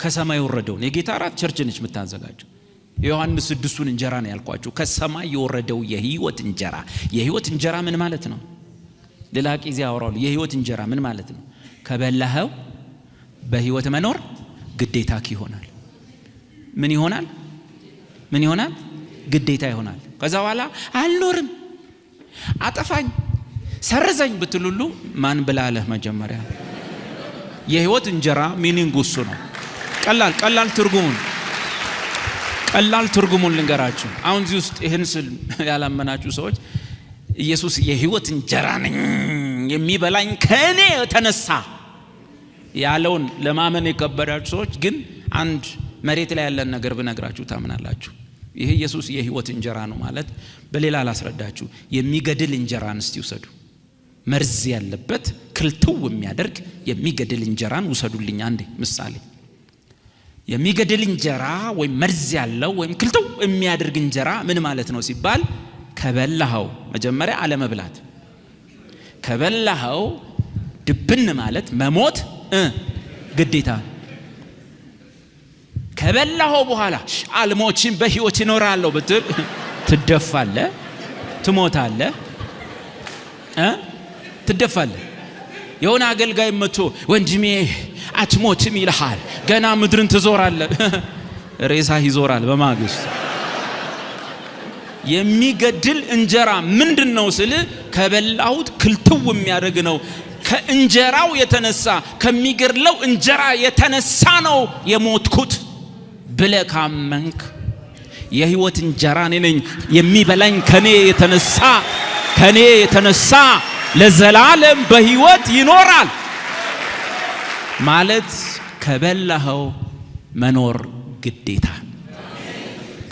ከሰማይ የወረደውን የጌታ እራት church ነች የምታዘጋጀው። የዮሐንስ 6ቱን እንጀራ ነው ያልኳችሁ። ከሰማይ የወረደው የህይወት እንጀራ። የህይወት እንጀራ ምን ማለት ነው? ሌላ ጊዜ አወራለሁ። የህይወት እንጀራ ምን ማለት ነው? ከበላኸው በህይወት መኖር ግዴታክ ይሆናል። ምን ይሆናል? ምን ይሆናል? ግዴታ ይሆናል። ከዛ በኋላ አልኖርም፣ አጠፋኝ፣ ሰርዘኝ ብትሉሉ ማን ብላለህ? መጀመሪያ የህይወት እንጀራ meaning እሱ ነው። ቀላል ቀላል ትርጉሙን ቀላል ትርጉሙን ልንገራችሁ። አሁን እዚህ ውስጥ ይህን ስል ያላመናችሁ ሰዎች ኢየሱስ የህይወት እንጀራ ነኝ የሚበላኝ ከእኔ የተነሳ ያለውን ለማመን የከበዳችሁ ሰዎች ግን አንድ መሬት ላይ ያለን ነገር ብነግራችሁ ታምናላችሁ። ይሄ ኢየሱስ የህይወት እንጀራ ነው ማለት በሌላ ላስረዳችሁ። የሚገድል እንጀራን እስቲ ውሰዱ። መርዝ ያለበት ክልትው የሚያደርግ የሚገድል እንጀራን ውሰዱልኝ። አንዴ ምሳሌ የሚገድል እንጀራ ወይም መርዝ ያለው ወይም ክልትው የሚያደርግ እንጀራ ምን ማለት ነው ሲባል ከበላኸው መጀመሪያ አለመብላት፣ ከበላኸው ድብን ማለት መሞት ግዴታ። ከበላኸው በኋላ አልሞችም በህይወት ይኖራለሁ ብትል ትደፋለህ፣ ትሞታለህ፣ ትደፋለህ። የሆነ አገልጋይ መጥቶ ወንድሜ አትሞትም ይልሃል። ገና ምድርን ትዞራለህ፣ ሬሳህ ይዞራል በማግስቱ። የሚገድል እንጀራ ምንድን ነው ስል ከበላሁት ክልትው የሚያደርግ ነው። ከእንጀራው የተነሳ ከሚገድለው እንጀራ የተነሳ ነው የሞትኩት ብለህ ካመንክ የህይወት እንጀራ እኔ ነኝ፣ የሚበላኝ ከኔ የተነሳ ከኔ የተነሳ ለዘላለም በህይወት ይኖራል ማለት ከበላኸው መኖር ግዴታ።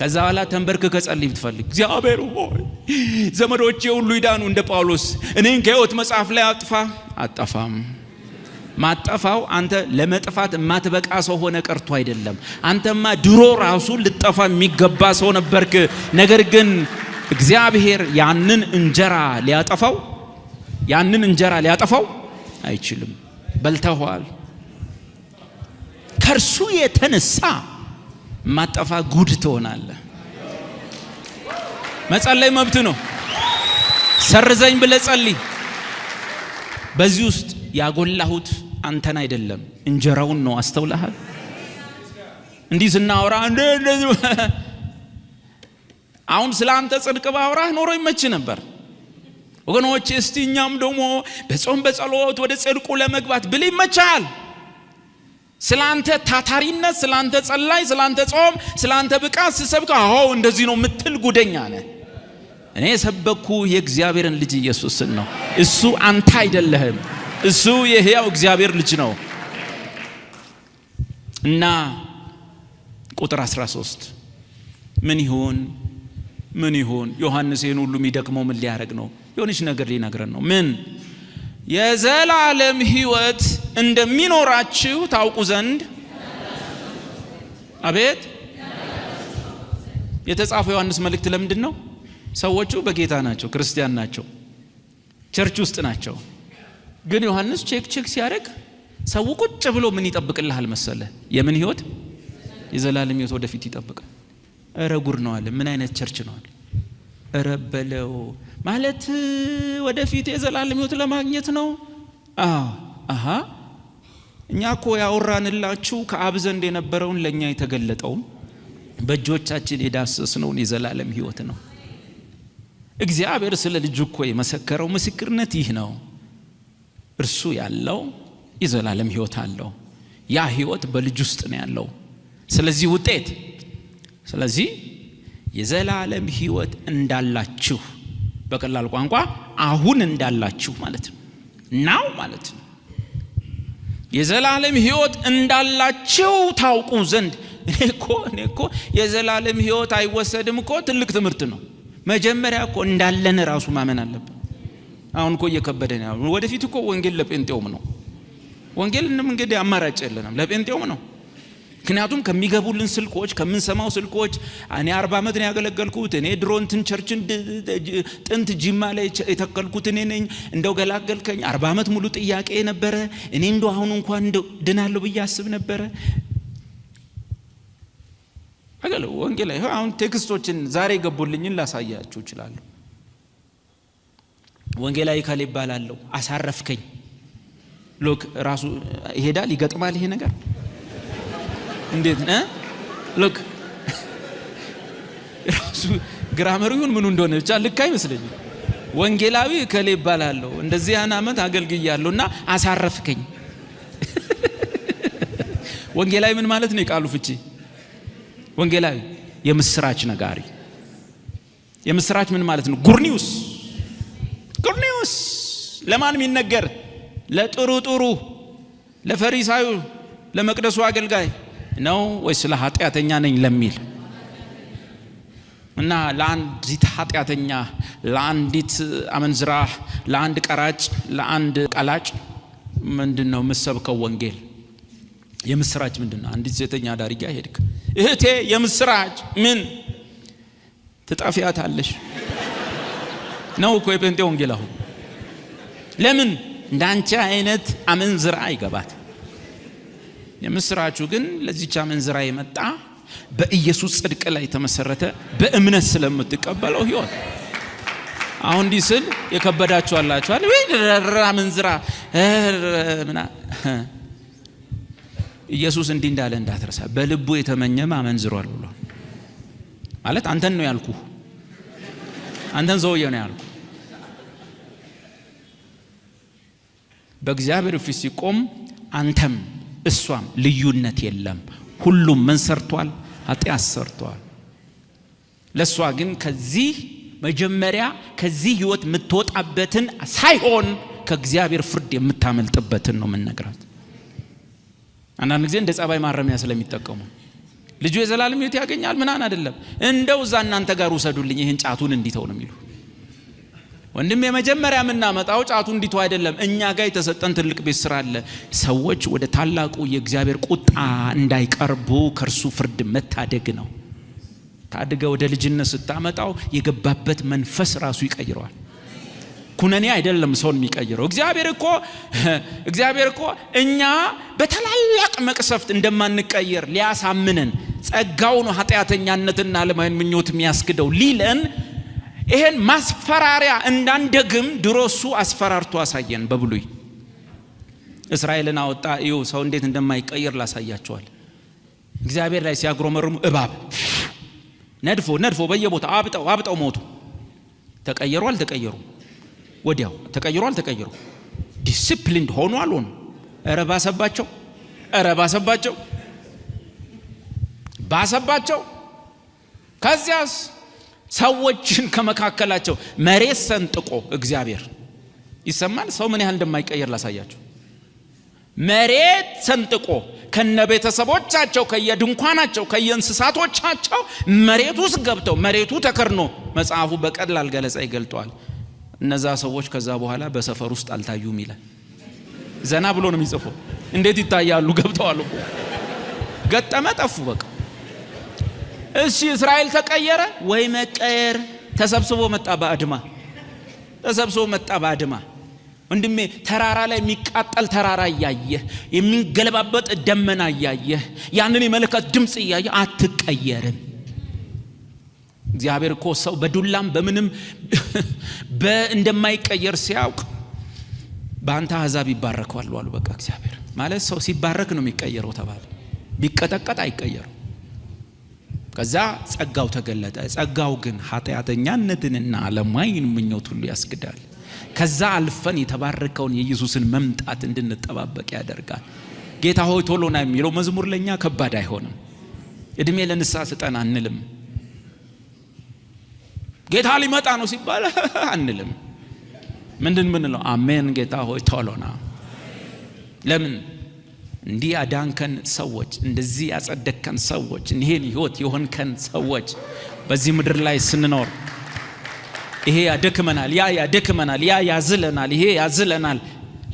ከዛ በኋላ ተንበርክከህ ጸልይ ብትፈልግ፣ እግዚአብሔር ሆይ ዘመዶቼ ሁሉ ይዳኑ እንደ ጳውሎስ እኔን ከህይወት መጽሐፍ ላይ አጥፋ። አጠፋም። ማጠፋው አንተ ለመጥፋት የማትበቃ ሰው ሆነ ቀርቶ አይደለም። አንተማ ድሮ ራሱ ልጠፋ የሚገባ ሰው ነበርክ። ነገር ግን እግዚአብሔር ያንን እንጀራ ሊያጠፋው ያንን እንጀራ ሊያጠፋው አይችልም። በልተኸዋል። ከእርሱ የተነሳ ማጠፋ ጉድ ትሆናለህ። መጸለይ መብት ነው። ሰርዘኝ ብለህ ጸልይ። በዚህ ውስጥ ያጎላሁት አንተን አይደለም እንጀራውን ነው። አስተውለሃል? እንዲህ ስናወራ አሁን ስለ አንተ ጽድቅ ባወራህ ኖሮ ይመች ነበር። ወገኖች እስቲ እኛም ደግሞ በጾም በጸሎት ወደ ጽድቁ ለመግባት ብል ይመቻል። ስለ አንተ ታታሪነት፣ ስለ አንተ ጸላይ፣ ስለ አንተ ጾም፣ ስለ አንተ ብቃት ስሰብክ አዎ እንደዚህ ነው የምትል ጉደኛ ነህ። እኔ የሰበኩ የእግዚአብሔርን ልጅ ኢየሱስን ነው። እሱ አንተ አይደለህም። እሱ የሕያው እግዚአብሔር ልጅ ነው። እና ቁጥር 13 ምን ይሁን ምን ይሁን? ዮሐንስ ይህን ሁሉ የሚደክመው ምን ሊያደርግ ነው? የሆነች ነገር ሊነግረን ነው። ምን? የዘላለም ሕይወት እንደሚኖራችሁ ታውቁ ዘንድ። አቤት፣ የተጻፈው ዮሐንስ መልእክት ለምንድን ነው? ሰዎቹ በጌታ ናቸው፣ ክርስቲያን ናቸው፣ church ውስጥ ናቸው። ግን ዮሐንስ check check ሲያደርግ ሰው ቁጭ ብሎ ምን ይጠብቅልሃል መሰለ? የምን ህይወት? የዘላለም ህይወት ወደፊት ይጠብቃል። እረ ጉድ ነው አለ። ምን አይነት church ነው አለ። እረ በለው፣ ማለት ወደፊት የዘላለም ህይወት ለማግኘት ነው። አሃ፣ እኛ እኮ ያወራንላችሁ ከአብ ዘንድ የነበረውን፣ ለእኛ የተገለጠውን፣ በእጆቻችን የዳሰስነውን የዘላለም ህይወት ነው። እግዚአብሔር ስለ ልጁ እኮ የመሰከረው ምስክርነት ይህ ነው። እርሱ ያለው የዘላለም ህይወት አለው። ያ ህይወት በልጁ ውስጥ ነው ያለው። ስለዚህ ውጤት፣ ስለዚህ የዘላለም ህይወት እንዳላችሁ፣ በቀላል ቋንቋ አሁን እንዳላችሁ ማለት ነው። Now ማለት ነው። የዘላለም ህይወት እንዳላችሁ ታውቁ ዘንድ። እኔ እኮ የዘላለም ህይወት አይወሰድም እኮ ትልቅ ትምህርት ነው። መጀመሪያ እኮ እንዳለን ራሱ ማመን አለብን። አሁን እኮ እየከበደ ነው። ወደፊት እኮ ወንጌል ለጴንጤውም ነው። ወንጌል እንግዲህ አማራጭ የለንም፣ ለጴንጤውም ነው። ምክንያቱም ከሚገቡልን ስልኮች፣ ከምንሰማው ስልኮች፣ እኔ 40 ዓመት ነው ያገለገልኩት፣ እኔ ድሮ እንትን church ን ጥንት ጂማ ላይ የተከልኩት እኔ ነኝ፣ እንደው ገላገልከኝ፣ 40 ዓመት ሙሉ ጥያቄ ነበረ፣ እኔ እንደው አሁን እንኳን እንደው ድናለሁ ብዬ አስብ ነበረ። አገለ ወንጌል ላይ አሁን text ኦችን ዛሬ የገቡልኝን ላሳያችሁ እችላለሁ። ወንጌላዊ እከሌ እባላለሁ፣ አሳረፍከኝ። Look፣ ራሱ ይሄዳል፣ ይገጥማል። ይሄ ነገር እንዴት ነ look፣ ራሱ grammar ኡ ይሁን ምኑ እንደሆነ ብቻ ልክ አይመስለኝም። ወንጌላዊ እከሌ እባላለሁ፣ እንደዚህ ያን ዓመት አገልግያለሁ እና አሳረፍከኝ። ወንጌላዊ ምን ማለት ነው? የቃሉ ፍቺ ወንጌላዊ የምስራች ነጋሪ። የምስራች ምን ማለት ነው? Good news፣ good news ለማን የሚነገር? ለጥሩ ጥሩ፣ ለፈሪሳዩ፣ ለመቅደሱ አገልጋይ ነው ወይስ ለኃጢአተኛ ነኝ ለሚል? እና ለአንዲት ኃጢአተኛ፣ ለአንዲት አመንዝራ፣ ለአንድ ቀራጭ፣ ለአንድ ቀላጭ ምንድን ነው የምሰብከው ወንጌል? የምስራች ምንድን ነው? አንዲት ሴተኛ አዳሪ ጋ ሄድክ፣ እህቴ የምስራች ምን ትጠፊያታለሽ ነው እኮ የጴንጤ ወንጌል አሁን። ለምን? እንዳንቺ አይነት አመንዝራ አይገባት። የምስራቹ ግን ለዚች አመንዝራ የመጣ በኢየሱስ ጽድቅ ላይ የተመሰረተ፣ በእምነት ስለምትቀበለው ህይወት። አሁን እንዲህ ስል የከበዳችሁ አላችኋል ወይ? አመንዝራ ምና ኢየሱስ እንዲህ እንዳለ እንዳትረሳ፣ በልቡ የተመኘም አመንዝሯል ብሏል። ማለት አንተን ነው ያልኩህ፣ አንተን ሰውዬ ነው ያልኩህ። በእግዚአብሔር ፊት ሲቆም አንተም እሷም ልዩነት የለም። ሁሉም ምን ሰርቷል? ኃጢአት ሰርቷል። ለእሷ ግን ከዚህ መጀመሪያ ከዚህ ህይወት የምትወጣበትን ሳይሆን ከእግዚአብሔር ፍርድ የምታመልጥበትን ነው የምንነግራት። አንዳንድ ጊዜ እንደ ጸባይ ማረሚያ ስለሚጠቀሙ ልጁ የዘላለም ህይወት ያገኛል ምናምን አይደለም። እንደው እዛ እናንተ ጋር ውሰዱልኝ፣ ይህን ጫቱን እንዲተው ነው የሚሉ። ወንድም፣ የመጀመሪያ የምናመጣው ጫቱ እንዲተው አይደለም። እኛ ጋር የተሰጠን ትልቅ ቤት ስራ አለ። ሰዎች ወደ ታላቁ የእግዚአብሔር ቁጣ እንዳይቀርቡ ከእርሱ ፍርድ መታደግ ነው። ታድገ ወደ ልጅነት ስታመጣው የገባበት መንፈስ ራሱ ይቀይረዋል። ኩነኔ አይደለም ሰውን የሚቀይረው። እግዚአብሔር እኮ እኛ በታላላቅ መቅሰፍት እንደማንቀየር ሊያሳምነን፣ ጸጋው ነው ኃጢአተኛነትና ዓለማዊን ምኞት የሚያስክደው ሊለን፣ ይሄን ማስፈራሪያ እንዳንደግም ድሮ እሱ አስፈራርቶ አሳየን። በብሉይ እስራኤልን አወጣ። እዩ፣ ሰው እንዴት እንደማይቀየር ላሳያቸዋል። እግዚአብሔር ላይ ሲያጉረመርሙ እባብ ነድፎ ነድፎ በየቦታ አብጠው አብጠው ሞቱ። ተቀየሩ አልተቀየሩ? ወዲያው ተቀይሮ አልተቀየሩ? Disciplined ሆኑ አልሆኑ? እረ ባሰባቸው፣ እረ ባሰባቸው፣ ባሰባቸው። ከዚያስ ሰዎችን ከመካከላቸው መሬት ሰንጥቆ እግዚአብሔር ይሰማል። ሰው ምን ያህል እንደማይቀየር ላሳያቸው። መሬት ሰንጥቆ ከነ ቤተሰቦቻቸው ከየድንኳናቸው ከየእንስሳቶቻቸው መሬት ውስጥ ገብተው መሬቱ ተከርኖ መጽሐፉ በቀላል ገለጻ ይገልጠዋል። እነዛ ሰዎች ከዛ በኋላ በሰፈር ውስጥ አልታዩም ይላል። ዘና ብሎ ነው የሚጽፈው። እንዴት ይታያሉ? ገብተዋል እኮ። ገጠመ፣ ጠፉ በቃ። እሺ እስራኤል ተቀየረ ወይ? መቀየር ተሰብስቦ መጣ በአድማ፣ ተሰብስቦ መጣ በአድማ። ወንድሜ ተራራ ላይ የሚቃጠል ተራራ እያየህ፣ የሚገለባበጥ ደመና እያየህ፣ ያንን የመለከት ድምፅ እያየህ አትቀየርም። እግዚአብሔር እኮ ሰው በዱላም በምንም እንደማይቀየር ሲያውቅ በአንተ አሕዛብ ይባረካሉ አሉ። በቃ እግዚአብሔር ማለት ሰው ሲባረክ ነው የሚቀየረው ተባለ። ቢቀጠቀጥ አይቀየርም። ከዛ ጸጋው ተገለጠ። ጸጋው ግን ኃጢአተኛነትንና ዓለማዊን ምኞት ሁሉ ያስክዳል። ከዛ አልፈን የተባረከውን የኢየሱስን መምጣት እንድንጠባበቅ ያደርጋል። ጌታ ሆይ ቶሎ ና የሚለው መዝሙር ለኛ ከባድ አይሆንም። እድሜ ለንስሐ ስጠን አንልም። ጌታ ሊመጣ ነው ሲባል አንልም። ምንድን ምንለው? አሜን ጌታ ሆይ ቶሎ ና። ለምን እንዲህ ያዳንከን ሰዎች፣ እንደዚህ ያጸደቅከን ሰዎች፣ ይሄን ህይወት የሆንከን ሰዎች በዚህ ምድር ላይ ስንኖር ይሄ ያደክመናል፣ ያ ያደክመናል፣ ያ ያዝለናል፣ ይሄ ያዝለናል።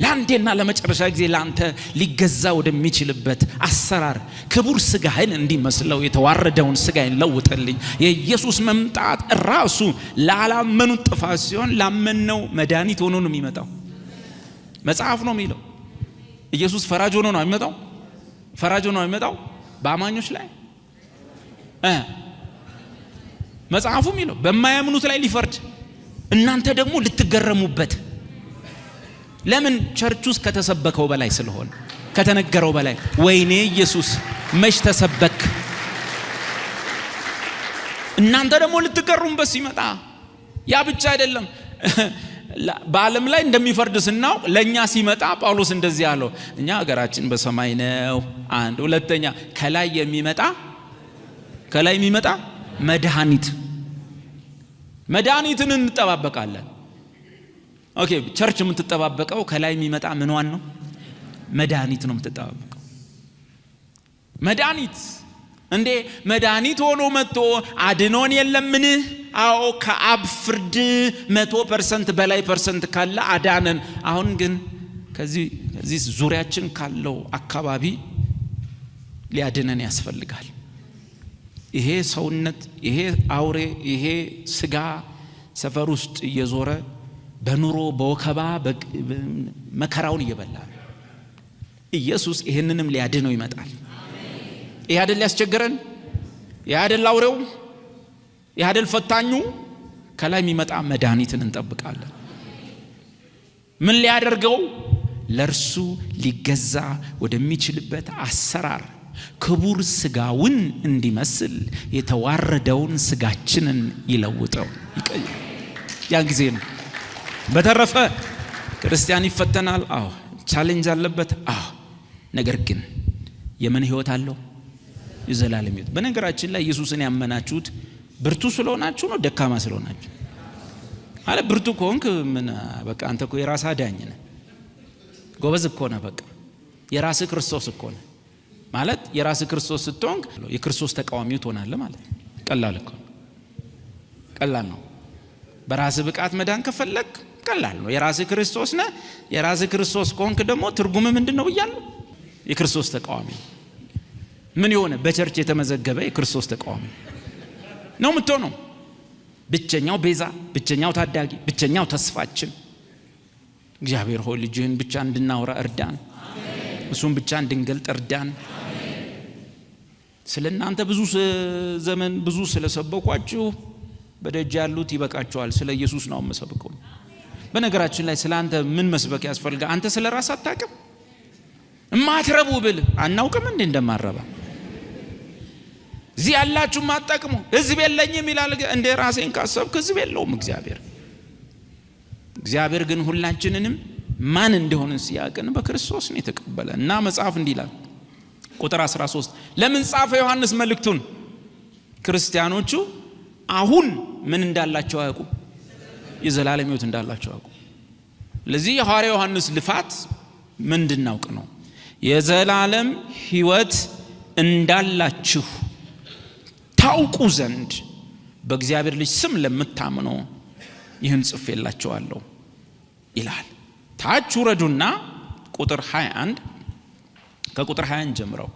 ለአንዴና ለመጨረሻ ጊዜ ለአንተ ሊገዛ ወደሚችልበት አሰራር ክቡር ስጋህን እንዲመስለው የተዋረደውን ስጋህን ለውጥልኝ። የኢየሱስ መምጣት ራሱ ላላመኑት ጥፋት ሲሆን ላመንነው መድኃኒት ሆኖ ነው የሚመጣው። መጽሐፍ ነው የሚለው። ኢየሱስ ፈራጅ ሆኖ ነው የሚመጣው። ፈራጅ ሆኖ ነው የሚመጣው በአማኞች ላይ መጽሐፉ የሚለው በማያምኑት ላይ ሊፈርድ፣ እናንተ ደግሞ ልትገረሙበት። ለምን? church ውስጥ ከተሰበከው በላይ ስለሆነ፣ ከተነገረው በላይ። ወይኔ ኢየሱስ መች ተሰበክ? እናንተ ደግሞ ልትገረሙበት ሲመጣ ያ ብቻ አይደለም፣ በዓለም ላይ እንደሚፈርድ ስናውቅ ለኛ ሲመጣ ጳውሎስ እንደዚህ አለው፣ እኛ ሀገራችን በሰማይ ነው። አንድ ሁለተኛ ከላይ የሚመጣ ከላይ የሚመጣ መድኃኒት መድኃኒትን እንጠባበቃለን። Okay፣ church የምትጠባበቀው ከላይ የሚመጣ ምንዋን ነው? መድኃኒት ነው የምትጠባበቀው። መድኃኒት እንዴ መድኃኒት ሆኖ መጥቶ አድኖን የለምን? አዎ ከአብ ፍርድ 100% በላይ percent ካለ አዳነን። አሁን ግን ከዚህ ዙሪያችን ካለው አካባቢ ሊያድነን ያስፈልጋል። ይሄ ሰውነት፣ ይሄ አውሬ፣ ይሄ ስጋ ሰፈር ውስጥ እየዞረ በኑሮ በወከባ መከራውን እየበላ ነው። ኢየሱስ ይህንንም ሊያድነው ይመጣል። ይሄ አይደል ያስቸገረን? ይሄ አይደል አውሬው? ይሄ አይደል ፈታኙ? ከላይ የሚመጣ መድኃኒትን እንጠብቃለን። ምን ሊያደርገው? ለእርሱ ሊገዛ ወደሚችልበት አሰራር ክቡር ስጋውን እንዲመስል የተዋረደውን ስጋችንን ይለውጠው፣ ይቀይር። ያን ጊዜ ነው። በተረፈ ክርስቲያን ይፈተናል። አዎ። Challenge አለበት። አዎ። ነገር ግን የምን ህይወት አለው? የዘላለም ህይወት። በነገራችን ላይ ኢየሱስን ያመናችሁት ብርቱ ስለሆናችሁ ነው ደካማ ስለሆናችሁ? አለ ብርቱ ከሆንክ ምን በቃ አንተ እኮ የራስህ አዳኝ ነህ። ጎበዝ እኮ ነህ። በቃ የራስህ ክርስቶስ እኮ ነህ። ማለት የራስህ ክርስቶስ ስትሆን የክርስቶስ ተቃዋሚው ትሆናለህ ማለት ነው። ቀላል እኮ ቀላል ነው። በራስህ ብቃት መዳን ከፈለክ ቀላል ነው። የራስህ ክርስቶስ ነህ። የራስህ ክርስቶስ ከሆንክ ደግሞ ትርጉም ምንድን ነው ብያለሁ? የክርስቶስ ተቃዋሚ ምን የሆነ በ church የተመዘገበ የክርስቶስ ተቃዋሚ ነው የምትሆነው። ብቸኛው ቤዛ፣ ብቸኛው ታዳጊ፣ ብቸኛው ተስፋችን እግዚአብሔር ሆይ ልጅህን ብቻ እንድናወራ እርዳን። እሱን ብቻ እንድንገልጥ እርዳን። ስለ እናንተ ብዙ ዘመን ብዙ ስለሰበኳችሁ በደጅ ያሉት ይበቃቸዋል። ስለ ኢየሱስ ነው የምሰብከው። በነገራችን ላይ ስለ አንተ ምን መስበክ ያስፈልጋል? አንተ ስለ ራስህ አታውቅም። እማትረቡ ብል አናውቅም እንዴ እንደማረባ? እዚህ ያላችሁ ማጠቅሙ ህዝብ የለኝም ይላል። እንደ ራሴን ካሰብክ ህዝብ የለውም እግዚአብሔር። እግዚአብሔር ግን ሁላችንንም ማን እንደሆንን ሲያቅን በክርስቶስ ነው የተቀበለ። እና መጽሐፍ እንዲህ ይላል ቁጥር 13 ለምን ጻፈ ዮሐንስ መልእክቱን? ክርስቲያኖቹ አሁን ምን እንዳላቸው አያውቁ፣ የዘላለም ሕይወት እንዳላቸው አያውቁ። ለዚህ የሐዋርያው ዮሐንስ ልፋት ምን እንድናውቅ ነው። የዘላለም ሕይወት እንዳላችሁ ታውቁ ዘንድ በእግዚአብሔር ልጅ ስም ለምታምኑ ይህን ጽፌላችኋለሁ ይላል። ታች ውረዱና ቁጥር 21፣ ከቁጥር 21 ጀምረው፣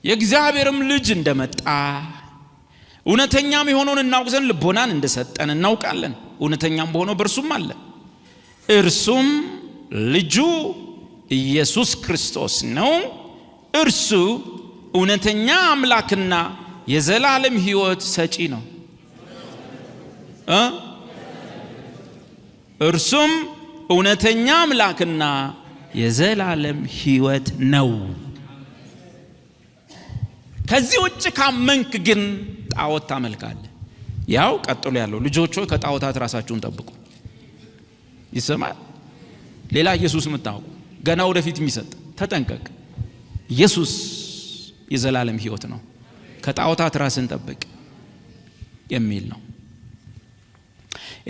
የእግዚአብሔርም ልጅ እንደመጣ እውነተኛም የሆነውን እናውቅ ዘንድ ልቦናን እንደሰጠን እናውቃለን። እውነተኛም በሆነው በእርሱም አለ፣ እርሱም ልጁ ኢየሱስ ክርስቶስ ነው። እርሱ እውነተኛ አምላክና የዘላለም ሕይወት ሰጪ ነው። እርሱም እውነተኛ አምላክና የዘላለም ሕይወት ነው። ከዚህ ውጭ ካመንክ ግን ጣዖት ታመልካለህ። ያው ቀጥሎ ያለው ልጆች ሆይ ከጣዖታት ራሳችሁን ጠብቁ። ይሰማል። ሌላ ኢየሱስ የምታውቁ ገና ወደፊት የሚሰጥ ተጠንቀቅ። ኢየሱስ የዘላለም ሕይወት ነው። ከጣዖታት ራስን ጠብቅ የሚል ነው።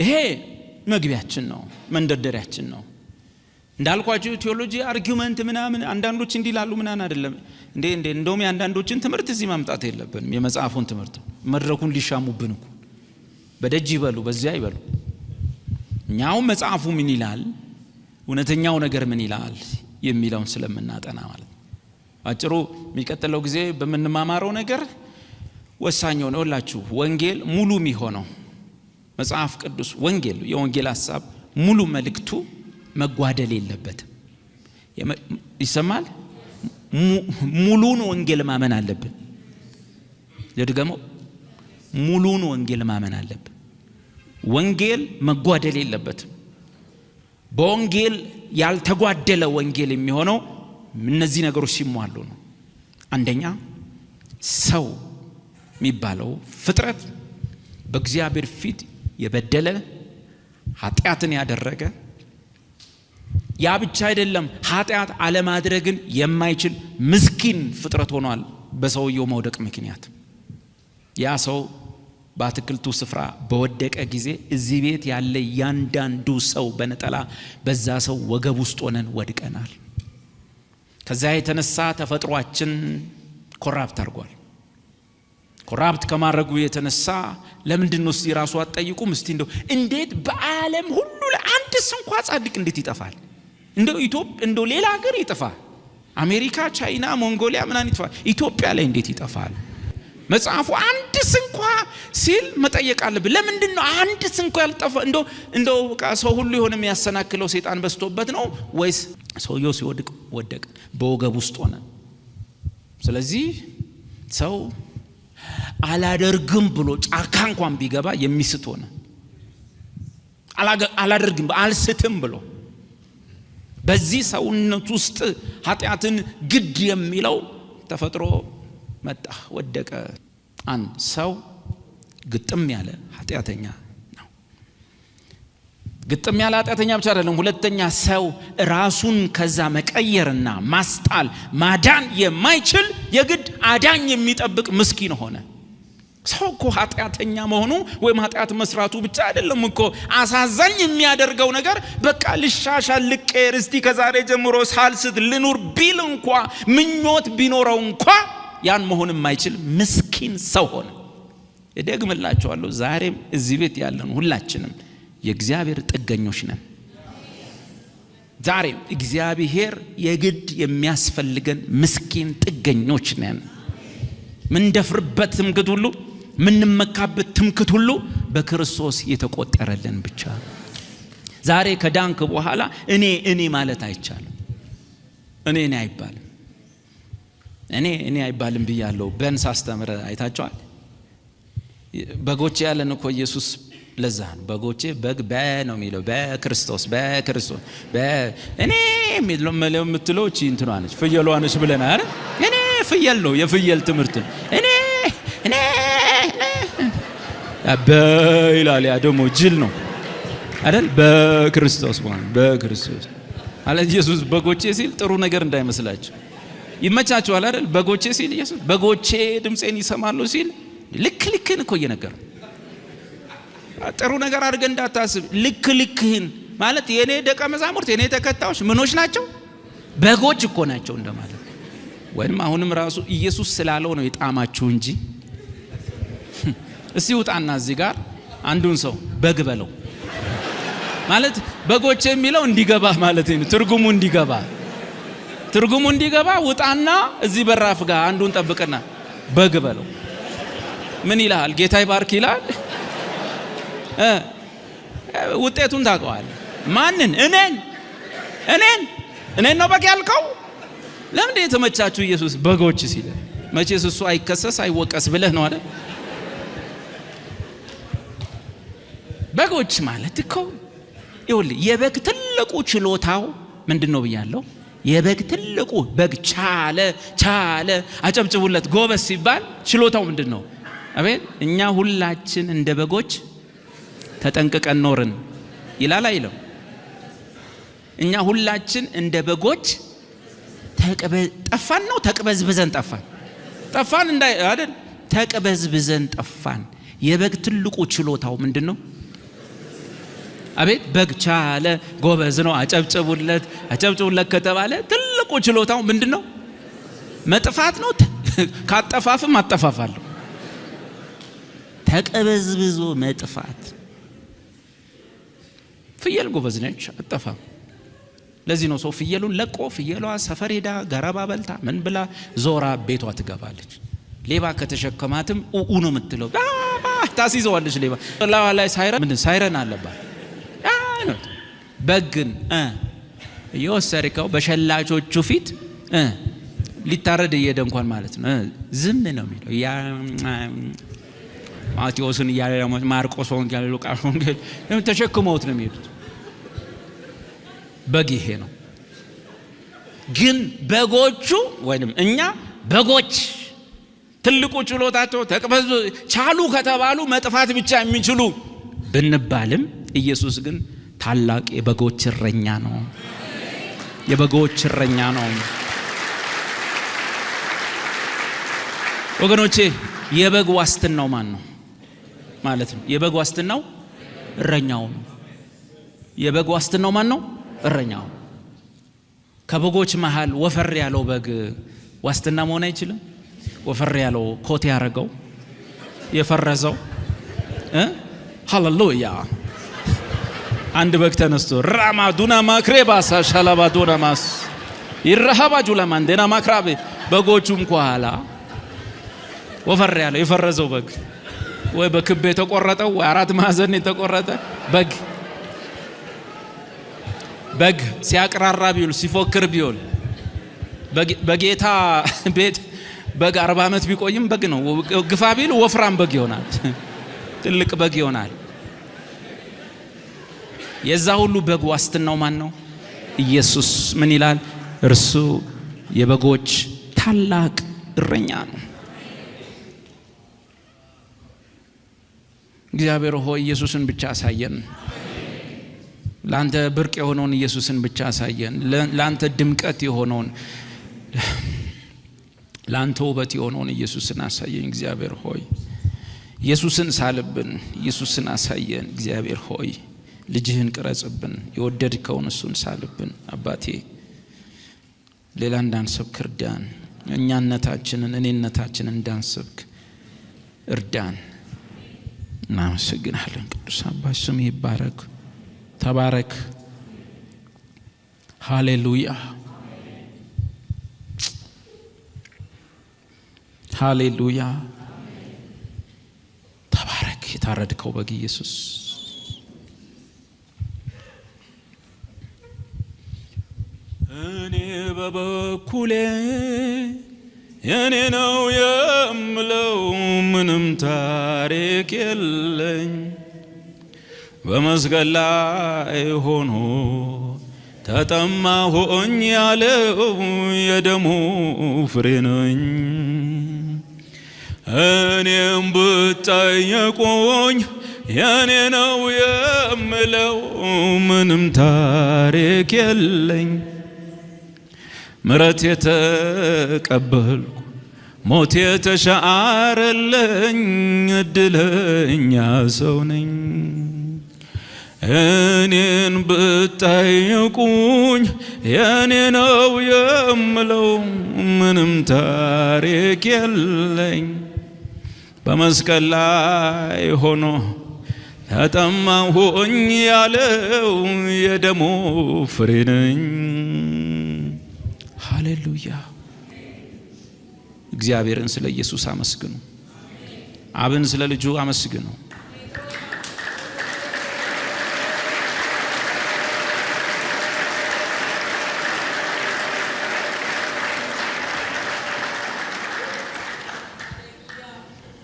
ይሄ መግቢያችን ነው፣ መንደርደሪያችን ነው። እንዳልኳችሁ theology argument ምናምን አንዳንዶች እንዲህ ይላሉ ምናምን አይደለም እንዴ እንዴ። እንደውም የአንዳንዶችን ትምህርት እዚህ ማምጣት የለብንም። የመጽሐፉን ትምህርት መድረኩን ሊሻሙብን እኮ በደጅ ይበሉ፣ በዚያ ይበሉ። እኛውም መጽሐፉ ምን ይላል፣ እውነተኛው ነገር ምን ይላል የሚለውን ስለምናጠና ማለት ነው። አጭሩ የሚቀጥለው ጊዜ በምንማማረው ነገር ወሳኝ ሆነ ሁላችሁ ወንጌል ሙሉ የሚሆነው መጽሐፍ ቅዱስ ወንጌል የወንጌል ሐሳብ ሙሉ መልእክቱ መጓደል የለበትም። ይሰማል። ሙሉን ወንጌል ማመን አለብን። ልድገመው፣ ሙሉን ወንጌል ማመን አለብን። ወንጌል መጓደል የለበትም። በወንጌል ያልተጓደለ ወንጌል የሚሆነው እነዚህ ነገሮች ሲሟሉ ነው። አንደኛ ሰው የሚባለው ፍጥረት በእግዚአብሔር ፊት የበደለ፣ ኃጢአትን ያደረገ፣ ያ ብቻ አይደለም፣ ኃጢአት አለማድረግን የማይችል ምስኪን ፍጥረት ሆኗል በሰውየው መውደቅ ምክንያት። ያ ሰው በአትክልቱ ስፍራ በወደቀ ጊዜ እዚህ ቤት ያለ እያንዳንዱ ሰው በነጠላ በዛ ሰው ወገብ ውስጥ ሆነን ወድቀናል። ከዛ የተነሳ ተፈጥሯችን corrupt አድርጓል። Corrupt ከማድረጉ የተነሳ ለምንድን ነው እስቲ ራሱ አትጠይቁም? እስቲ እንደው እንዴት በዓለም ሁሉ ለአንድ ስንኳ ጻድቅ እንዴት ይጠፋል? እንደው ኢትዮጵያ እንደው ሌላ ሀገር ይጥፋ፣ አሜሪካ፣ ቻይና፣ ሞንጎሊያ ምናምን ይጥፋ፣ ኢትዮጵያ ላይ እንዴት ይጠፋል? መጽሐፉ አንድ ስንኳ ሲል መጠየቅ አለብን። ለምንድን ነው አንድ ስንኳ ያልጠፋ? እንደው በቃ ሰው ሁሉ የሆነ የሚያሰናክለው ሰይጣን በዝቶበት ነው ወይስ ሰውየው ሲወድቅ ወደቀ፣ በወገብ ውስጥ ሆነ? ስለዚህ ሰው አላደርግም ብሎ ጫካ እንኳን ቢገባ የሚስት ሆነ። አላደርግም አልስትም ብሎ በዚህ ሰውነት ውስጥ ኃጢአትን ግድ የሚለው ተፈጥሮ መጣ፣ ወደቀ። አንድ ሰው ግጥም ያለ ኃጢአተኛ ነው። ግጥም ያለ ኃጢአተኛ ብቻ አይደለም። ሁለተኛ ሰው ራሱን ከዛ መቀየርና ማስጣል ማዳን የማይችል የግድ አዳኝ የሚጠብቅ ምስኪን ሆነ። ሰው እኮ ኃጢአተኛ መሆኑ ወይም ኃጢአት መስራቱ ብቻ አይደለም እኮ አሳዛኝ የሚያደርገው ነገር። በቃ ልሻሻል፣ ልቀየር፣ እስቲ ከዛሬ ጀምሮ ሳልስት ልኑር ቢል እንኳ፣ ምኞት ቢኖረው እንኳ ያን መሆን የማይችል ምስኪን ሰው ሆነ። እደግምላችኋለሁ፣ ዛሬም እዚህ ቤት ያለን ሁላችንም የእግዚአብሔር ጥገኞች ነን። ዛሬም እግዚአብሔር የግድ የሚያስፈልገን ምስኪን ጥገኞች ነን። ምንደፍርበት ትምክት ሁሉ፣ ምንመካበት ትምክት ሁሉ በክርስቶስ የተቆጠረልን ብቻ። ዛሬ ከዳንክ በኋላ እኔ እኔ ማለት አይቻልም። እኔ እኔ አይባልም። እኔ እኔ አይባልም ብያለሁ። በን ሳስተምር አይታችኋል። በጎቼ ያለን እኮ ኢየሱስ ለዛ ነው። በጎቼ በግ በ ነው የሚለው፣ በክርስቶስ በክርስቶስ በ እኔ የምትለው እቺ እንትኗ ነች፣ ፍየሏ ነች ብለናል አይደል? እኔ ፍየል ነው፣ የፍየል ትምህርት ነው። እኔ እኔ በ ይላል። ያ ደግሞ ጅል ነው አይደል? በክርስቶስ ማለት በክርስቶስ ማለት ኢየሱስ በጎቼ ሲል ጥሩ ነገር እንዳይመስላችሁ። ይመቻችኋል አይደል? በጎቼ ሲል ኢየሱስ በጎቼ ድምፄን ይሰማሉ ሲል ልክ ልክህን እኮ እየነገረ፣ ጥሩ ነገር አድርገህ እንዳታስብ። ልክ ልክህን ማለት የኔ ደቀ መዛሙርት የኔ ተከታዮች ምኖች ናቸው? በጎች እኮ ናቸው እንደማለት። ወይም አሁንም ራሱ ኢየሱስ ስላለው ነው የጣማችሁ እንጂ። እስቲ ውጣና እዚህ ጋር አንዱን ሰው በግ በለው ማለት፣ በጎች የሚለው እንዲገባ ማለት ነው። ትርጉሙ እንዲገባ ውጣና እዚህ በራፍ ጋር አንዱን ጠብቅና በግ በለው። ምን ይልሃል? ጌታ ይባርክ ይላል። ውጤቱን ታውቀዋለህ። ማንን? እኔን እኔን እኔን ነው በግ ያልከው? ለምንድን የተመቻችሁ ኢየሱስ በጎች ሲል? መቼስ እሱ አይከሰስ አይወቀስ ብለህ ነው አይደል? በጎች ማለት እኮ ይኸውልህ፣ የበግ ትልቁ ችሎታው ምንድን ነው ብያለሁ? የበግ ትልቁ፣ በግ ቻለ ቻለ አጨብጭቡለት ጎበዝ ሲባል ችሎታው ምንድን ነው? አቤት፣ እኛ ሁላችን እንደ በጎች ተጠንቅቀን ኖርን ይላል አይልም? እኛ ሁላችን እንደ በጎች ጠፋን ነው፣ ተቅበዝብዘን ጠፋን። ጠፋን እንዳይ አይደል? ተቅበዝብዘን ጠፋን። የበግ ትልቁ ችሎታው ምንድን ነው? አቤት፣ በግ ቻለ ጎበዝ ነው፣ አጨብጭቡለት አጨብጭቡለት ከተባለ ትልቁ ችሎታው ምንድን ነው? መጥፋት ነው። ካጠፋፍም አጠፋፋለሁ። ተቅበዝብዞ መጥፋት። ፍየል ጎበዝ ነች፣ አጠፋም። ለዚህ ነው ሰው ፍየሉን ለቆ ፍየሏ ሰፈር ሄዳ ገረባ በልታ ምን ብላ ዞራ ቤቷ ትገባለች። ሌባ ከተሸከማትም ኡኡ ነው የምትለው፣ ታስይዘዋለች። ሌባ ላዋ ላይ ሳይረን፣ ምንድን ሳይረን አለባት። በግ ግን እየወሰድከው በሸላቾቹ ፊት ሊታረድ እየሄደ እንኳን ማለት ነው ዝም ነው የሚለው። ማቴዎስን እያለ፣ ማርቆስ ወንጌል፣ ሉቃስ ወንጌል ተሸክመውት ነው የሚሄዱት። በግ ይሄ ነው። ግን በጎቹ ወይንም እኛ በጎች ትልቁ ችሎታቸው ተቅበዝ ቻሉ ከተባሉ መጥፋት ብቻ የሚችሉ ብንባልም ኢየሱስ ግን ታላቅ የበጎች እረኛ ነው። የበጎች እረኛ ነው። ወገኖቼ፣ የበግ ዋስትናው ማን ነው ማለት ነው? የበግ ዋስትናው እረኛው ነው። የበግ ዋስትናው ማን ነው? እረኛው። ከበጎች መሃል ወፈር ያለው በግ ዋስትና መሆን አይችልም። ወፈር ያለው፣ ኮት ያረገው፣ የፈረዘው፣ ሃሌሉያ። አንድ በግ ተነስቶ ራማዱና ማክሬባሳ ሻላባዱና ማስ ይረሃባ ጁላማንዴና ማክራቤ፣ በጎቹም ከኋላ ወፈር ያለው የፈረዘው በግ ወይ በክብ የተቆረጠው ወይ አራት ማዕዘን የተቆረጠ በግ ሲያቅራራ ቢውል፣ ሲፎክር ቢውል፣ በጌታ ቤት በግ 40 ዓመት ቢቆይም በግ ነው። ግፋ ቢል ወፍራም በግ ይሆናል፣ ትልቅ በግ ይሆናል። የዛ ሁሉ በግ ዋስትናው ማን ነው? ኢየሱስ። ምን ይላል? እርሱ የበጎች ታላቅ እረኛ ነው። እግዚአብሔር ሆይ፣ ኢየሱስን ብቻ አሳየን። ለአንተ ብርቅ የሆነውን ኢየሱስን ብቻ አሳየን። ለአንተ ድምቀት የሆነውን፣ ለአንተ ውበት የሆነውን ኢየሱስን አሳየን። እግዚአብሔር ሆይ፣ ኢየሱስን ሳልብን፣ ኢየሱስን አሳየን። እግዚአብሔር ሆይ፣ ልጅህን ቅረጽብን፣ የወደድከውን እሱን ሳልብን። አባቴ፣ ሌላ እንዳንሰብክ እርዳን። እኛነታችንን እኔነታችንን እንዳንሰብክ እርዳን። እናመሰግናለን። ቅዱስ አባት፣ ስምህ ይባረክ። ተባረክ። ሃሌሉያ፣ ሃሌሉያ። ተባረክ የታረድከው በግ ኢየሱስ። እኔ በበኩሌ የኔ ነው የምለው ምንም ታሪክ የለኝ። በመስቀል ላይ ሆኖ ተጠማሁኝ ያለው የደሙ ፍሬ ነኝ። እኔም ብጠየቁኝ የኔ ነው የምለው ምንም ታሪክ የለኝ። ምረት የተቀበልኩ፣ ሞት የተሻረልኝ እድለኛ ሰው ነኝ። እኔን ብትጠይቁኝ የኔ ነው የምለው ምንም ታሪክ የለኝ። በመስቀል ላይ ሆኖ ተጠማሁኝ ያለው የደሙ ፍሬ ነኝ። ሃሌሉያ! እግዚአብሔርን ስለ ኢየሱስ አመስግኑ። አብን ስለ ልጁ አመስግኑ።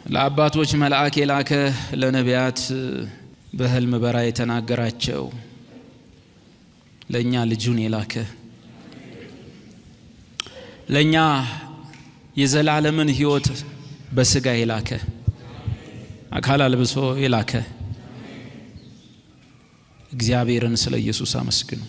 ለአባቶች መልአክ የላከ፣ ለነቢያት በሕልም በራእይ የተናገራቸው፣ ለእኛ ልጁን የላከ፣ ለእኛ የዘላለምን ሕይወት በስጋ የላከ፣ አካል አልብሶ የላከ እግዚአብሔርን ስለ ኢየሱስ አመስግኑ።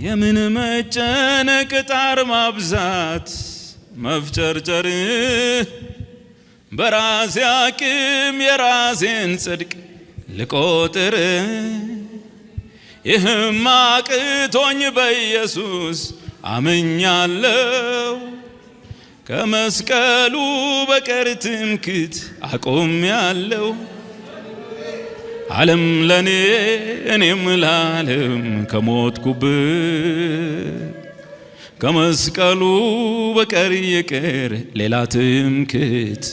የምን መጨነቅ፣ ጣር ማብዛት፣ መፍጨርጨር፣ በራሴ አቅም የራሴን ጽድቅ ልቆጥር፣ ይህም አቅቶኝ በኢየሱስ አምኛለሁ፣ ከመስቀሉ በቀር ትምክት አቆሜያለሁ። ዓለም ለኔ እኔም ለዓለም ከሞትኩበት ከመስቀሉ በቀር ይቅር ሌላ ትምክት።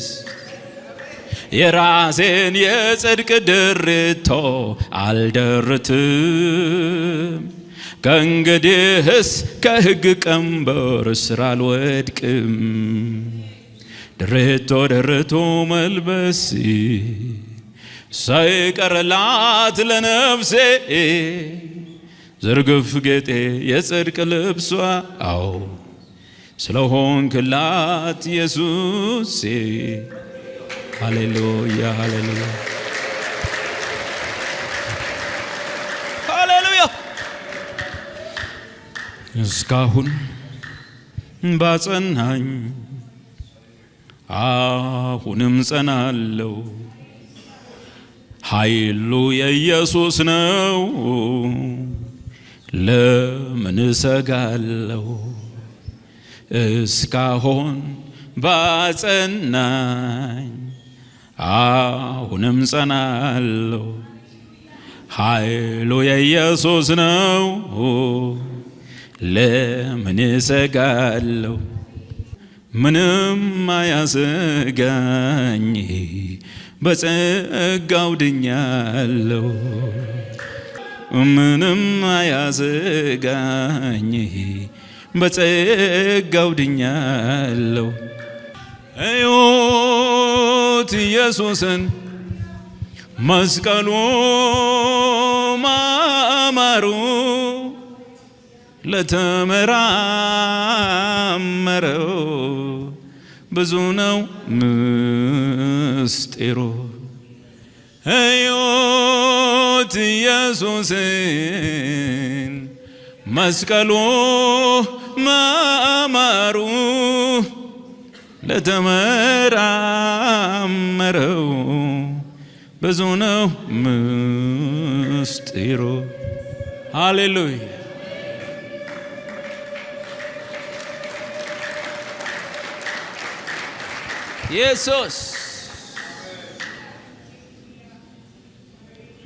የራሴን የጽድቅ ድርቶ አልደርትም፣ ከእንግዲህስ ከሕግ ቀንበር ስር አልወድቅም። ድርቶ ደርቶ መልበስ ሳይቀርላት ለነፍሴ ዝርግፍ ጌጤ የጽድቅ ልብሷ አዎ ስለሆንክላት ኢየሱሴ። ሃሌሉያ፣ ሃሌሉያ፣ ሃሌሉያ። እስካሁን ባጸናኝ አሁንም ጸናለው፣ ኃይሉ የኢየሱስ ነው፣ ለምን እሰጋለሁ? እስካሁን ባጸናኝ አሁንም ጸናለሁ፣ ኃይሉ የኢየሱስ ነው፣ ለምን እሰጋለሁ? ምንም አያሰጋኝ፣ በጸጋው ድኛለሁ። ምንም አያሰጋኝ፣ በጸጋው ድኛለሁ። እዩት ኢየሱስን መስቀሉ ማማሩ፣ ለተመራመረው ብዙ ነው ምስጢሩ። እዩት ኢየሱስን መስቀሉ ማማሩ፣ ለተመራመረው ብዙ ነው ምስጢሩ። ሃሌሉያ። ኢየሱስ፣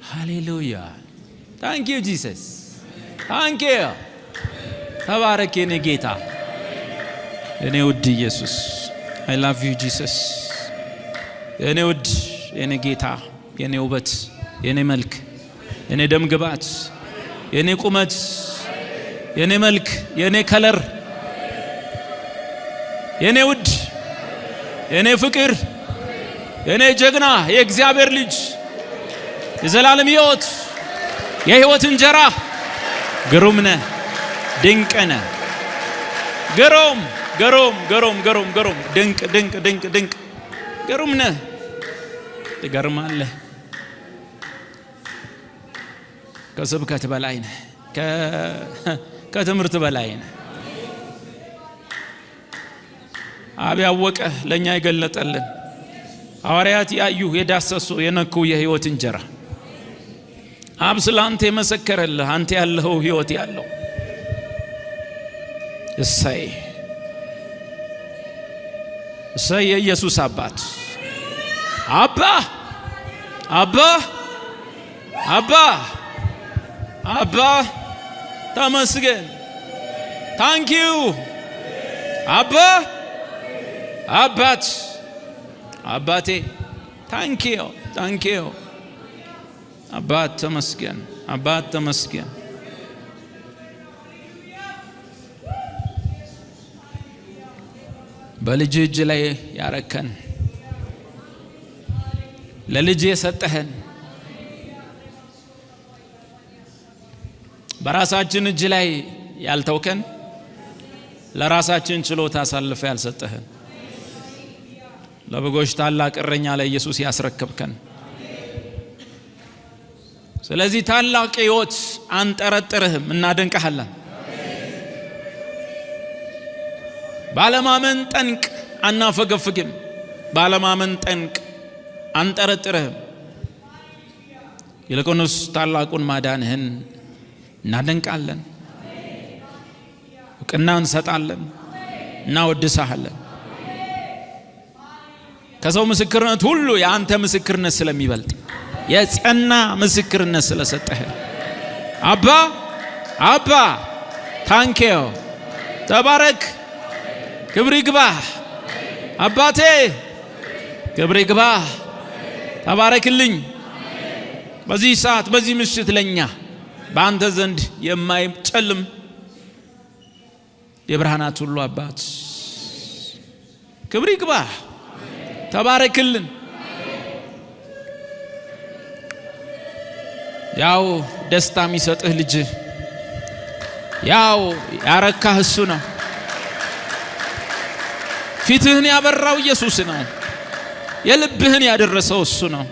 ሃሌሉያ። Thank you, Jesus, thank you። ተባረክ የኔ ጌታ፣ የኔ ውድ ኢየሱስ። I love you, Jesus። የኔ ውድ፣ የኔ ጌታ፣ የኔ ውበት፣ የኔ መልክ፣ የኔ ደም ግባት፣ የኔ ቁመት፣ የኔ መልክ፣ የኔ color፣ የኔ ውድ፣ የኔ ፍቅር፣ የኔ ጀግና፣ የእግዚአብሔር ልጅ፣ የዘላለም ሕይወት፣ የሕይወት እንጀራ፣ ግሩም ነህ፣ ድንቅ ነህ። ግሩም፣ ግሩም፣ ግሩም፣ ግሩም፣ ግሩም፣ ድንቅ፣ ድንቅ፣ ድንቅ፣ ድንቅ፣ ግሩም ነህ። ትገርማለህ። ከስብከት በላይ ነህ። ከትምህርት በላይ ነህ። አብ ያወቀ ለእኛ የገለጠልን፣ ሐዋርያት ያዩ፣ የዳሰሱ፣ የነኩ የሕይወት እንጀራ፣ አብ ስለ አንተ የመሰከረልህ፣ አንተ ያለኸው ሕይወት ያለው፣ እሰይ እሰይ! የኢየሱስ አባት፣ አባ፣ አባ፣ አባ፣ አባ፣ ተመስገን። Thank you አባ፣ አባት፣ አባቴ፣ thank you, thank you አባት፣ ተመስገን፣ አባት፣ ተመስገን። በልጅ እጅ ላይ ያረከን፣ ለልጅ የሰጠህን፣ በራሳችን እጅ ላይ ያልተውከን፣ ለራሳችን ችሎታ አሳልፈ ያልሰጠህን፣ ለበጎች ታላቅ እረኛ ለኢየሱስ ያስረከብከን። ስለዚህ ታላቅ ሕይወት አንጠረጥርህም፣ እናደንቅሃለን። ባለማመን ጠንቅ አናፈገፍግም። ባለማመን ጠንቅ አንጠረጥርህም። ይልቁንስ ታላቁን ማዳንህን እናደንቃለን፣ እውቅና እንሰጣለን፣ እናወድሳሃለን። ከሰው ምስክርነት ሁሉ የአንተ ምስክርነት ስለሚበልጥ፣ የጸና ምስክርነት ስለሰጠህ፣ አባ፣ አባ፣ thank you፣ ተባረክ፣ ክብር ይግባህ፣ አባቴ፣ ክብር ይግባህ፣ ተባረክልኝ። በዚህ ሰዓት፣ በዚህ ምሽት ለኛ በአንተ ዘንድ የማይጨልም የብርሃናት ሁሉ አባት፣ ክብር ይግባህ፣ ተባረክልን። ያው ደስታ የሚሰጥህ ልጅ፣ ያው ያረካህ እሱ ነው። ፊትህን ያበራው ኢየሱስ ነው። የልብህን ያደረሰው እሱ ነው።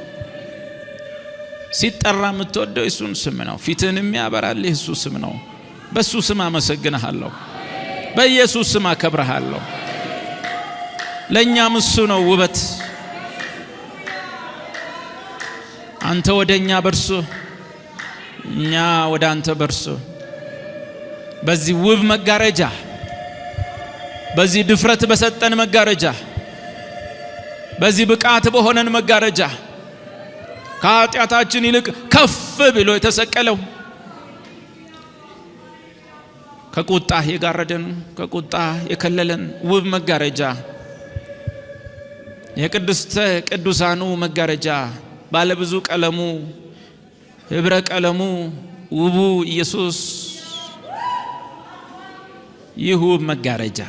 ሲጠራ የምትወደው የእሱን ስም ነው። ፊትህን የሚያበራልህ እሱ ስም ነው። በእሱ ስም አመሰግንሃለሁ። በኢየሱስ ስም አከብረሃለሁ። ለእኛም እሱ ነው ውበት። አንተ ወደ እኛ በርሱ፣ እኛ ወደ አንተ በርሱ። በዚህ ውብ መጋረጃ፣ በዚህ ድፍረት በሰጠን መጋረጃ፣ በዚህ ብቃት በሆነን መጋረጃ፣ ከኃጢአታችን ይልቅ ከፍ ብሎ የተሰቀለው፣ ከቁጣ የጋረደን፣ ከቁጣ የከለለን ውብ መጋረጃ፣ የቅድስተ ቅዱሳኑ መጋረጃ፣ ባለብዙ ቀለሙ፣ ህብረ ቀለሙ ውቡ ኢየሱስ፣ ይህ ውብ መጋረጃ፣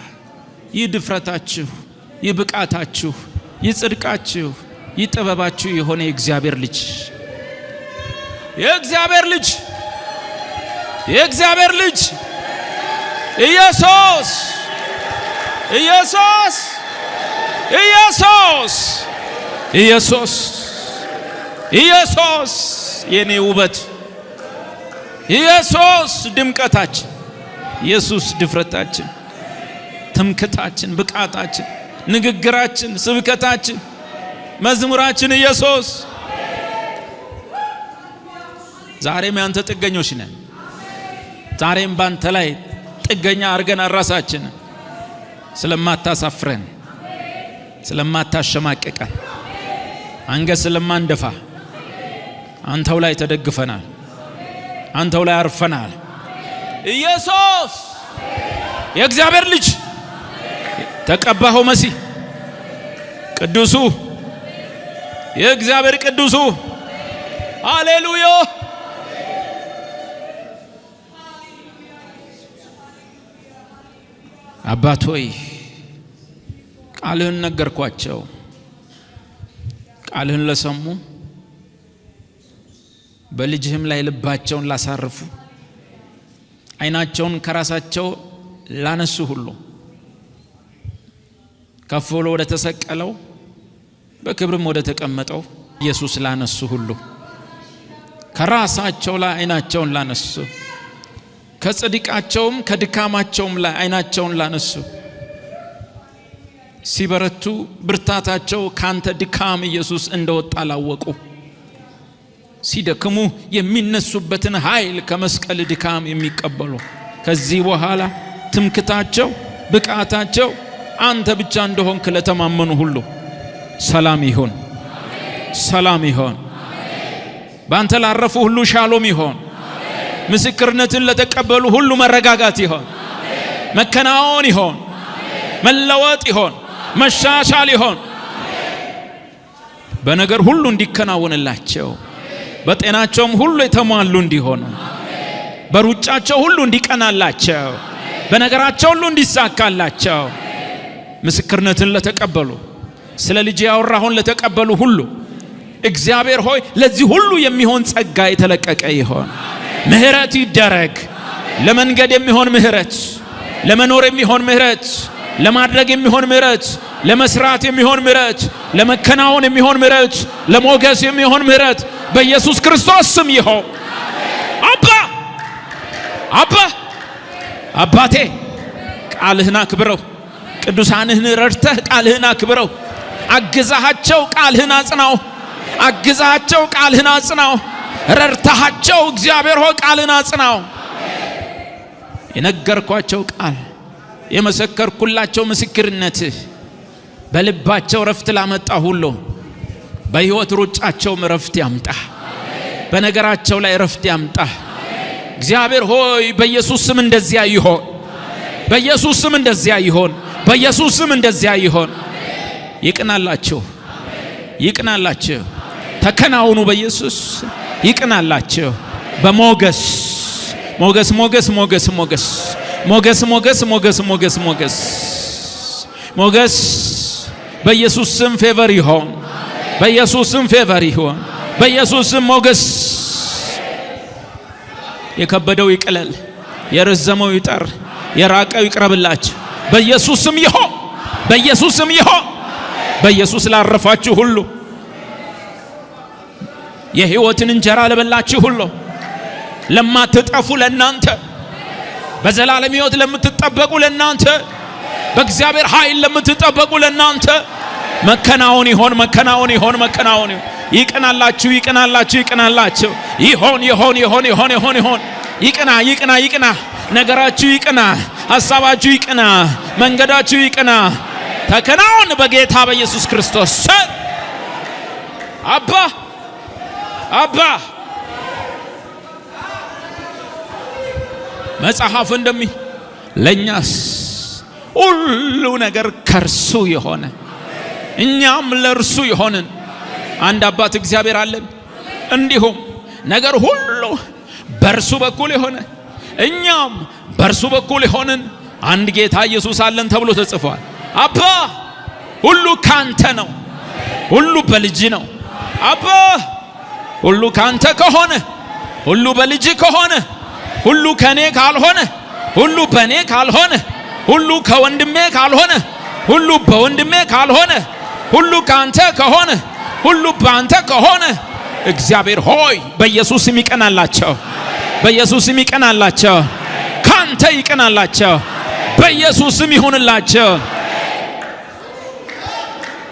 ይህ ድፍረታችሁ፣ ይህ ብቃታችሁ፣ ይህ ጽድቃችሁ፣ ይህ ጥበባችሁ የሆነ የእግዚአብሔር ልጅ፣ የእግዚአብሔር ልጅ፣ የእግዚአብሔር ልጅ ኢየሱስ፣ ኢየሱስ፣ ኢየሱስ፣ ኢየሱስ፣ ኢየሱስ የኔ ውበት፣ ኢየሱስ ድምቀታችን፣ ኢየሱስ ድፍረታችን፣ ትምክታችን፣ ብቃታችን፣ ንግግራችን፣ ስብከታችን፣ መዝሙራችን ኢየሱስ። ዛሬም ያንተ ጥገኞች ነን። ዛሬም ባንተ ላይ ጥገኛ አድርገን ራሳችን፣ ስለማታሳፍረን፣ ስለማታሸማቅቀን፣ አንገት ስለማንደፋ አንተው ላይ ተደግፈናል። አንተው ላይ አርፈናል። ኢየሱስ የእግዚአብሔር ልጅ፣ ተቀባኸው መሲህ፣ ቅዱሱ፣ የእግዚአብሔር ቅዱሱ፣ ሃሌሉያ! አባት ሆይ፣ ቃልህን ነገርኳቸው። ቃልህን ለሰሙ፣ በልጅህም ላይ ልባቸውን ላሳርፉ፣ ዓይናቸውን ከራሳቸው ላነሱ ሁሉ፣ ከፍ ብሎ ወደ ተሰቀለው በክብርም ወደ ተቀመጠው ኢየሱስ ላነሱ ሁሉ፣ ከራሳቸው ላይ አይናቸውን ላነሱ፣ ከጽድቃቸውም ከድካማቸውም ላይ አይናቸውን ላነሱ፣ ሲበረቱ ብርታታቸው ካንተ ድካም ኢየሱስ እንደወጣ ላወቁ፣ ሲደክሙ የሚነሱበትን ኃይል ከመስቀል ድካም የሚቀበሉ፣ ከዚህ በኋላ ትምክታቸው ብቃታቸው አንተ ብቻ እንደሆንክ ለተማመኑ ሁሉ ሰላም ይሁን፣ ሰላም ይሁን። በአንተ ላረፉ ሁሉ ሻሎም ይሆን። ምስክርነትን ለተቀበሉ ሁሉ መረጋጋት ይሆን፣ መከናወን ይሆን፣ መለወጥ ይሆን፣ መሻሻል ይሆን። በነገር ሁሉ እንዲከናወንላቸው፣ በጤናቸውም ሁሉ የተሟሉ እንዲሆኑ፣ በሩጫቸው ሁሉ እንዲቀናላቸው፣ በነገራቸው ሁሉ እንዲሳካላቸው፣ ምስክርነትን ለተቀበሉ፣ ስለ ልጅ ያወራሁን ለተቀበሉ ሁሉ እግዚአብሔር ሆይ ለዚህ ሁሉ የሚሆን ጸጋ የተለቀቀ ይሆን። ምህረት ይደረግ። ለመንገድ የሚሆን ምህረት፣ ለመኖር የሚሆን ምህረት፣ ለማድረግ የሚሆን ምህረት፣ ለመስራት የሚሆን ምህረት፣ ለመከናወን የሚሆን ምህረት፣ ለሞገስ የሚሆን ምህረት በኢየሱስ ክርስቶስ ስም ይሆን። አባ፣ አባ፣ አባቴ፣ ቃልህን አክብረው። ቅዱሳንህን ረድተህ ቃልህን አክብረው። አግዛሃቸው፣ ቃልህን አጽናው። አግዛቸው፣ ቃልህን አጽናው። ረድተሃቸው እግዚአብሔር ሆይ ቃልህን አጽናው። የነገርኳቸው ቃል፣ የመሰከርኩላቸው ምስክርነትህ በልባቸው ረፍት ላመጣ ሁሉ በሕይወት ሩጫቸውም ረፍት ያምጣ። በነገራቸው ላይ ረፍት ያምጣ። እግዚአብሔር ሆይ በኢየሱስ ስም እንደዚያ ይሆን። በኢየሱስ ስም እንደዚያ ይሆን። በኢየሱስ ስም እንደዚያ ይሆን። ይቅናላችሁ፣ ይቅናላችሁ። ተከናውኑ በኢየሱስ፣ ይቅናላችሁ። በሞገስ፣ ሞገስ፣ ሞገስ፣ ሞገስ፣ ሞገስ፣ ሞገስ፣ ሞገስ፣ ሞገስ፣ ሞገስ፣ ሞገስ፣ ሞገስ፣ በኢየሱስ ስም favor ይሆን። በኢየሱስ ስም favor ይሆን። በኢየሱስ ስም ሞገስ። የከበደው ይቅለል፣ የረዘመው ይጠር፣ የራቀው ይቅረብላችሁ። በኢየሱስ ስም ይሆን። በኢየሱስ ስም ይሆን። በኢየሱስ ላረፋችሁ ሁሉ፣ የሕይወትን እንጀራ ለበላችሁ ሁሉ፣ ለማትጠፉ ለእናንተ፣ በዘላለም ሕይወት ለምትጠበቁ ለእናንተ፣ በእግዚአብሔር ኃይል ለምትጠበቁ ለእናንተ መከናወን ይሆን፣ መከናወን ይሆን፣ መከናወን ይሆን። ይቅናላችሁ፣ ይቅናላችሁ፣ ይቅናላችሁ። ይሆን፣ ይሆን፣ ይሆን፣ ይሆን፣ ይሆን፣ ይሆን። ይቅና፣ ይቅና፣ ይቅና። ነገራችሁ ይቅና፣ ሐሳባችሁ ይቅና፣ መንገዳችሁ ይቅና። ተከናወን በጌታ በኢየሱስ ክርስቶስ ስም። አባ፣ አባ፣ መጽሐፍ እንደሚል ለእኛስ ሁሉ ነገር ከእርሱ የሆነ፣ እኛም ለእርሱ የሆንን አንድ አባት እግዚአብሔር አለን። እንዲሁም ነገር ሁሉ በእርሱ በኩል የሆነ፣ እኛም በእርሱ በኩል የሆንን አንድ ጌታ ኢየሱስ አለን ተብሎ ተጽፏል። አባ፣ ሁሉ ካንተ ነው። ሁሉ በልጅ ነው። አባ፣ ሁሉ ካንተ ከሆነ፣ ሁሉ በልጅ ከሆነ፣ ሁሉ ከኔ ካልሆነ፣ ሁሉ በኔ ካልሆነ፣ ሁሉ ከወንድሜ ካልሆነ፣ ሁሉ በወንድሜ ካልሆነ፣ ሁሉ ካንተ ከሆነ፣ ሁሉ በአንተ ከሆነ እግዚአብሔር ሆይ በኢየሱስ ስም ይቀናላቸው። በኢየሱስ ስም ይቀናላቸው። ካንተ ይቀናላቸው። በኢየሱስ ስም ይሁንላቸው።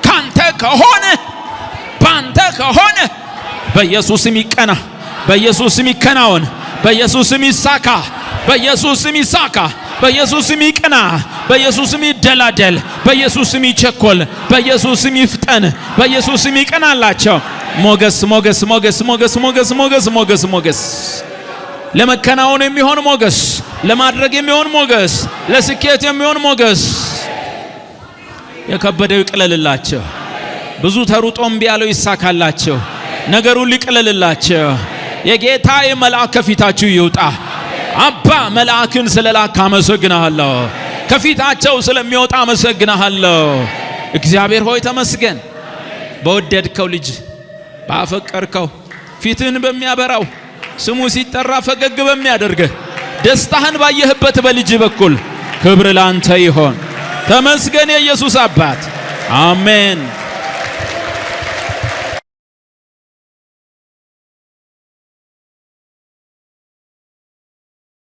ካንተ ከሆነ፣ ባንተ ከሆነ በኢየሱስ ስም ይቀና። በኢየሱስ ስም ይከናወን። በኢየሱስ ስም ይሳካ። በኢየሱስ ስም ይሳካ። በኢየሱስ ስም ይቅና። በኢየሱስ ስም ይደላደል። በኢየሱስ ስም ይቸኮል። በኢየሱስ ስም ይፍጠን። በኢየሱስ ስም ይቀናላቸው። ሞገስ፣ ሞገስ፣ ሞገስ፣ ሞገስ፣ ሞገስ፣ ሞገስ፣ ሞገስ፣ ሞገስ፣ ለመከናወን የሚሆን ሞገስ፣ ለማድረግ የሚሆን ሞገስ፣ ለስኬት የሚሆን ሞገስ። የከበደው ይቅለልላቸው። ብዙ ተሩጦ እምቢ ያለው ይሳካላቸው። ነገሩን ሊቅለልላቸው። የጌታ መልአክ ከፊታችሁ ይውጣ። አባ፣ መልአክን ስለላክ አመሰግናለሁ። ከፊታቸው ስለሚወጣ አመሰግናለሁ። እግዚአብሔር ሆይ ተመስገን። በወደድከው ልጅ፣ ባፈቀርከው፣ ፊትህን በሚያበራው፣ ስሙ ሲጠራ ፈገግ በሚያደርግህ፣ ደስታህን ባየህበት በልጅ በኩል ክብር ላንተ ይሆን። ተመስገን የኢየሱስ አባት። አሜን።